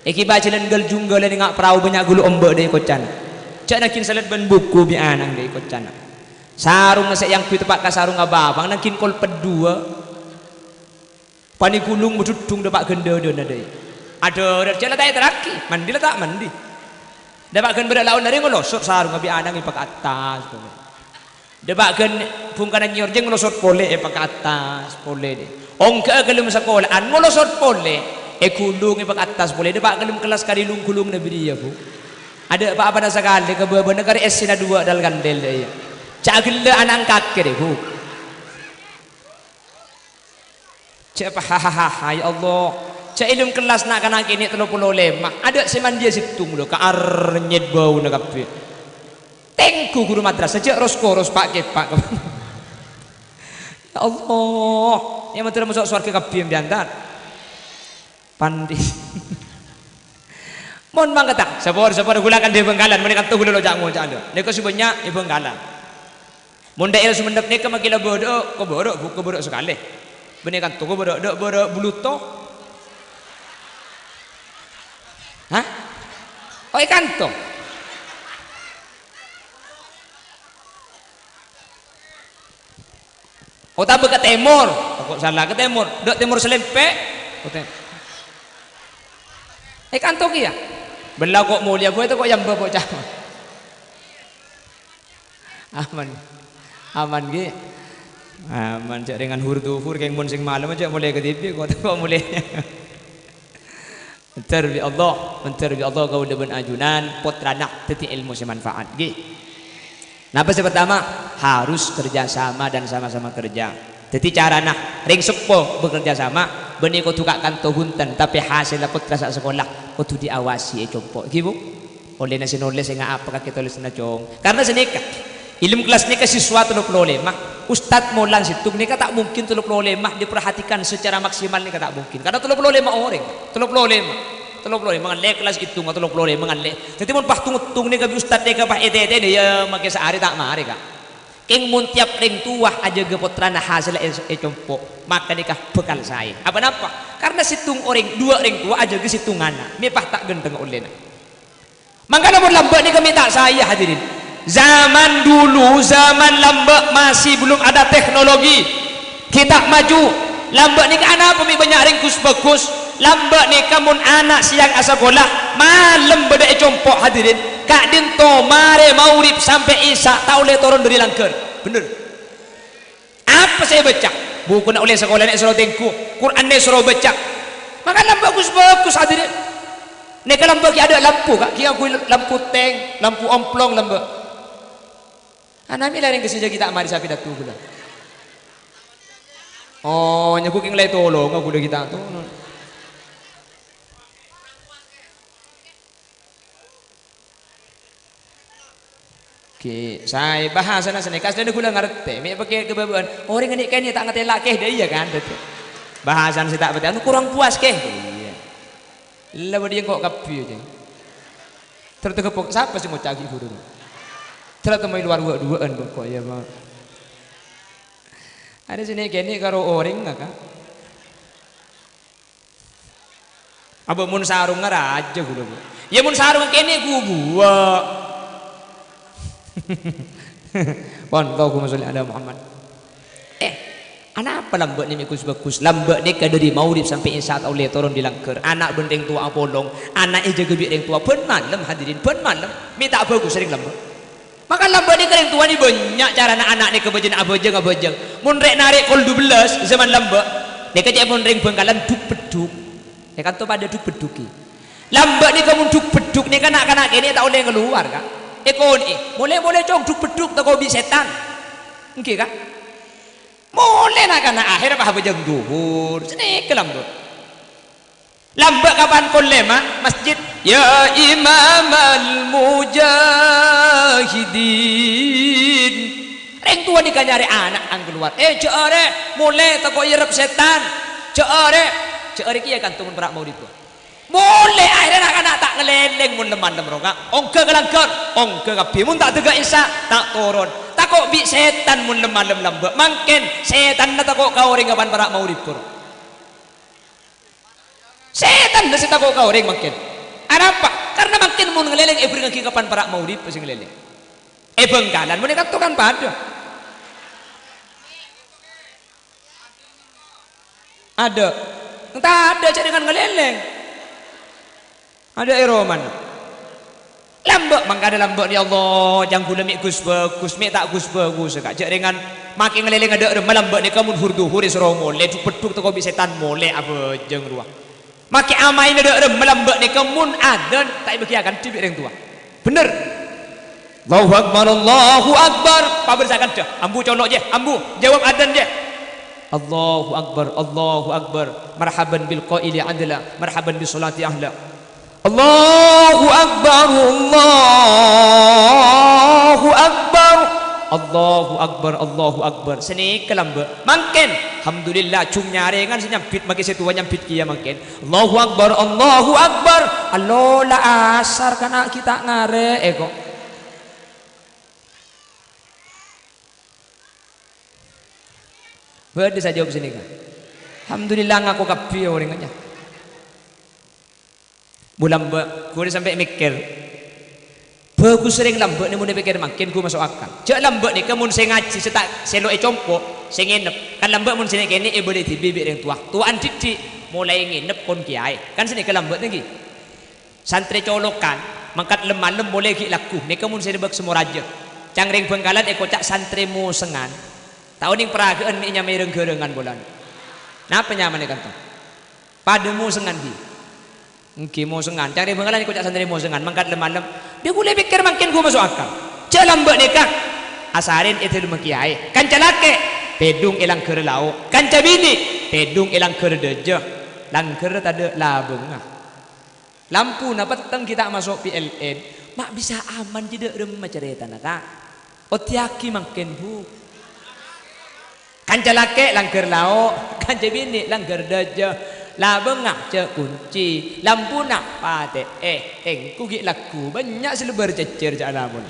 Èghibâ jhâlân ghâl-jhunggâlân ènga' parao bânnya' ghulu ombâ' dâri koccana. Jhâ' naghin salèt bân buku bi' ana' dâri koccana. Sarongnga sè èyangghuy teppa' ka sarongnga bapa'na naghin kol peddhuwâ. Panè ghulung madhuddhung dâpa' ghân dâdâna dâi. Adhârât jhâ' la ta' èterraghi, mandi la ta' mandi. Dâpa' ghân bârâ' laon arè ngalosot sarongnga bi' ana' èpaka'attas polè. Dâpa' ghân bhungkana nyèyor jhâ' ngalosot polè èpaka'attas polè dâi. Ongghâ'â ghâlem sakola'an, molosot polè. Èghulung, èpakattas polè, dâpa' ghâlem kellas ka ḍâlem ghulungnga bâriyâ, Bu. Aḍâ' pa-apana sakalè, kabâbâna karè essèna ḍuwâ' dal-kandel, iyâ. Jhâ' ghellâ' ana' angkakè, Bu. Jhâ' pa-, hahaha, ya Allah. Jhâ' è ḍâlem kellas na'-kana' kènè' tello polo lèma'. Aḍâ' sè manḍiyâ sèttong, lho, kaarnyet bâuna kabbhi. Tèngghu ghuru madrasah, jhâ' ros-koros, pa'-kèpa'. Ya Allah, ya, mandhâr maso' sowarghâ kabbhi, sampèyan, ta'? Pandi. Mon mangkata, sapor-sapor ghulâ kan è Bhângkalan, mon è kanto ghulâ lo' ca'-ngoca', lho. Nèko sè bânnya' è Bhângkalan. Mon ḍâ'ârâ Songennep nèka makè la bâḍâ'â, kobârâ', Bu, kobârâ' sakalè. Bânnè kanto kobârâ', ḍâ' bârâ' Buluto. Hah? Oh, è kanto. Otabâ ka tèmor. Kok sala ka tèmor. Ḍâ' tèmor Salèmpè'. Kok tè-, è kanto kèya. Bella kok molèya, Bu, èto kok yâ mbâ, kok ca-, Aman. Aman, ghi. Aman, jhâ' rèngan hur-duhur, kèng mon sèng malem jhâ' molè ka dhibi', kok, kok molè. Mandhâr bi' Allah, mandhâr bi' Allah kaulâ bân ajunan pottrana dhâddhi èlmo sè manfaat, ghi. Napa sè pertama? Harus kerja sama dan sama-sama kerja. Dhâddhi carana rèng seppo bekerja sama, bânnè kodhu ka-, kanto bhunten, tapè hasèlla pottra sè asakola kodhu diawasi, ècompo', ghi, Bu. Ollèna sè nolès sè ngapa kakè tolèsanna, Cong? Karna sanèka, è ḍâlem kellas nèka siswa tello polo lèma', ustad molang sèttong nèka ta' mungkin tello polo lèma' diperhatikan secara maksimal nèka ta' mungkin. Karna tello polo lèma' orèng, tello polo lèma', tello polo lèma' ngallè kellas èttongnga tello polo lèma' ngallè. Dhâddhi mon pas tong-èttong nèka bi' ustad nèka pas ètètènè, ya makè saarè ta' marè, Ka'. Kèng mon tiyap rèng towa ajâgâ pottrana hasèlla è-, ècompo', maka nèka bhâkal saè. Apa napa? Karna sèttong orèng, ḍuwâ' rèng towa ajâgâ sèttong ana', mè' pas ta' ghântengnga ollèna. Mangkana mon lambâ' nèka mè' ta' saè, hadirin. Zaman dulu, zaman lambâ' masih belum ada teknologi. Ghi' ta' maju. Lambâ' nèka anapa mè' bânnya' rèng ghus-bhâghus? Lambâ' nèka mon ana' sèyang asakola, malem bâḍâ è compo', hadirin. Ka'ḍinto marè maghrib sampè' isya ta' ollè toron ḍâri langghâr. Bhender. Apa sè èbâca? Bukuna ollè sakolana èsoro tèngghu, Qur'anna èsoro bâca. Maka lambâ' ghus-bhâghus, hadirin. Nèka lambâ' ghi' aḍâ' lampu, Ka', ghi' ngangghuy lampu tèng, lampu omplong lambâ'. Ana' mè' larèng ka sè jâgâ ta' marè sapidato ghulâ. Oh, nyèbu kèng la ètolonga ghulâ ghi' ta' tolong. Ghi' saè bhâsana sanèka, asllèna ghulâ ngartè, mè' pakè kabâbâ'ân. Orèng nè'-kènè' ta' ngatèla' kè, ḍâ' iyâ kan, dhâddhi. Bhâsana sè ta' patè, anu, kurang puas kè. Iyâ. La bâḍhi engko' kabbhi, jâ. Terus tegepok, sapa sè ngoca' ghi' ghuru? Terus temmo è lowar wâ'-duwâ'ân kok, ya, Pak. Arè sè nè'-kènè' karo orèng, Ka'. Abâ' mon sarongnga rajâ ghulâ, Bu. Iyâ, mon sarongnga kènè' ghu-bhuwâ. Pon, Allahumma sholli ala Muhammad. Eh, anapa lambâ' nè' mè' ghus-bhâghus? Lambâ' nèka ḍâri maghrib sampè' isya ta' ollè toron ḍâri langghâr. Ana' bân rèng towa apolong. Ana' èjâgâ bi' rèng towa. Bân malem, hadirin, bân malem. Mè' ta' bhâghus rèng lambâ'. Maka lambâ' nèka rèng towa nè bânnya' carana ana' nèka bâjâna abhâjâng-abhâjâng. Mon rè'-narè' kol dubellâs zaman lambâ', nèka ca'èpon rèng Bhângkalan dhuk-beddhuk. È kanto paḍâ dhuk-beddhuk ghi. Lambâ' nèka mon dhuk-beddhuk nèka na'-kana' kènè' ta' ollè ngalowar, Ka'. Èkonè'è, "Molè, molè, Cong, dhuk-beddhuk tako' bi' sètan." Èngghi, Ka'? Molè na'-kana' akhèr pas abhâjâng dhuhur. Sanèka lambâ'. Lambâ' kapan pon lèma', masjid, "Ya Imamal Mujahidin." Rèng towa nèka nyarè ana' angkalowar. "Eh, jhâ' arè, molè tako' èyerrep sètan. Jhâ' arè." Jhâ' arè kèya kanto mon para' maghrib. Molè, akhèrra na'-kana' ta' ngalèlèng mon lem-malem rowa. Ongghâ ka langghâr, ongghâ kabbhi. Mon ta' ḍâgghâ' isya, ta' toron. Tako' bi' sètan mon lem-malem lambâ'. Mangkèn, sètanna tako' ka orèng kapan para' maghrib, bro. Sètanna sè tako' ka orèng mangkèn. Anapa? Karna mangkèn mon ngalèlèng èbhârengngaghi kapan para' maghrib sè ngalèlèng. È Bhângkalan mon è kanto kan paḍâ. Aḍâ'. Enta aḍâ' jhâ' rèngan ngalèlèng. Aḍâ' è romana. Lambâ', mangkana lambâ' nè Allah, jhâ' ghulâ mè' ghus-bhâghus, mè' ta' ghus-bhâghus, Ka'. Jhâ' rèngan Make ngalèlènga dâ' remma lambâ' nèka mon hur-dhuhur èsoro molè, dhuk-peddhuk tako' bi' sètan molè abhâjâng rowa. Make amaèna dâ' remma lambâ' nèka mon adzan ta' èbâghi akandhi bi' rèng towa. Bhender. Allahu Akbar, Allahu Akbar. Pabâr sakadhâ. Ambu colo' jâ, ambu. Jawab adzan jâ. Allahu Akbar, Allahu Akbar. Marhaban bil qaili adla, marhaban bis sholati ahla. Allahu Akbar, Allahu Akbar. Allahu Akbar, Allahu Akbar. Sanèka lambâ'. Mangkèn, alhamdulillah, jhung nyarèngan sè nyambit, make sè towa nyambit kèya mangkèn. Allahu Akbar, Allahu Akbar. Allo la asar kana' ghi' ta' ngarè'è ko'. Bâdâ sè ajâwâb sanèka. Alhamdulillah, ngako kabbhi orèng ka'dinto. Bu lambâ', ghulâ sampè' mèkkèr. Bhâghus rèng lambâ' nè mon èpèkkèr mangkèn ghu maso' akal. Jâ' lambâ' nèka mon sè ngajhi sè ta', sè lo' è compo', sè ngènep. Kan lambâ' mon sè nè'-kènè' èbâlâi dhibi' bi' rèng towa. Towa'an dhiddhi', molaè ngènep kon kèyaè. Kan sanèka lambâ' nèka. Santrè colokan, mangkat lem-malem molè ghi' lagghu. Nèka mon sè nèbâk sè morajâ. Ca'na rèng Bhângkalan èkoca' santrè mosengan. Ta' onèng paraghâ'ân mè' nyamaè reng-ghârângan polana. Napa nyamana ka'dinto? Padâ mosengan, ghi. Èngghi mosengan. Ca'na rèng Bhângkalan èkoca' santrè mosengan, mangkat lem-malem. Bi' ghulâ pèkkèr mangkèn ghu maso' akal. Jâ' lambâ' nèka. Asarèn è dâlemma kèyaè. Kanca lakè', tèdung è langghârra lao'. Kanca binè', tèdung è langghârra dâjâ. Langghârra tadâ' labângnga. Lampuna petteng ghi' ta' maso' P L N, ma' bisa aman jâ' dâ' remma carètana, Ka'? Oddhiyaghi mangkèn, Bu. Kanca lakè' langghâr lao', kanca binè' langghâr dâjâ. Labângnga jâ' kunci, lampuna patè'è, èngko ghi' lagghu, bânnya' sè lebbâr cècèr jâ' lampuna.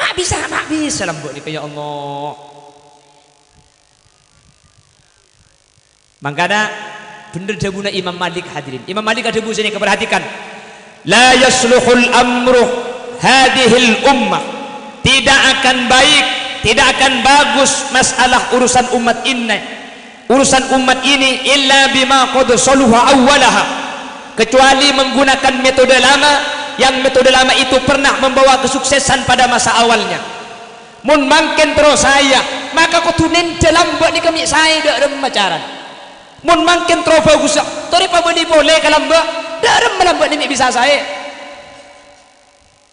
Ma' bisa, ma' bisa lambâ' nèka, ya Allah. Mangkana, bhendher dhâbuna Imam Malik, hadirin. Imam Malik adhâbu sanèka, perhatikan. "La yasluhul amru hadhil ummah." Tidak akan baik, tidak akan bagus masalah urusan umat ini. Urusan umat ini illa bima qad saluha awwalaha, kecuali menggunakan metode lama, yang metode lama itu pernah membawa kesuksesan pada masa awalnya. Mon mangkèn terro saèya, maka kodhu nèndhâ lambâ' nèka mè' saè dâ' remma carana. Mon mangkèn terro bhâghussa, torè pabâli polè ka lambâ', dâ' remma lambâ' nè mè' bisa saè.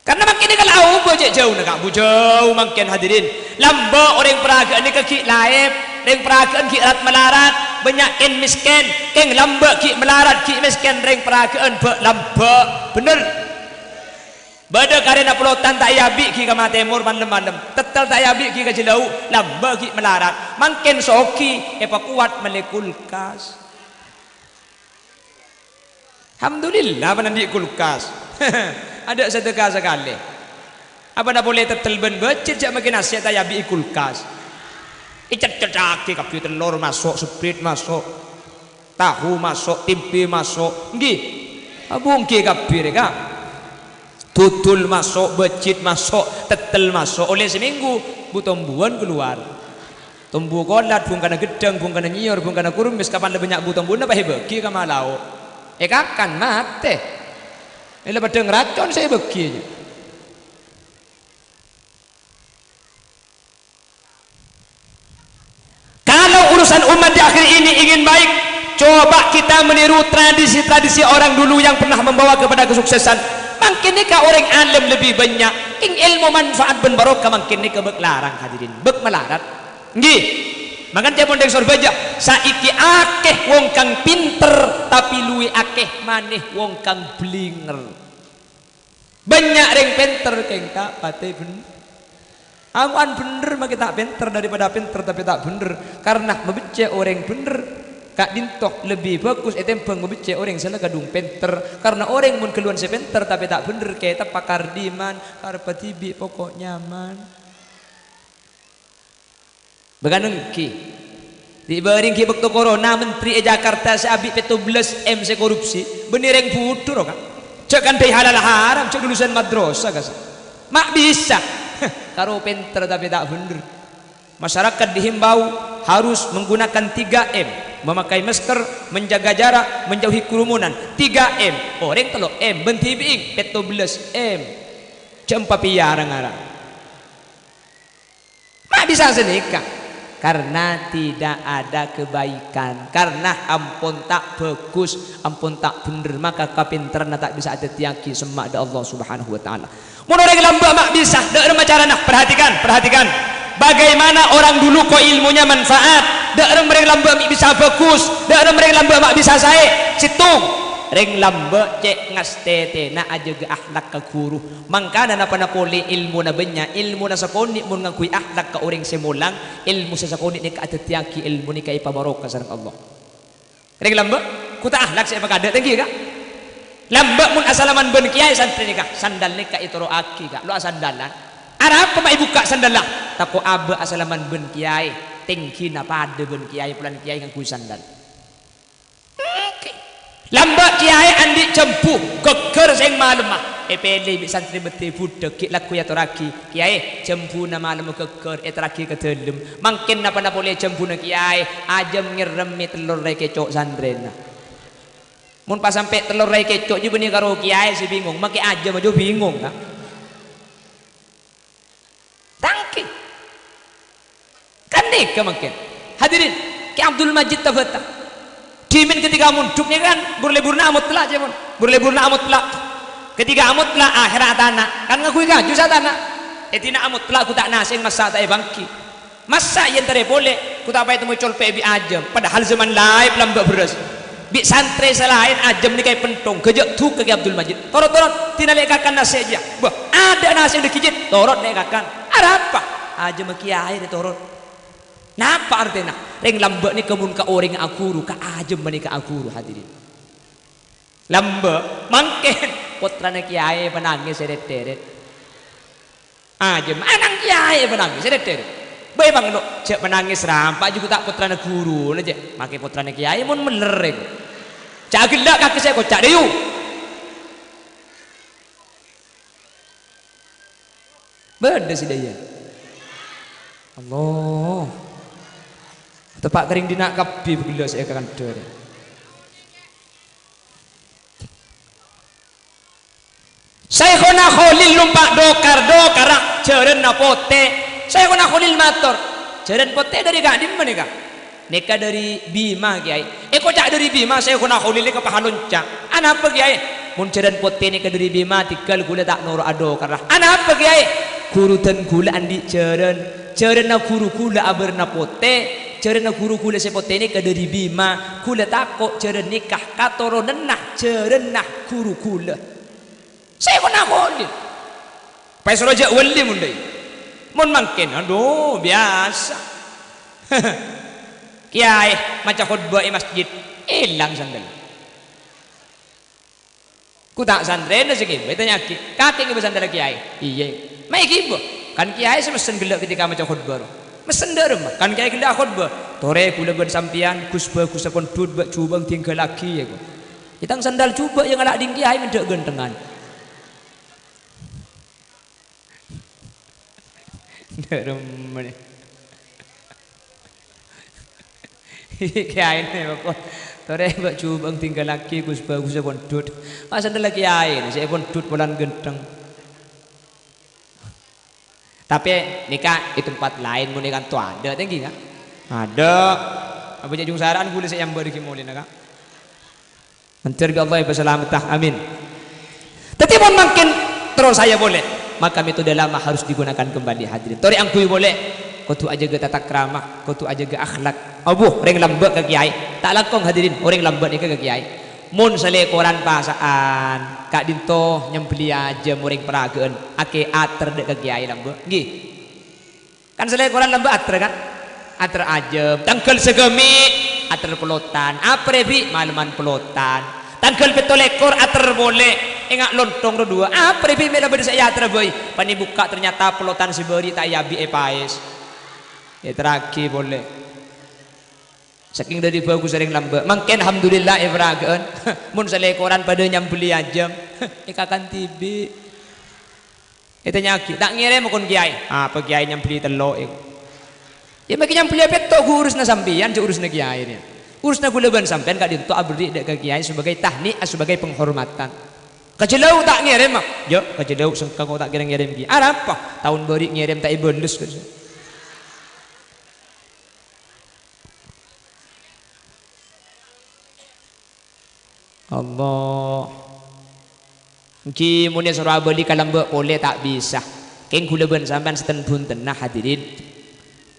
Karna mangkèn nèka la aobâ cè' jhâuna, Ka', Bu, jhâu mangkèn, hadirin. Lambâ' orèng paraghâ'ân nèka ghi' laèp, rèng paraghâ'ân ghi' rat-malarat, bânnya' kèng-mèskèn, kèng lambâ' ghi' malarat, ghi' mèskèn, rèng paraghâ'ân bâ' lambâ'. Bhendher. Bâdâ karèna polotan ta' èabi' ghi' ka ma-, tèmor malem-malem, tèttèl ta' èabi' ghi' ka jhâlâu', lambâ' ghi' malarat. Mangkèn soghi èpakowat mellè kulkas. Alhamdulillah, apa andi' kulkas. Adâ' sadâka sakalè. Apana polè tèttèl bân bâjjhit jâ' makè nasè' ta' èabi'i kulkas. Ècèt-cèttaghi kabbhi, tellor maso', seprit maso', tahu maso', tempe maso'. Èngghi. Abungghi kabbhi rè, Ka'. Dudul maso', bâjjhit maso', tèttèl maso'. Ollè samènggu, bu-tombuwân kalowar. Tombu kolat, bungkana gheddhâng, bungkana nyèyor, bungkana kurmès, kapan la bânnya' bu-tombuna pas èbâghi ka ma' lao'. Èkakan, matè. Èlla padâ ngracon sè èbâghi. Kalau urusan umat di akhir ini ingin baik, coba kita meniru tradisi-tradisi orang dulu yang pernah membawa kepada kesuksesan. Mangkèn nèka orèng alèm lebbi bânnya', kèng èlmo manfaat bân barokah mangkèn nèka bâk larang, hadirin, bâk malarat. Èngghi. Mangkana ca'èpon rèng Sorbhâjâ, saèkè akèh wong kang pènter, tapè luwè akèh manè wong kang bhlinger. Bânnya' rèng pènter kèng ta' patè bhen-, amowan bhendher makè ta' pènter daripada pènter tapè ta' bhendher. Karna mabeccè' orèng bhendher ka'dinto lebbi bhâghus ètèmbhâng mabeccè' orèng sè la kadhung pènter. Karna orèng mon ghâlluwân sè pènter tapè ta' bhendher, kètabbhâ kar dimman, karebbhâ dhibi' pokok nyaman. Bâkana èngghi. Dhi' bâri' èngghi bâkto korona, menteri è Jakarta sè abi' pètto bellâs M sè korupsi, bânnè rèng budhu, ro, Ka'. Jhâ' kandhâi halal haram, jhâ' lulusan madrasah, kasa. Ma' bisa. Karo pènter tapè ta' bhendher. Masyarakat dihimbau harus menggunakan tiga M, memakai masker, menjaga jarak, menjauhi kerumunan. Tiga M. Orèng tello M, bân dhibi'èng pètto bellâs M. Jhâ' empa' pèyara ngara. Bisa sanèka. Karena tidak ada kebaikan, karena ampon ta' bhâghus, ampon ta' bhendher, maka kapènterranna ta' bisa adhâddhiyâghi semma' dâ' Allah Subhanahu wa Ta'ala. Mon orèng lambâ' ma' bisa, dâ' remma carana? Perhatikan, perhatikan. Bagaimana orang dulu kok ilmunya manfaat? Dâ' remma orèng lambâ' ma' bisa bhâghus, dâ' remma orèng lambâ' ma' bisa saè? Sèttong, rèng lambâ' cè' ngastètèna ajâgâ akhlak ka ghuru. Mangkana napa-napa polè ilmuna bânnya', ilmuna sakonè' mon ngangghuy akhlak ka orèng sè molang, ilmu sè sakonè' nèka adhâddhiyâghi ilmu nèka èpabaroka sareng Allah. Rèng lambâ', kota akhlak sè èpakadâ' tèngghi, Ka'. Lambâ' mon asalaman bân kèyaè santrè nèka, sandal nèka ètoro'aghi, Ka', lo' asandalan. Arapa ma' èbukka' sandalla? Tako' abâ' asalaman bân kèyaè, tèngghina padâ bân kèyaè, polana kèyaè ngangghuy sandal. Ènggi. Lambâ' kèyaè andi' jhâmbhu, ghâggâr sèng malemma. Èpèlè bi' santrè bâddhi budhâk ghi' lagghu èatorraghi, "Kèyaè, jhâmbhuna malemma ghâggâr, èterraghi ka dâlem." Mangkèn napa-napa polè jhâmbhuna kèyaè, ajâm ngèrremmè tello rèkèco' santrèna. Mon pas sampè' tello rèkèco' jiyâ bânnè karo kèyaè sè bingong, makè ajâm ajâ bingong, Ka'. Tèngghi. Kan nèka mangkèn. Hadirin, Kè Abdul Majid Tabata. Dhimèn ketika mondhuk nèka kan bur-lebbhurna amotlak, cè' mon. Bur-lebbhurna amotlak. Ketika amotlak, akhèrra atana'. Kan ngangghuy kaju sè atana'. È dinna' amotlak ghu ta' nasèng massa' ta' èbângghi. Massa' èentarè polè, ghu ta' paètemmo ècolpè' bi' ajâm. Padahal zaman laèp lambâ' bherrâs. Bi' santrè sè laèn ajâm nèka èpènthong, ghâjâ' dhukâ Kè Abdul Majid. "Torot, torot, dinalè' kakan nasè' jiyâ." "Bâh, adâ' nasè' dâggi' jiyâ." "Torot nè' kakan." "Arapa?" "Ajâmma kèyaè rè torot." Napa artèna? Rèng lambâ' nèka mon ka orèng aghuru, ka ajâm panèka aghuru, hadirin. Lambâ', mangkèn pottrana kèyaè panangès sè rèt-tèrèt. Ajâm, ana'na kèyaè panangès, sè-dâddhâ. Bâi panglo, jhâ' panangès rampa', jhughân ta' pottrana ghuruna, jhâ'. Makè pottrana kèyaè mon mellèr, èko. Jhâ' ghellâ' kakè sè èkoca', dâyu. Bâdâ sè dâjâ. Allah. Teppa' ka rèng dinna' kabbhi ghellâ' sè èkandhâr. Syaikhona Kholil nompa' dhokar, dhokarra jhârânna potè. Syaikhona Kholil mator, "Jhârân potè dâri ka'dimma nèka?" "Nèka dâri Bima, Kèyaè." "Èkoca' dâri Bima, Syaikhona Kholil nèka pas alonca'." "Anapa, Kèyaè?" "Mon jhârân potè nèka dâri Bima, tèngghâl ghulâ ta' noro'a dhokarra." "Anapa, Kèyaè?" "Ghuru dân ghulâ andi' jhârân. Jhârânna ghuru ghulâ abârna potè. Jhârânna ghuru ghulâ sè potè nèka dâri Bima. Ghulâ tako' jhârân nèka katoronanna jhârânna ghuru ghulâ." Syaikhona Kholil. Pas soro jhâ' wali mon dâi. Mon mangkèn, adhu, biyasa. Kèyaè maca khotbah è masjid, èlang sandal. Ghu ta' santrèna sè ngibâ, ètanya'aghi, "Kakè ngibâ sandalla Kèyaè?" "Iyâ." "Ma' èghibâ?" "Kan Kèyaè sè messen ghellâ' ketika maca khotbah, ro." "Messen dâ'remma?" "Kan Kèyaè ghellâ' akhotbah." "Torè ghulâ bân sampèyan, Gus Bagus apon dhut bâ' jhubâ'na tingghâllaghi, èko." "Yâ, tang sandal jhubâ' yâ ngala' ding Kèyaè mendâ' ghântengngan." Dâ'remma nè. Kèyaèna, pokok. "Torè bâ' jhubâ'na tingghâllaghi, Gus Bagus apon dhut." Ma' sandalla Kèyaè sè èpon dhut polana ghântheng. Tapè nèka è tempat laèn, mon è kanto adâ', tèngghi, Ka'? Adâ'. Apa jhâ' jhung sara'an ghulâ sè nyambâ' dâggi' molèna, Ka'? Mandhâr bi' Allah èpasalamettâ. Amin. Dhâddhi, mon mangkèn terro saè polè, maka metode lama harus digunakan kembali, hadirin. Torè angghuy polè, kodhu ajâgâ tata krama, kodhu ajâgâ akhlak. Abu, orèng lambâ' ka kèyaè. Ta' langkong, hadirin, orèng lambâ' nèka ka kèyaè. Mon salèkoran pasa'an, ka'dinto nyambelli ajâm orèng paraghâ'ân, akè atèr dâ' ka kèyaè lambâ'. Ngghi. Kan salèkoran lambâ' atèr, kan? Atèr ajâm, tangghâl sagâmè', atèr pelotan. Apa rè bi'? Malemman pelotan. Tangghâl pètto lèkor atèr polè, enga' lontong ro duwâ'. Apa rè bi' mè' la bâdâ sè èatèra bhâi? Pan èbukka' ternyata pelotan sè bâri' ta' èabi' èpaès. Èatèrraghi polè. Sakèng dâri bhâghus orèng lambâ'. Mangkèn, alhamdulillah, è paraghâ'ân. Mon salèkoran padâ nyambelli ajâm, èkakan dhibi'. Ètanya'aghi, "Ta' ngèrèm, kon, Kèyaè?" "Apa Kèyaè nyambelli tello', èko?" "Yâ, makè nyambelli pètto', ghu urusanna sampèyan, jhâ' urusanna Kèyaè, rèya. Urusanna ghulâ bân sampèyan ka'dinto aberri' dâ' ka Kèyaè sebagai tahniah, sebagai penghormatan." "Ka Jhâlâu ta' ngèrèm, a?" "Yâ, ka Jhâlâu sengka ko' ta' kèra ngèrèm, Kè." "Arapa?" "Taon bâri' ngèrèm ta' èbâles." Allah. Èngghi, mon èsoro abâli ka lambâ' polè ta' bisa. Kèng ghulâ bân sampèyan sèttong bhuntenna, hadirin.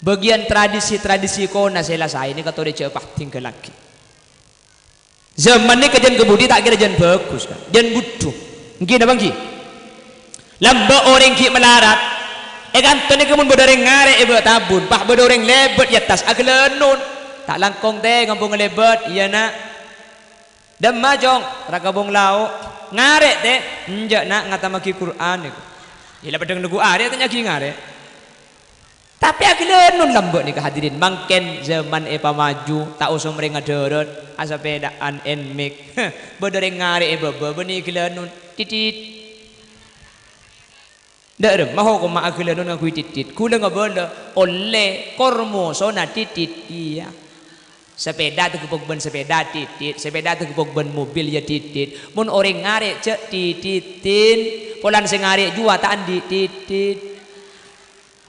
Bâgiyân tradisi-tradisi kona sè la saè nèka torè jhâ' èpatingghâllaghi. Zaman nèka jhân kabudi ta' kèra jhân bhâghus, Ka'. Jhân budhu. Èngghi napa èngghi? Lambâ' orèng ghi' malarat. È kanto nèka mon bâdâ orèng ngarè' è bâ' tabun, pas bâdâ orèng lèbât è attas aghâlânon. Ta' langkong, Tè, ngampong ngalèbât. Iyâ, Na'. Dâmma, Cong? Ra ka bong lao'. Ngarè', Tè? Enjâ', Na', ngatammaghi Qur'an nèko. Iyâ la peddhâng neggu' arè' ta' nyaghi ngarè'. Tapè aghâlânon lambâ' nèka, hadirin. Mangkèn zaman èpamaju, ta' osa marè ngadhârât, asapèdaan, Nmax. Bâdâ orèng ngarè' è bâbâ, bânnè aghâlânon. Titit. Dâ' remma hokomma aghâlânon ngangghuy titit. Ghulâ ngabâlâ, ollè, kor mosona titit kèya. Sapèda taghâbhâk bân sapèda titit, sapèda taghâbhâk bân mobil ya titit. Mon orèng ngarè' jhâ' tititin, polana sè ngarè' juwa ta' andi' titit.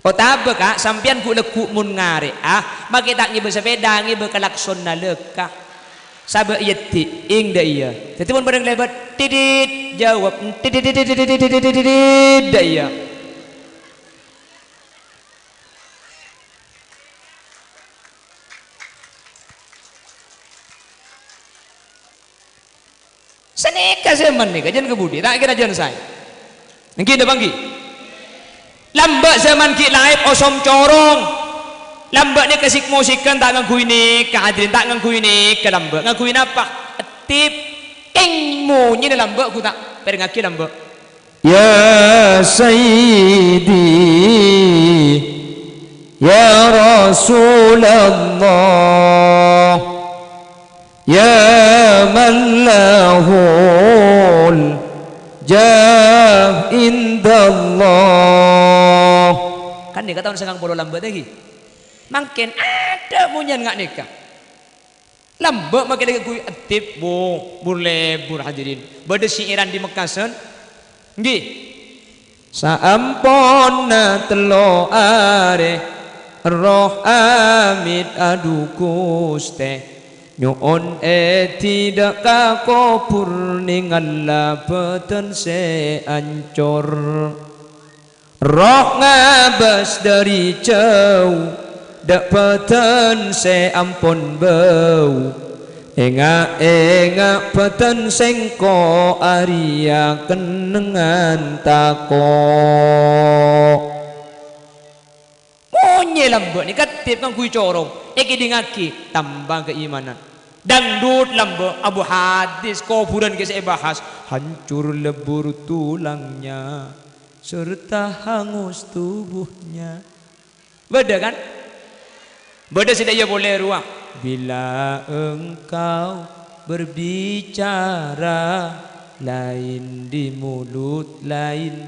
Otabâ, Ka', sampèyan ghu'-lagghu' mon ngarè', ah, makè ta' ngèbâ sapèda, ngèbâ klaksonna lèka. Sabâ' èyèddi'èng dâ' iyâ. Dhâddhi mon bâdâ lèbât, titit, jâwâb, titit, dâ' iyâ. Sanèka zaman nèka, jhân kabudi, ta' kèra jhân saè. Èngghi napa èngghi? Lambâ' zaman ghi' laèp osom corong. Lambâ' nèka sik-mosikan ta' ngangghuy nèka, hadirin, ta' ngangghuy nèka lambâ'. Ngangghuy napa? Èttip. Kèng monyèna lambâ' ghu ta' pèrèngngaghi lambâ'. Ya Sayyidi, ya Rasulullah, ya man lahul jah indallah. Kan nèka taon sangang polo lambâ' ta' ghi? Mangkèn adâ' monyèn nga' nèka. Lambâ' makè laghi' ghuy èttip, bu, bur-lebur, hadirin. Bâdâ syi'iran di Mekkasen? Èngghi. Saamponna tello arè, erroh amit, adhu Ghustè, nyo'on èdhi dâ' ka kobhur nèngalla bhâdhân sè ancor. Erroh ngabâs dâri jâu, dâ' bhâdhân sè ampon bâu. Enga'-enga' bhâdhân sèngko' arèya kennengngan tako'. Monyè lambâ' nèka èttip ngangghuy corong, èkèdingngaghi, tamba kaimanan. Dangdut lambâ', abu hadis, kobhurân ghi' sè èbahas, hancur lebur tulangnya. Serta hangus tubuhnya. Bâdâ, kan? Bâdâ sè dâ' iyâ polè rowa. Bila engkau berbicara, lain di mulut, lain.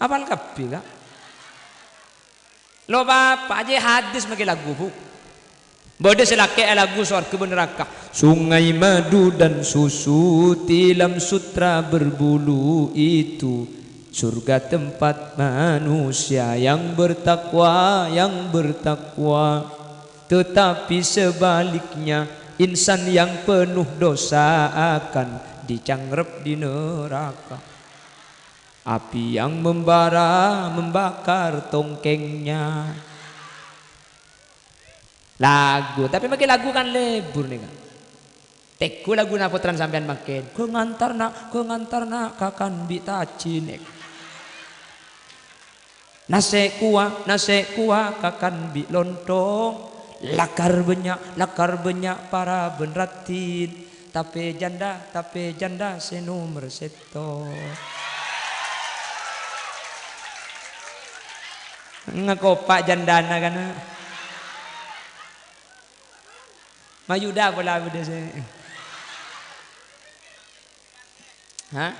Apal kabbhi, Ka'? Lo' pa-apa, ajâ' hadis makè lagu, Bu. Bâdâ sè lakè' alaghu sowarghâ bân naraka. Sungai madu dan susu, tilam sutra berbulu itu surga tempat manusia yang bertakwa, yang bertakwa. Tetapi sebaliknya, insan yang penuh dosa akan dicangkrep di neraka. Api yang membara membakar tongkengnya. Lagu, tapè makè lagu kan lebur nèka. Teggu laguna pottrana sampèyan mangkèn. Ghun ngantar na', ghun ngantar na', kakan bi' tajin. Nasè' kowa, nasè' kowa, kakan bi' lontong. Lakar bânnya', lakar bânnya', para bân raddhin. Tapè janda, tapè janda sè nomer sèttong. Ngakopa' jandana, kan? Mayuda pola bâdâ sè. Hah?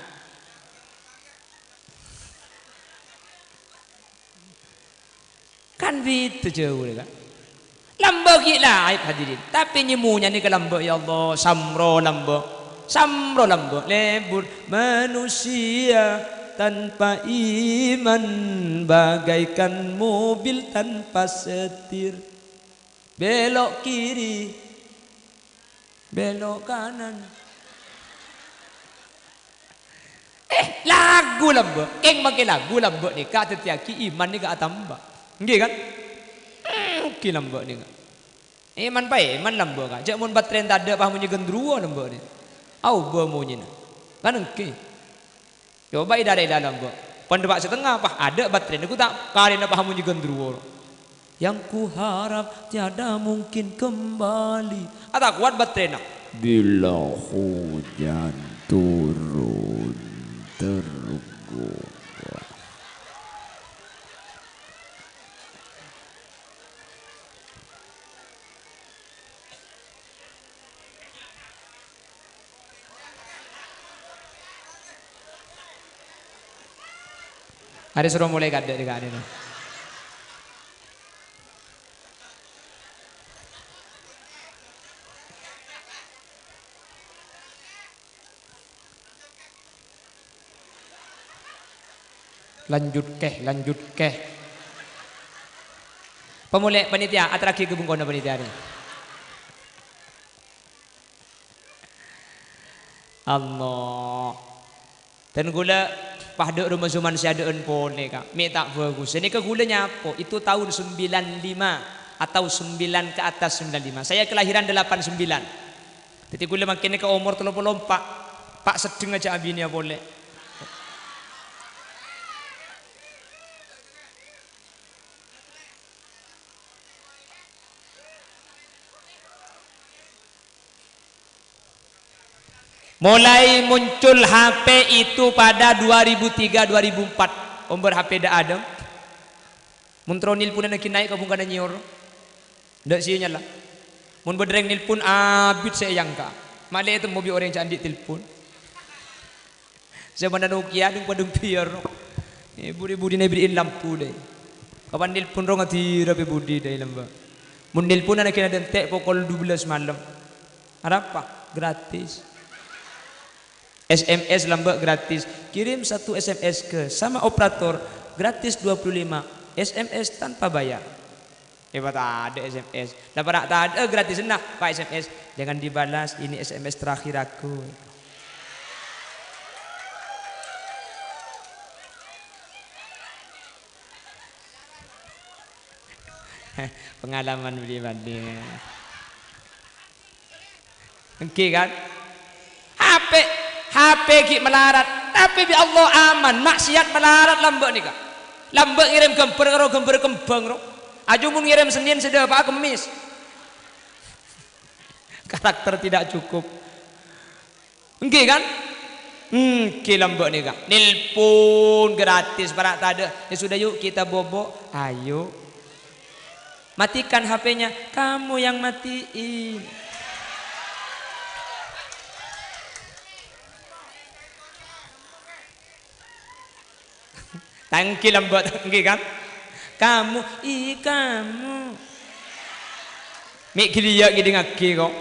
Kan bhidhâ jhâu, Ka'. Lambâ' ghi' laèp, hadirin. Tapè nyè-monyèna nèka lambâ', ya Allah, samro lambâ'. Samro lambâ', lebur. Manusia tanpa iman bagaikan mobil tanpa setir. Belok kiri, belok kanan. Lagu lambâ', kèng makè lagu lambâ' nèka adhâddhiyâghi iman nèka atamba. Èngghi, kan? Èngghi lambâ' nèka. Iman paè, iman lambâ', Ka'. Jhâ' mon baterèna tadâ' pas monyè ghândruwo lambâ' nè. Aobâ monyèna. Kan èngghi. Coba è dâlâ-dâlâ lambâ'. Pon dâpa' satengnga pas adâ' baterèna, ghu ta' karèna pas monyè ghândruwo. Yang kuharap tiada mungkin kembali. Ata' kowat baterèna. Bila hujan turun tergugah. Arè soro molaè kadâ' dâ' ka'dinto. Lanjut kè, lanjut kè. Pamolè panitia, aterraghi ka bengkona panitia nè. Allah. Dan ghulâ pas dâ' roma soman sè adâ'ân polè, Ka'. Mè' ta' bhâghus. Sanèka ghulâ nyapo, itu tahun sembilan lima atau sembilan ke atas sembilan lima. Saya kelahiran delapan sembilan. Dhâddhi ghulâ mangkèn nèka omor tello polo empa'. Pa' seddheng ajâ abinèya polè. Mulai muncul H P itu pada dua ribu tiga, dua ribu empat. Ombâr H P dâ' adâ'. Mon terro nelponan ghi' naè' ka bungkana nyèyor. Dâ' sinyalla. Mon bâdâ rèng nelpon, abit sè èyangka'. Malè ètemmo bi' orèng jhâ' andi' telpon. Sè mana Nokia dâng-padâng biyâr. Eh, budi-budina èberri'i lampu dâi. Kapan nelpon rong adira pè budi dâi lambâ'. Mon nelponan ghi' nèka dântè' pokol dua belas malem. Arapa? Gratis. S M S lambâ' gratis. Kirim satu S M S ke sama operator, gratis dua puluh lima S M S tanpa bayar. È, pa' tadâ' S M S. La para' tadâ' gratisanna, pa' S M S. "Jangan dibalas, ini S M S terakhir aku." Pengalaman pribadi. Èngghi, kan? H P, H P ghi' malarat, tapè bi' Allah aman, maksiat malarat lambâ' nèka. Lambâ' ngèrèm ghâmbhâr karo ghâmbhâr kembhâng, ro. Ajâ mon ngèrèm Sennèn sè dâpa'a Kemmès. Karakter tidak cukup. Èngghi, kan? Èngghi lambâ' nèka. Nelpon gratis, para' tadâ'. Ya sudah, yuk kita bobo. Ayo. Matikan H P-nya, kamu yang matiin. Tangki lambâ', tangki kan? Kamu, ih, kamu. Mè' ghiliyâ' ngèdingngaghi kok.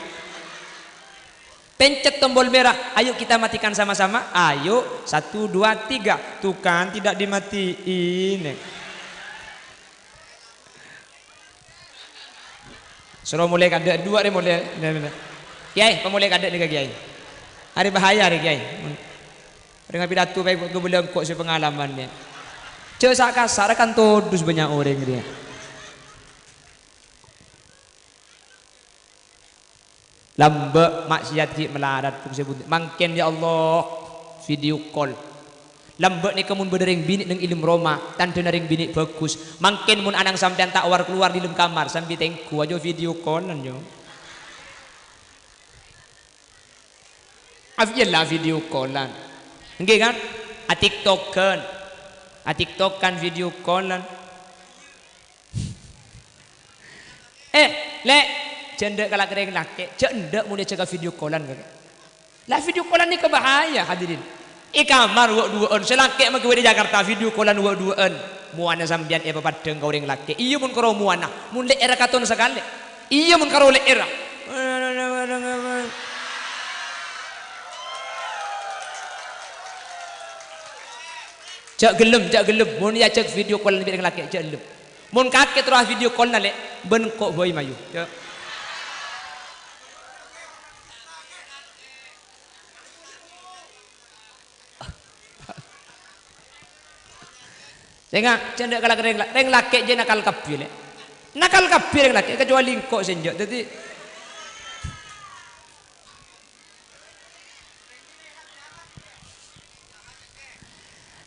Pencet tombol merah, ayo kita matikan sama-sama. Ayo, satu, dua, tiga. Tuh kan, tidak dimatiin. Soro molè kadâ', duwâ' rè molè. Kèyaè, pamolè kadâ' nèka, Kèyaè. Arè bahaya rè, Kèyaè. Orèng apidato bhâi ghâbâlâ engko' sè pangalaman, yâ. Jhâ' sa-kasar kan todus bânnya' orèng rèya. Lambâ' maksiat ghi' malarat, Bu, sè budi. Mangkèn, ya Allah, video call. Lambâ' nèka mon bâdâ rèng binè' neng è dâlem roma, tandhâna rèng binè' bhâghus. Mangkèn mon ana'na sampèyan ta' war-kalowar è dâlem kamar, sambi tèngghu, ayo video call-an, yo. Af-, iyâ la video call-an. Èngghi, kan? A-TikTok-an. A-TikTok-an video call-an. Eh, Lè', jhâ' endâ' ka lakè', rèng lakè', jhâ' endâ' mon èajhâk ka video call-an, kakè. La video call-an nèka bahaya, hadirin. È kamar wâ'-duwâ'ân, sè lakè' maghi wâ' è Jakarta, video call-an wâ'-duwâ'ân. Mowana sampèyan èpapaddhâng ka orèng lakè'. Iyâ mon karo mowana, mon lè'èrra katon sakalè. Iyâ mon karo lè'èrra. Jhâ' ghellem, jhâ' ghellem. Mon èajhâk video call-an bi' rèng lakè', jhâ' ghellem. Mon kakè terro video call-na, Lè', bân engko' bhâi mayu. Ya. Sènga', jhâ' endâ' kala-, rèng la-, rèng lakè' jhâ' nakal kabbhi, Lè'. Nakal kabbhi rèng lakè', kecuali engko' sè enjâ'. Dhâddhi,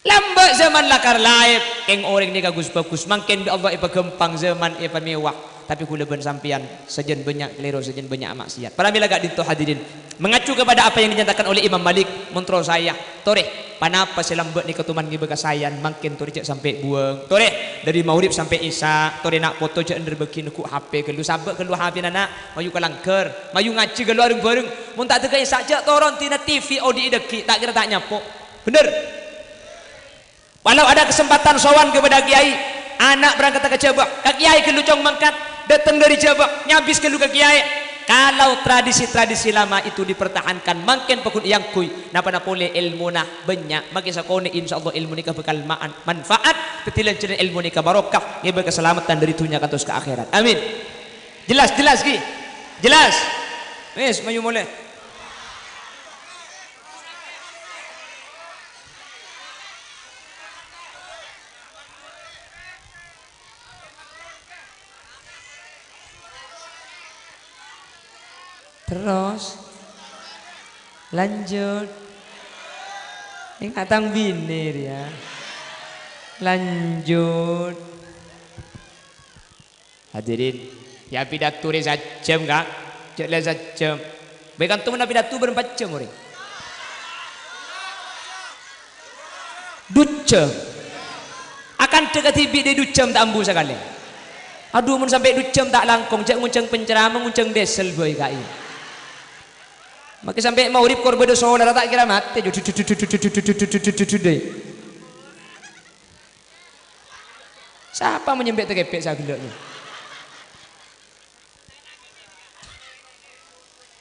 lambâ' zaman lakar laèp, kèng orèng nèka gus-bhâghus, mangkèn bi' Allah èpaghâmpang zaman èpamewah. Tapè kaulâ bân sampèyan sajân bânnya' kalèro, sajân bânnya' ma'siyat. Paramèla ka'dinto hadirin, mengacu kepada apa yang dinyatakan oleh Imam Malik, mon terro saya, torè, ponapa sè lambâ' nèka toman ngèbâ kasaèyan, mangkèn torè jhâ' sampè' buwâng. Torè, dhâri maghrib sampè' isya, torè na' poto jhâ' nèrbâghi neggu' H P ghâllu, sabâ' ghâllu H P-na, na', mayu ka langghâr, mayu ngajhi ghâllu areng-bhâreng. Mon ta' dhâgghâ isya jhâ' toron dina T V odi'i dhâggi', ta' kèra ta' nyapo. Bhender. Walau ada kesempatan sowan kepada kiai, ana' berangkat ka Jhâbâ, ka kiai ghâllu cong mangkat, dâteng dhâri Jhâbâ, nyabis ghâllu ka kiai. Kalau tradisi-tradisi lama itu dipertahankan, mangkèn paggun èangghuy, napa-napa polè èlmona bânnya', makè sakonè' insyaallah èlmo nèka bhâkal ma'an-, manfaat, dhâddhi lanjhârân èlmo nèka barokah, ngèbâ kasalameddhân dhâri dhunnya kantos ka akhèrat. Amin. Jelas, jelas, ghi? Jelas? Wis, mayu molè. Terros? Lanjut. Enga' tang binè rèya. Lanjut. Hadirin, ya pidato rè sajjhâm, Ka'. Jhâ' la sajjhâm. Bhâi kanto mon pidato bârâmpa jhâm orèng? Du jhâm. Akanta kadhibi' dâri du jhâm ta' ambu sakalè. Adhu, mon sampè' du jhâm ta' langkong, jhâ' ngonjhâng penceramah, ngonjhâng diesel bhâi, Ka', iyâ. Makè sampè' maghrib kor bâdâ solar ta' kèra matè, ju-, ju-, ju-, Sapa mon nyambi' takepek sagellâ' nè?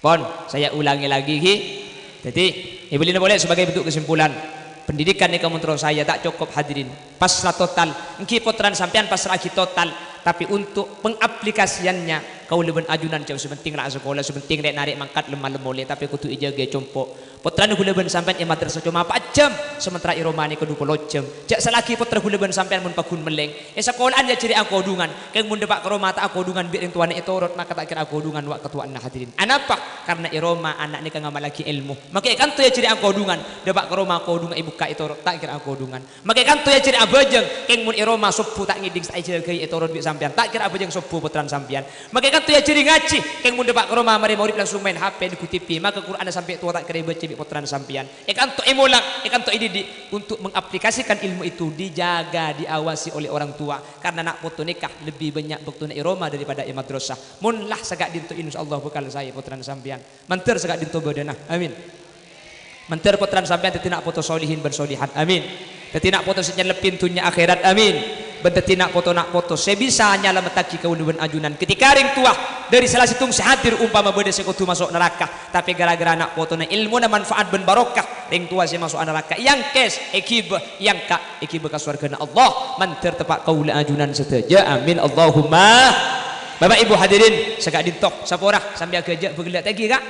Pon, saya ulangi lagi, ghi. Jadi, èbâlina polè sebagai bentuk kesimpulan, pendidikan nèka mon terro saya ta' cokop, hadirin. Pasrah total, èngghi pottrana sampèyan pasra'aghi total, tapi untuk pengaplikasiannya, kaulâ bân ajunan jhâ' sè pentèng la asakola, sè pentèng rè'-narè' mangkat lem-malem molè, tapè kodhu èjâgâ compo'. Pottrana kaulâ bân sampèyan è madrasah coma empat jam, sementara è roma nèka dhu polo jam. Jhâ' sala'aghi pottra kaulâ bân sampèyan mon paggun mellèng. È sakola'an èajhâri akodhungan, kèng mon dâpa' ka roma ta' akodhungan bi' rèng towana ètorot, maka ta' kèra akodhungan wa-, katowana, hadirin. Anapa? Karna è roma ana' nèka ngamallaghi èlmo. Makè è kanto èajhâri akodhungan, dâpa' ka roma kodhungan èbukka' ètorot, ta' kèra akodhungan. Makè kanto èajhâri abhâjâng, kèng mon è roma sobbhu ta' ngèdhing sè èjâgâi ètorot bi' sampèyan, ta' kèra abhâjâng sobbhu pottrana sampèyan. Makè kanto èajhâri ngajhi, kèng mon dâpa' ka roma marè maghrib langsung maèn H P, neggu' T V, maka Qur'anna sampè' towa ta' kèra èbâca bi' pottrana sampèyan. È kanto èmolang, è kanto èdidik, untuk mengaplikasikan ilmu itu dijaga, diawasi oleh orang tua. Karna na' poto nèka lebbi bânnya' bâktona è roma daripada è madrasah. Mon la saka'dinto, insyaallah bhâkal saè pottrana sampèyan. Mandhâr saka'dinto bâdâna. Amin. Mandhâr pottrana sampèyan dhâddhi na' poto solihin bân solihat. Amin. Dhâddhi na' poto sè nyellebbhi dhunnya akhèrat. Amin. Bân dhâddhi na' poto-na' poto sè bisa nyalamettaghi kaulâ bân ajunan. Ketika rèng towa dhâri sala sèttong sè hadir ompama bâdâ sè kodhu maso' naraka, tapè gara-gara na' potona èlmona manfaat bân barokah, rèng towa sè maso'a naraka èangkès, èghibâ, èangka', èghibâ ka sowarghâna Allah. Mandhâr teppa' kaulâ ajunan sadhâjâ. Amin. Allahumma. Bapak Ibu hadirin saka'dinto, sapora sampè' aghâjâ' bhâghellâ' tèngghi, Ka'.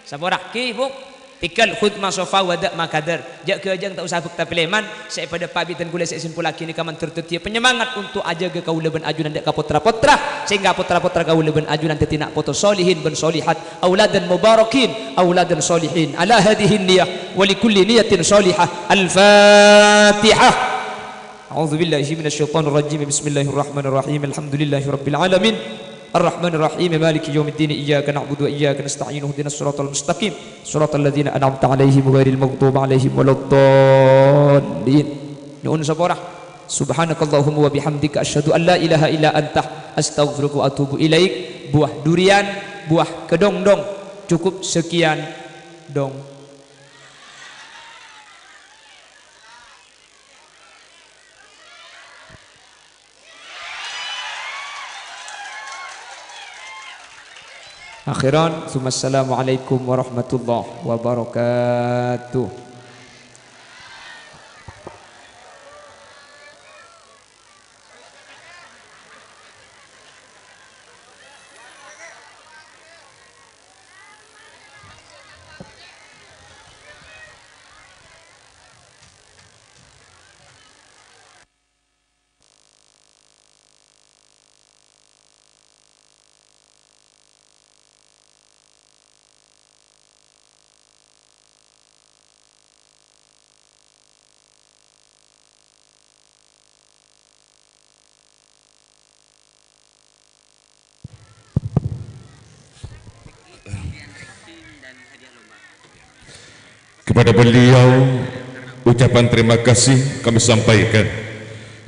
Sapora, ghi, Bu. Tèngghâl khudz ma sofa wada' ma kadar. Jhâ' ghâjâng, ta' osa bâkta pèlèman. Sè èpadâpa' bi' dhân kaulâ sè èsèmpolaghi nèka mandhâr dhâddhiyâ panyèmangat untuk ajâgâ kaulâ bân ajunan dâ' ka pottra-pottra, sèngghâ pottra-pottra kaulâ bân ajunan dhâddhi na' poto solihin bân solihat, auladan mubarakin, auladan solihin. Ala hadzihin niyah, wa li kulli niyatin solihah. Al-Fatihah. A'udzubillahi minasyaitonirrajim. Bismillahirrahmanirrahim. Alhamdulillahirabbil alamin. Arrahmanirrahim. Maliki yaumiddin. Iyyaka na'budu wa iyyaka nasta'in. Ihdinas siratal mustaqim. Siratal ladzina an'amta 'alaihim ghairil maghdubi 'alaihim waladdallin. Nu'un sapora. Subhanakallahumma wa bihamdika, asyhadu an la ilaha illa anta, astaghfiruka wa atubu ilaik. Buah durian, buah kedondong. Cukup sekian dong. Akhiran, tsumma assalamualaikum warahmatullahi wabarakatuh. Kepada beliau, ucapan terima kasih kami sampaikan.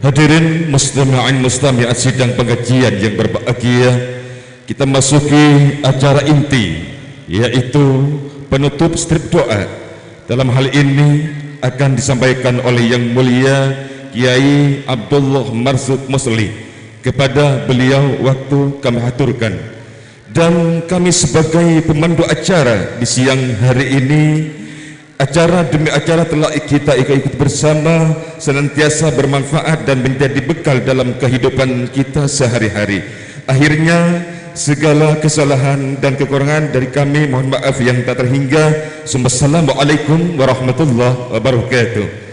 Hadirin mustami'in mustami'at sidang pengajian yang berbahagia, kita masuki acara inti, yaitu penutup strip doa. Dalam hal ini akan disampaikan oleh Yang Mulia Kiai Abdullah Marzuk Muslih. Kepada beliau waktu kami haturkan. Dan kami sebagai pemandu acara di siang hari ini, acara demi acara telah kita ikut-ikut bersama, senantiasa bermanfaat dan menjadi bekal dalam kehidupan kita sehari-hari. Akhirnya, segala kesalahan dan kekurangan dari kami mohon maaf yang tak terhingga. Wassalamualaikum warahmatullahi wabarakatuh.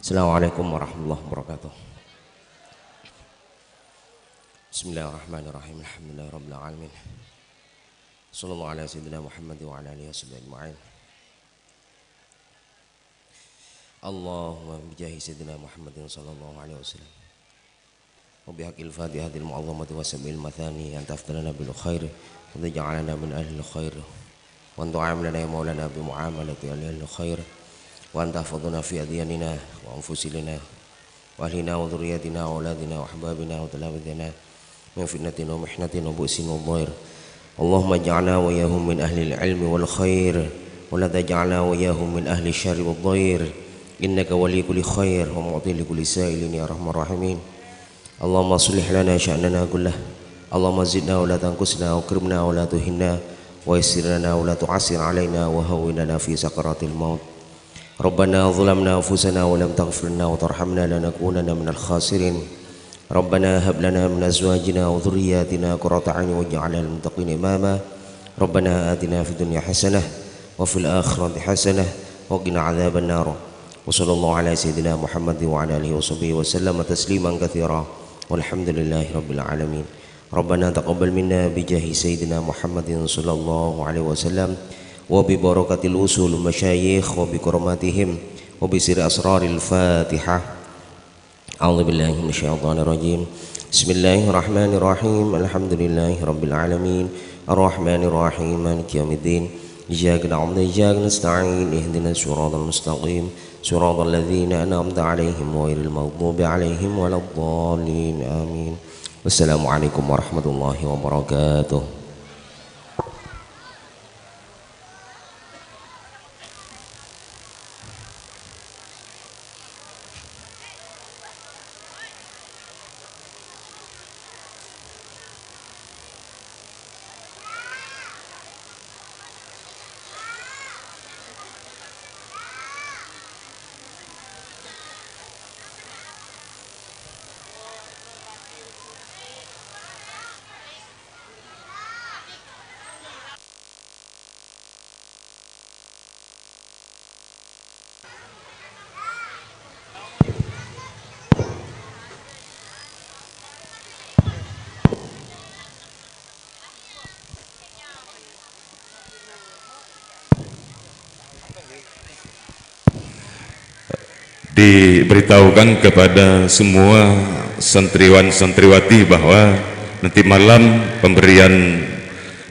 Assalamualaikum warahmatullahi wabarakatuh. Bismillahirrahmanirrahim. Alhamdulillahirabbil alamin. Sallallahu ala sayyidina Muhammad wa ala alihi wasahbihi ajma'in. Allahumma bijahi sayyidina Muhammadin sallallahu alaihi wasallam. Wa bihaqqil Fatihah hadhil mu'azzamati wa sab'il mathani an taftalana bil khair wa taj'alana min ahlil khair. Wa an tu'amilana ya maulana bi mu'amalati ahlil khair. Wa an tahfadhana fi adyanina wa anfusina wa ahlina wa dzurriyyatina wa auladina wa ahbabina wa talamidzina min fitnatin wa mihnatin wa bu'sin wa dhair. Allahumma ij'alna wa iyyahum min ahlil ilmi wal khair, wa la taj'alna wa iyyahum min ahli syarri wad dhair. Innaka wali kulli khair wa mu'ti li kulli sa'ilin ya arhamar rahimin. Allahumma aslih lana sya'nana kullah. Allahumma zidna wa la tanqusna, wa akrimna wa la tuhinna, wa yassir lana wa la tu'assir alaina, wa hawwin lana fi sakaratil maut. Rabbana zalamna anfusana wa lam taghfir lana wa tarhamna lanakunanna minal khasirin. Rabbana hab lana min azwajina wa dzurriyyatina qurrata a'yun waj'alna lil muttaqina imama. Rabbana atina fid dunya hasanah wa fil akhirati hasanah wa qina adzabannar. Wa sallallahu ala sayyidina Muhammad wa ala alihi wa sahbihi wa sallama tasliman katsira. Walhamdulillahi rabbil alamin. Rabbana taqabbal minna bi jahi sayyidina Muhammadin sallallahu alaihi wasallam wa bi barakatil usul masyayikh wa bi karamatihim wa bi sirri asraril Fatihah. A'udzu billahi minasyaitonir rajim. Bismillahirrahmanirrahim. Alhamdulillahi rabbil alamin. Arrahmanirrahim. Maliki yaumiddin. Iyyaka na'budu wa iyyaka nasta'in. Ihdinas siratal mustaqim. Siratal ladzina an'amta 'alaihim ghairil maghdubi 'alaihim waladdallin. Amin. Wassalamualaikum warahmatullahi wabarakatuh. Diberitahukan kepada semua santriwan santriwati bahwa nanti malam pemberian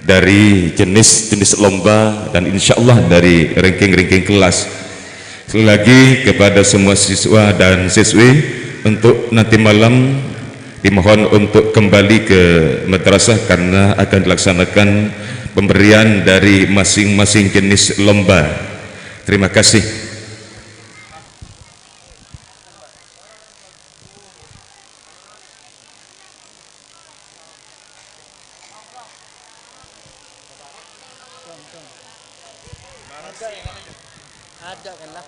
dari jenis-jenis lomba dan insya Allah dari ranking-ranking kelas. Sekali lagi kepada semua siswa dan siswi, untuk nanti malam dimohon untuk kembali ke madrasah karena akan dilaksanakan pemberian dari masing-masing jenis lomba. Terima kasih. Ada kan lah.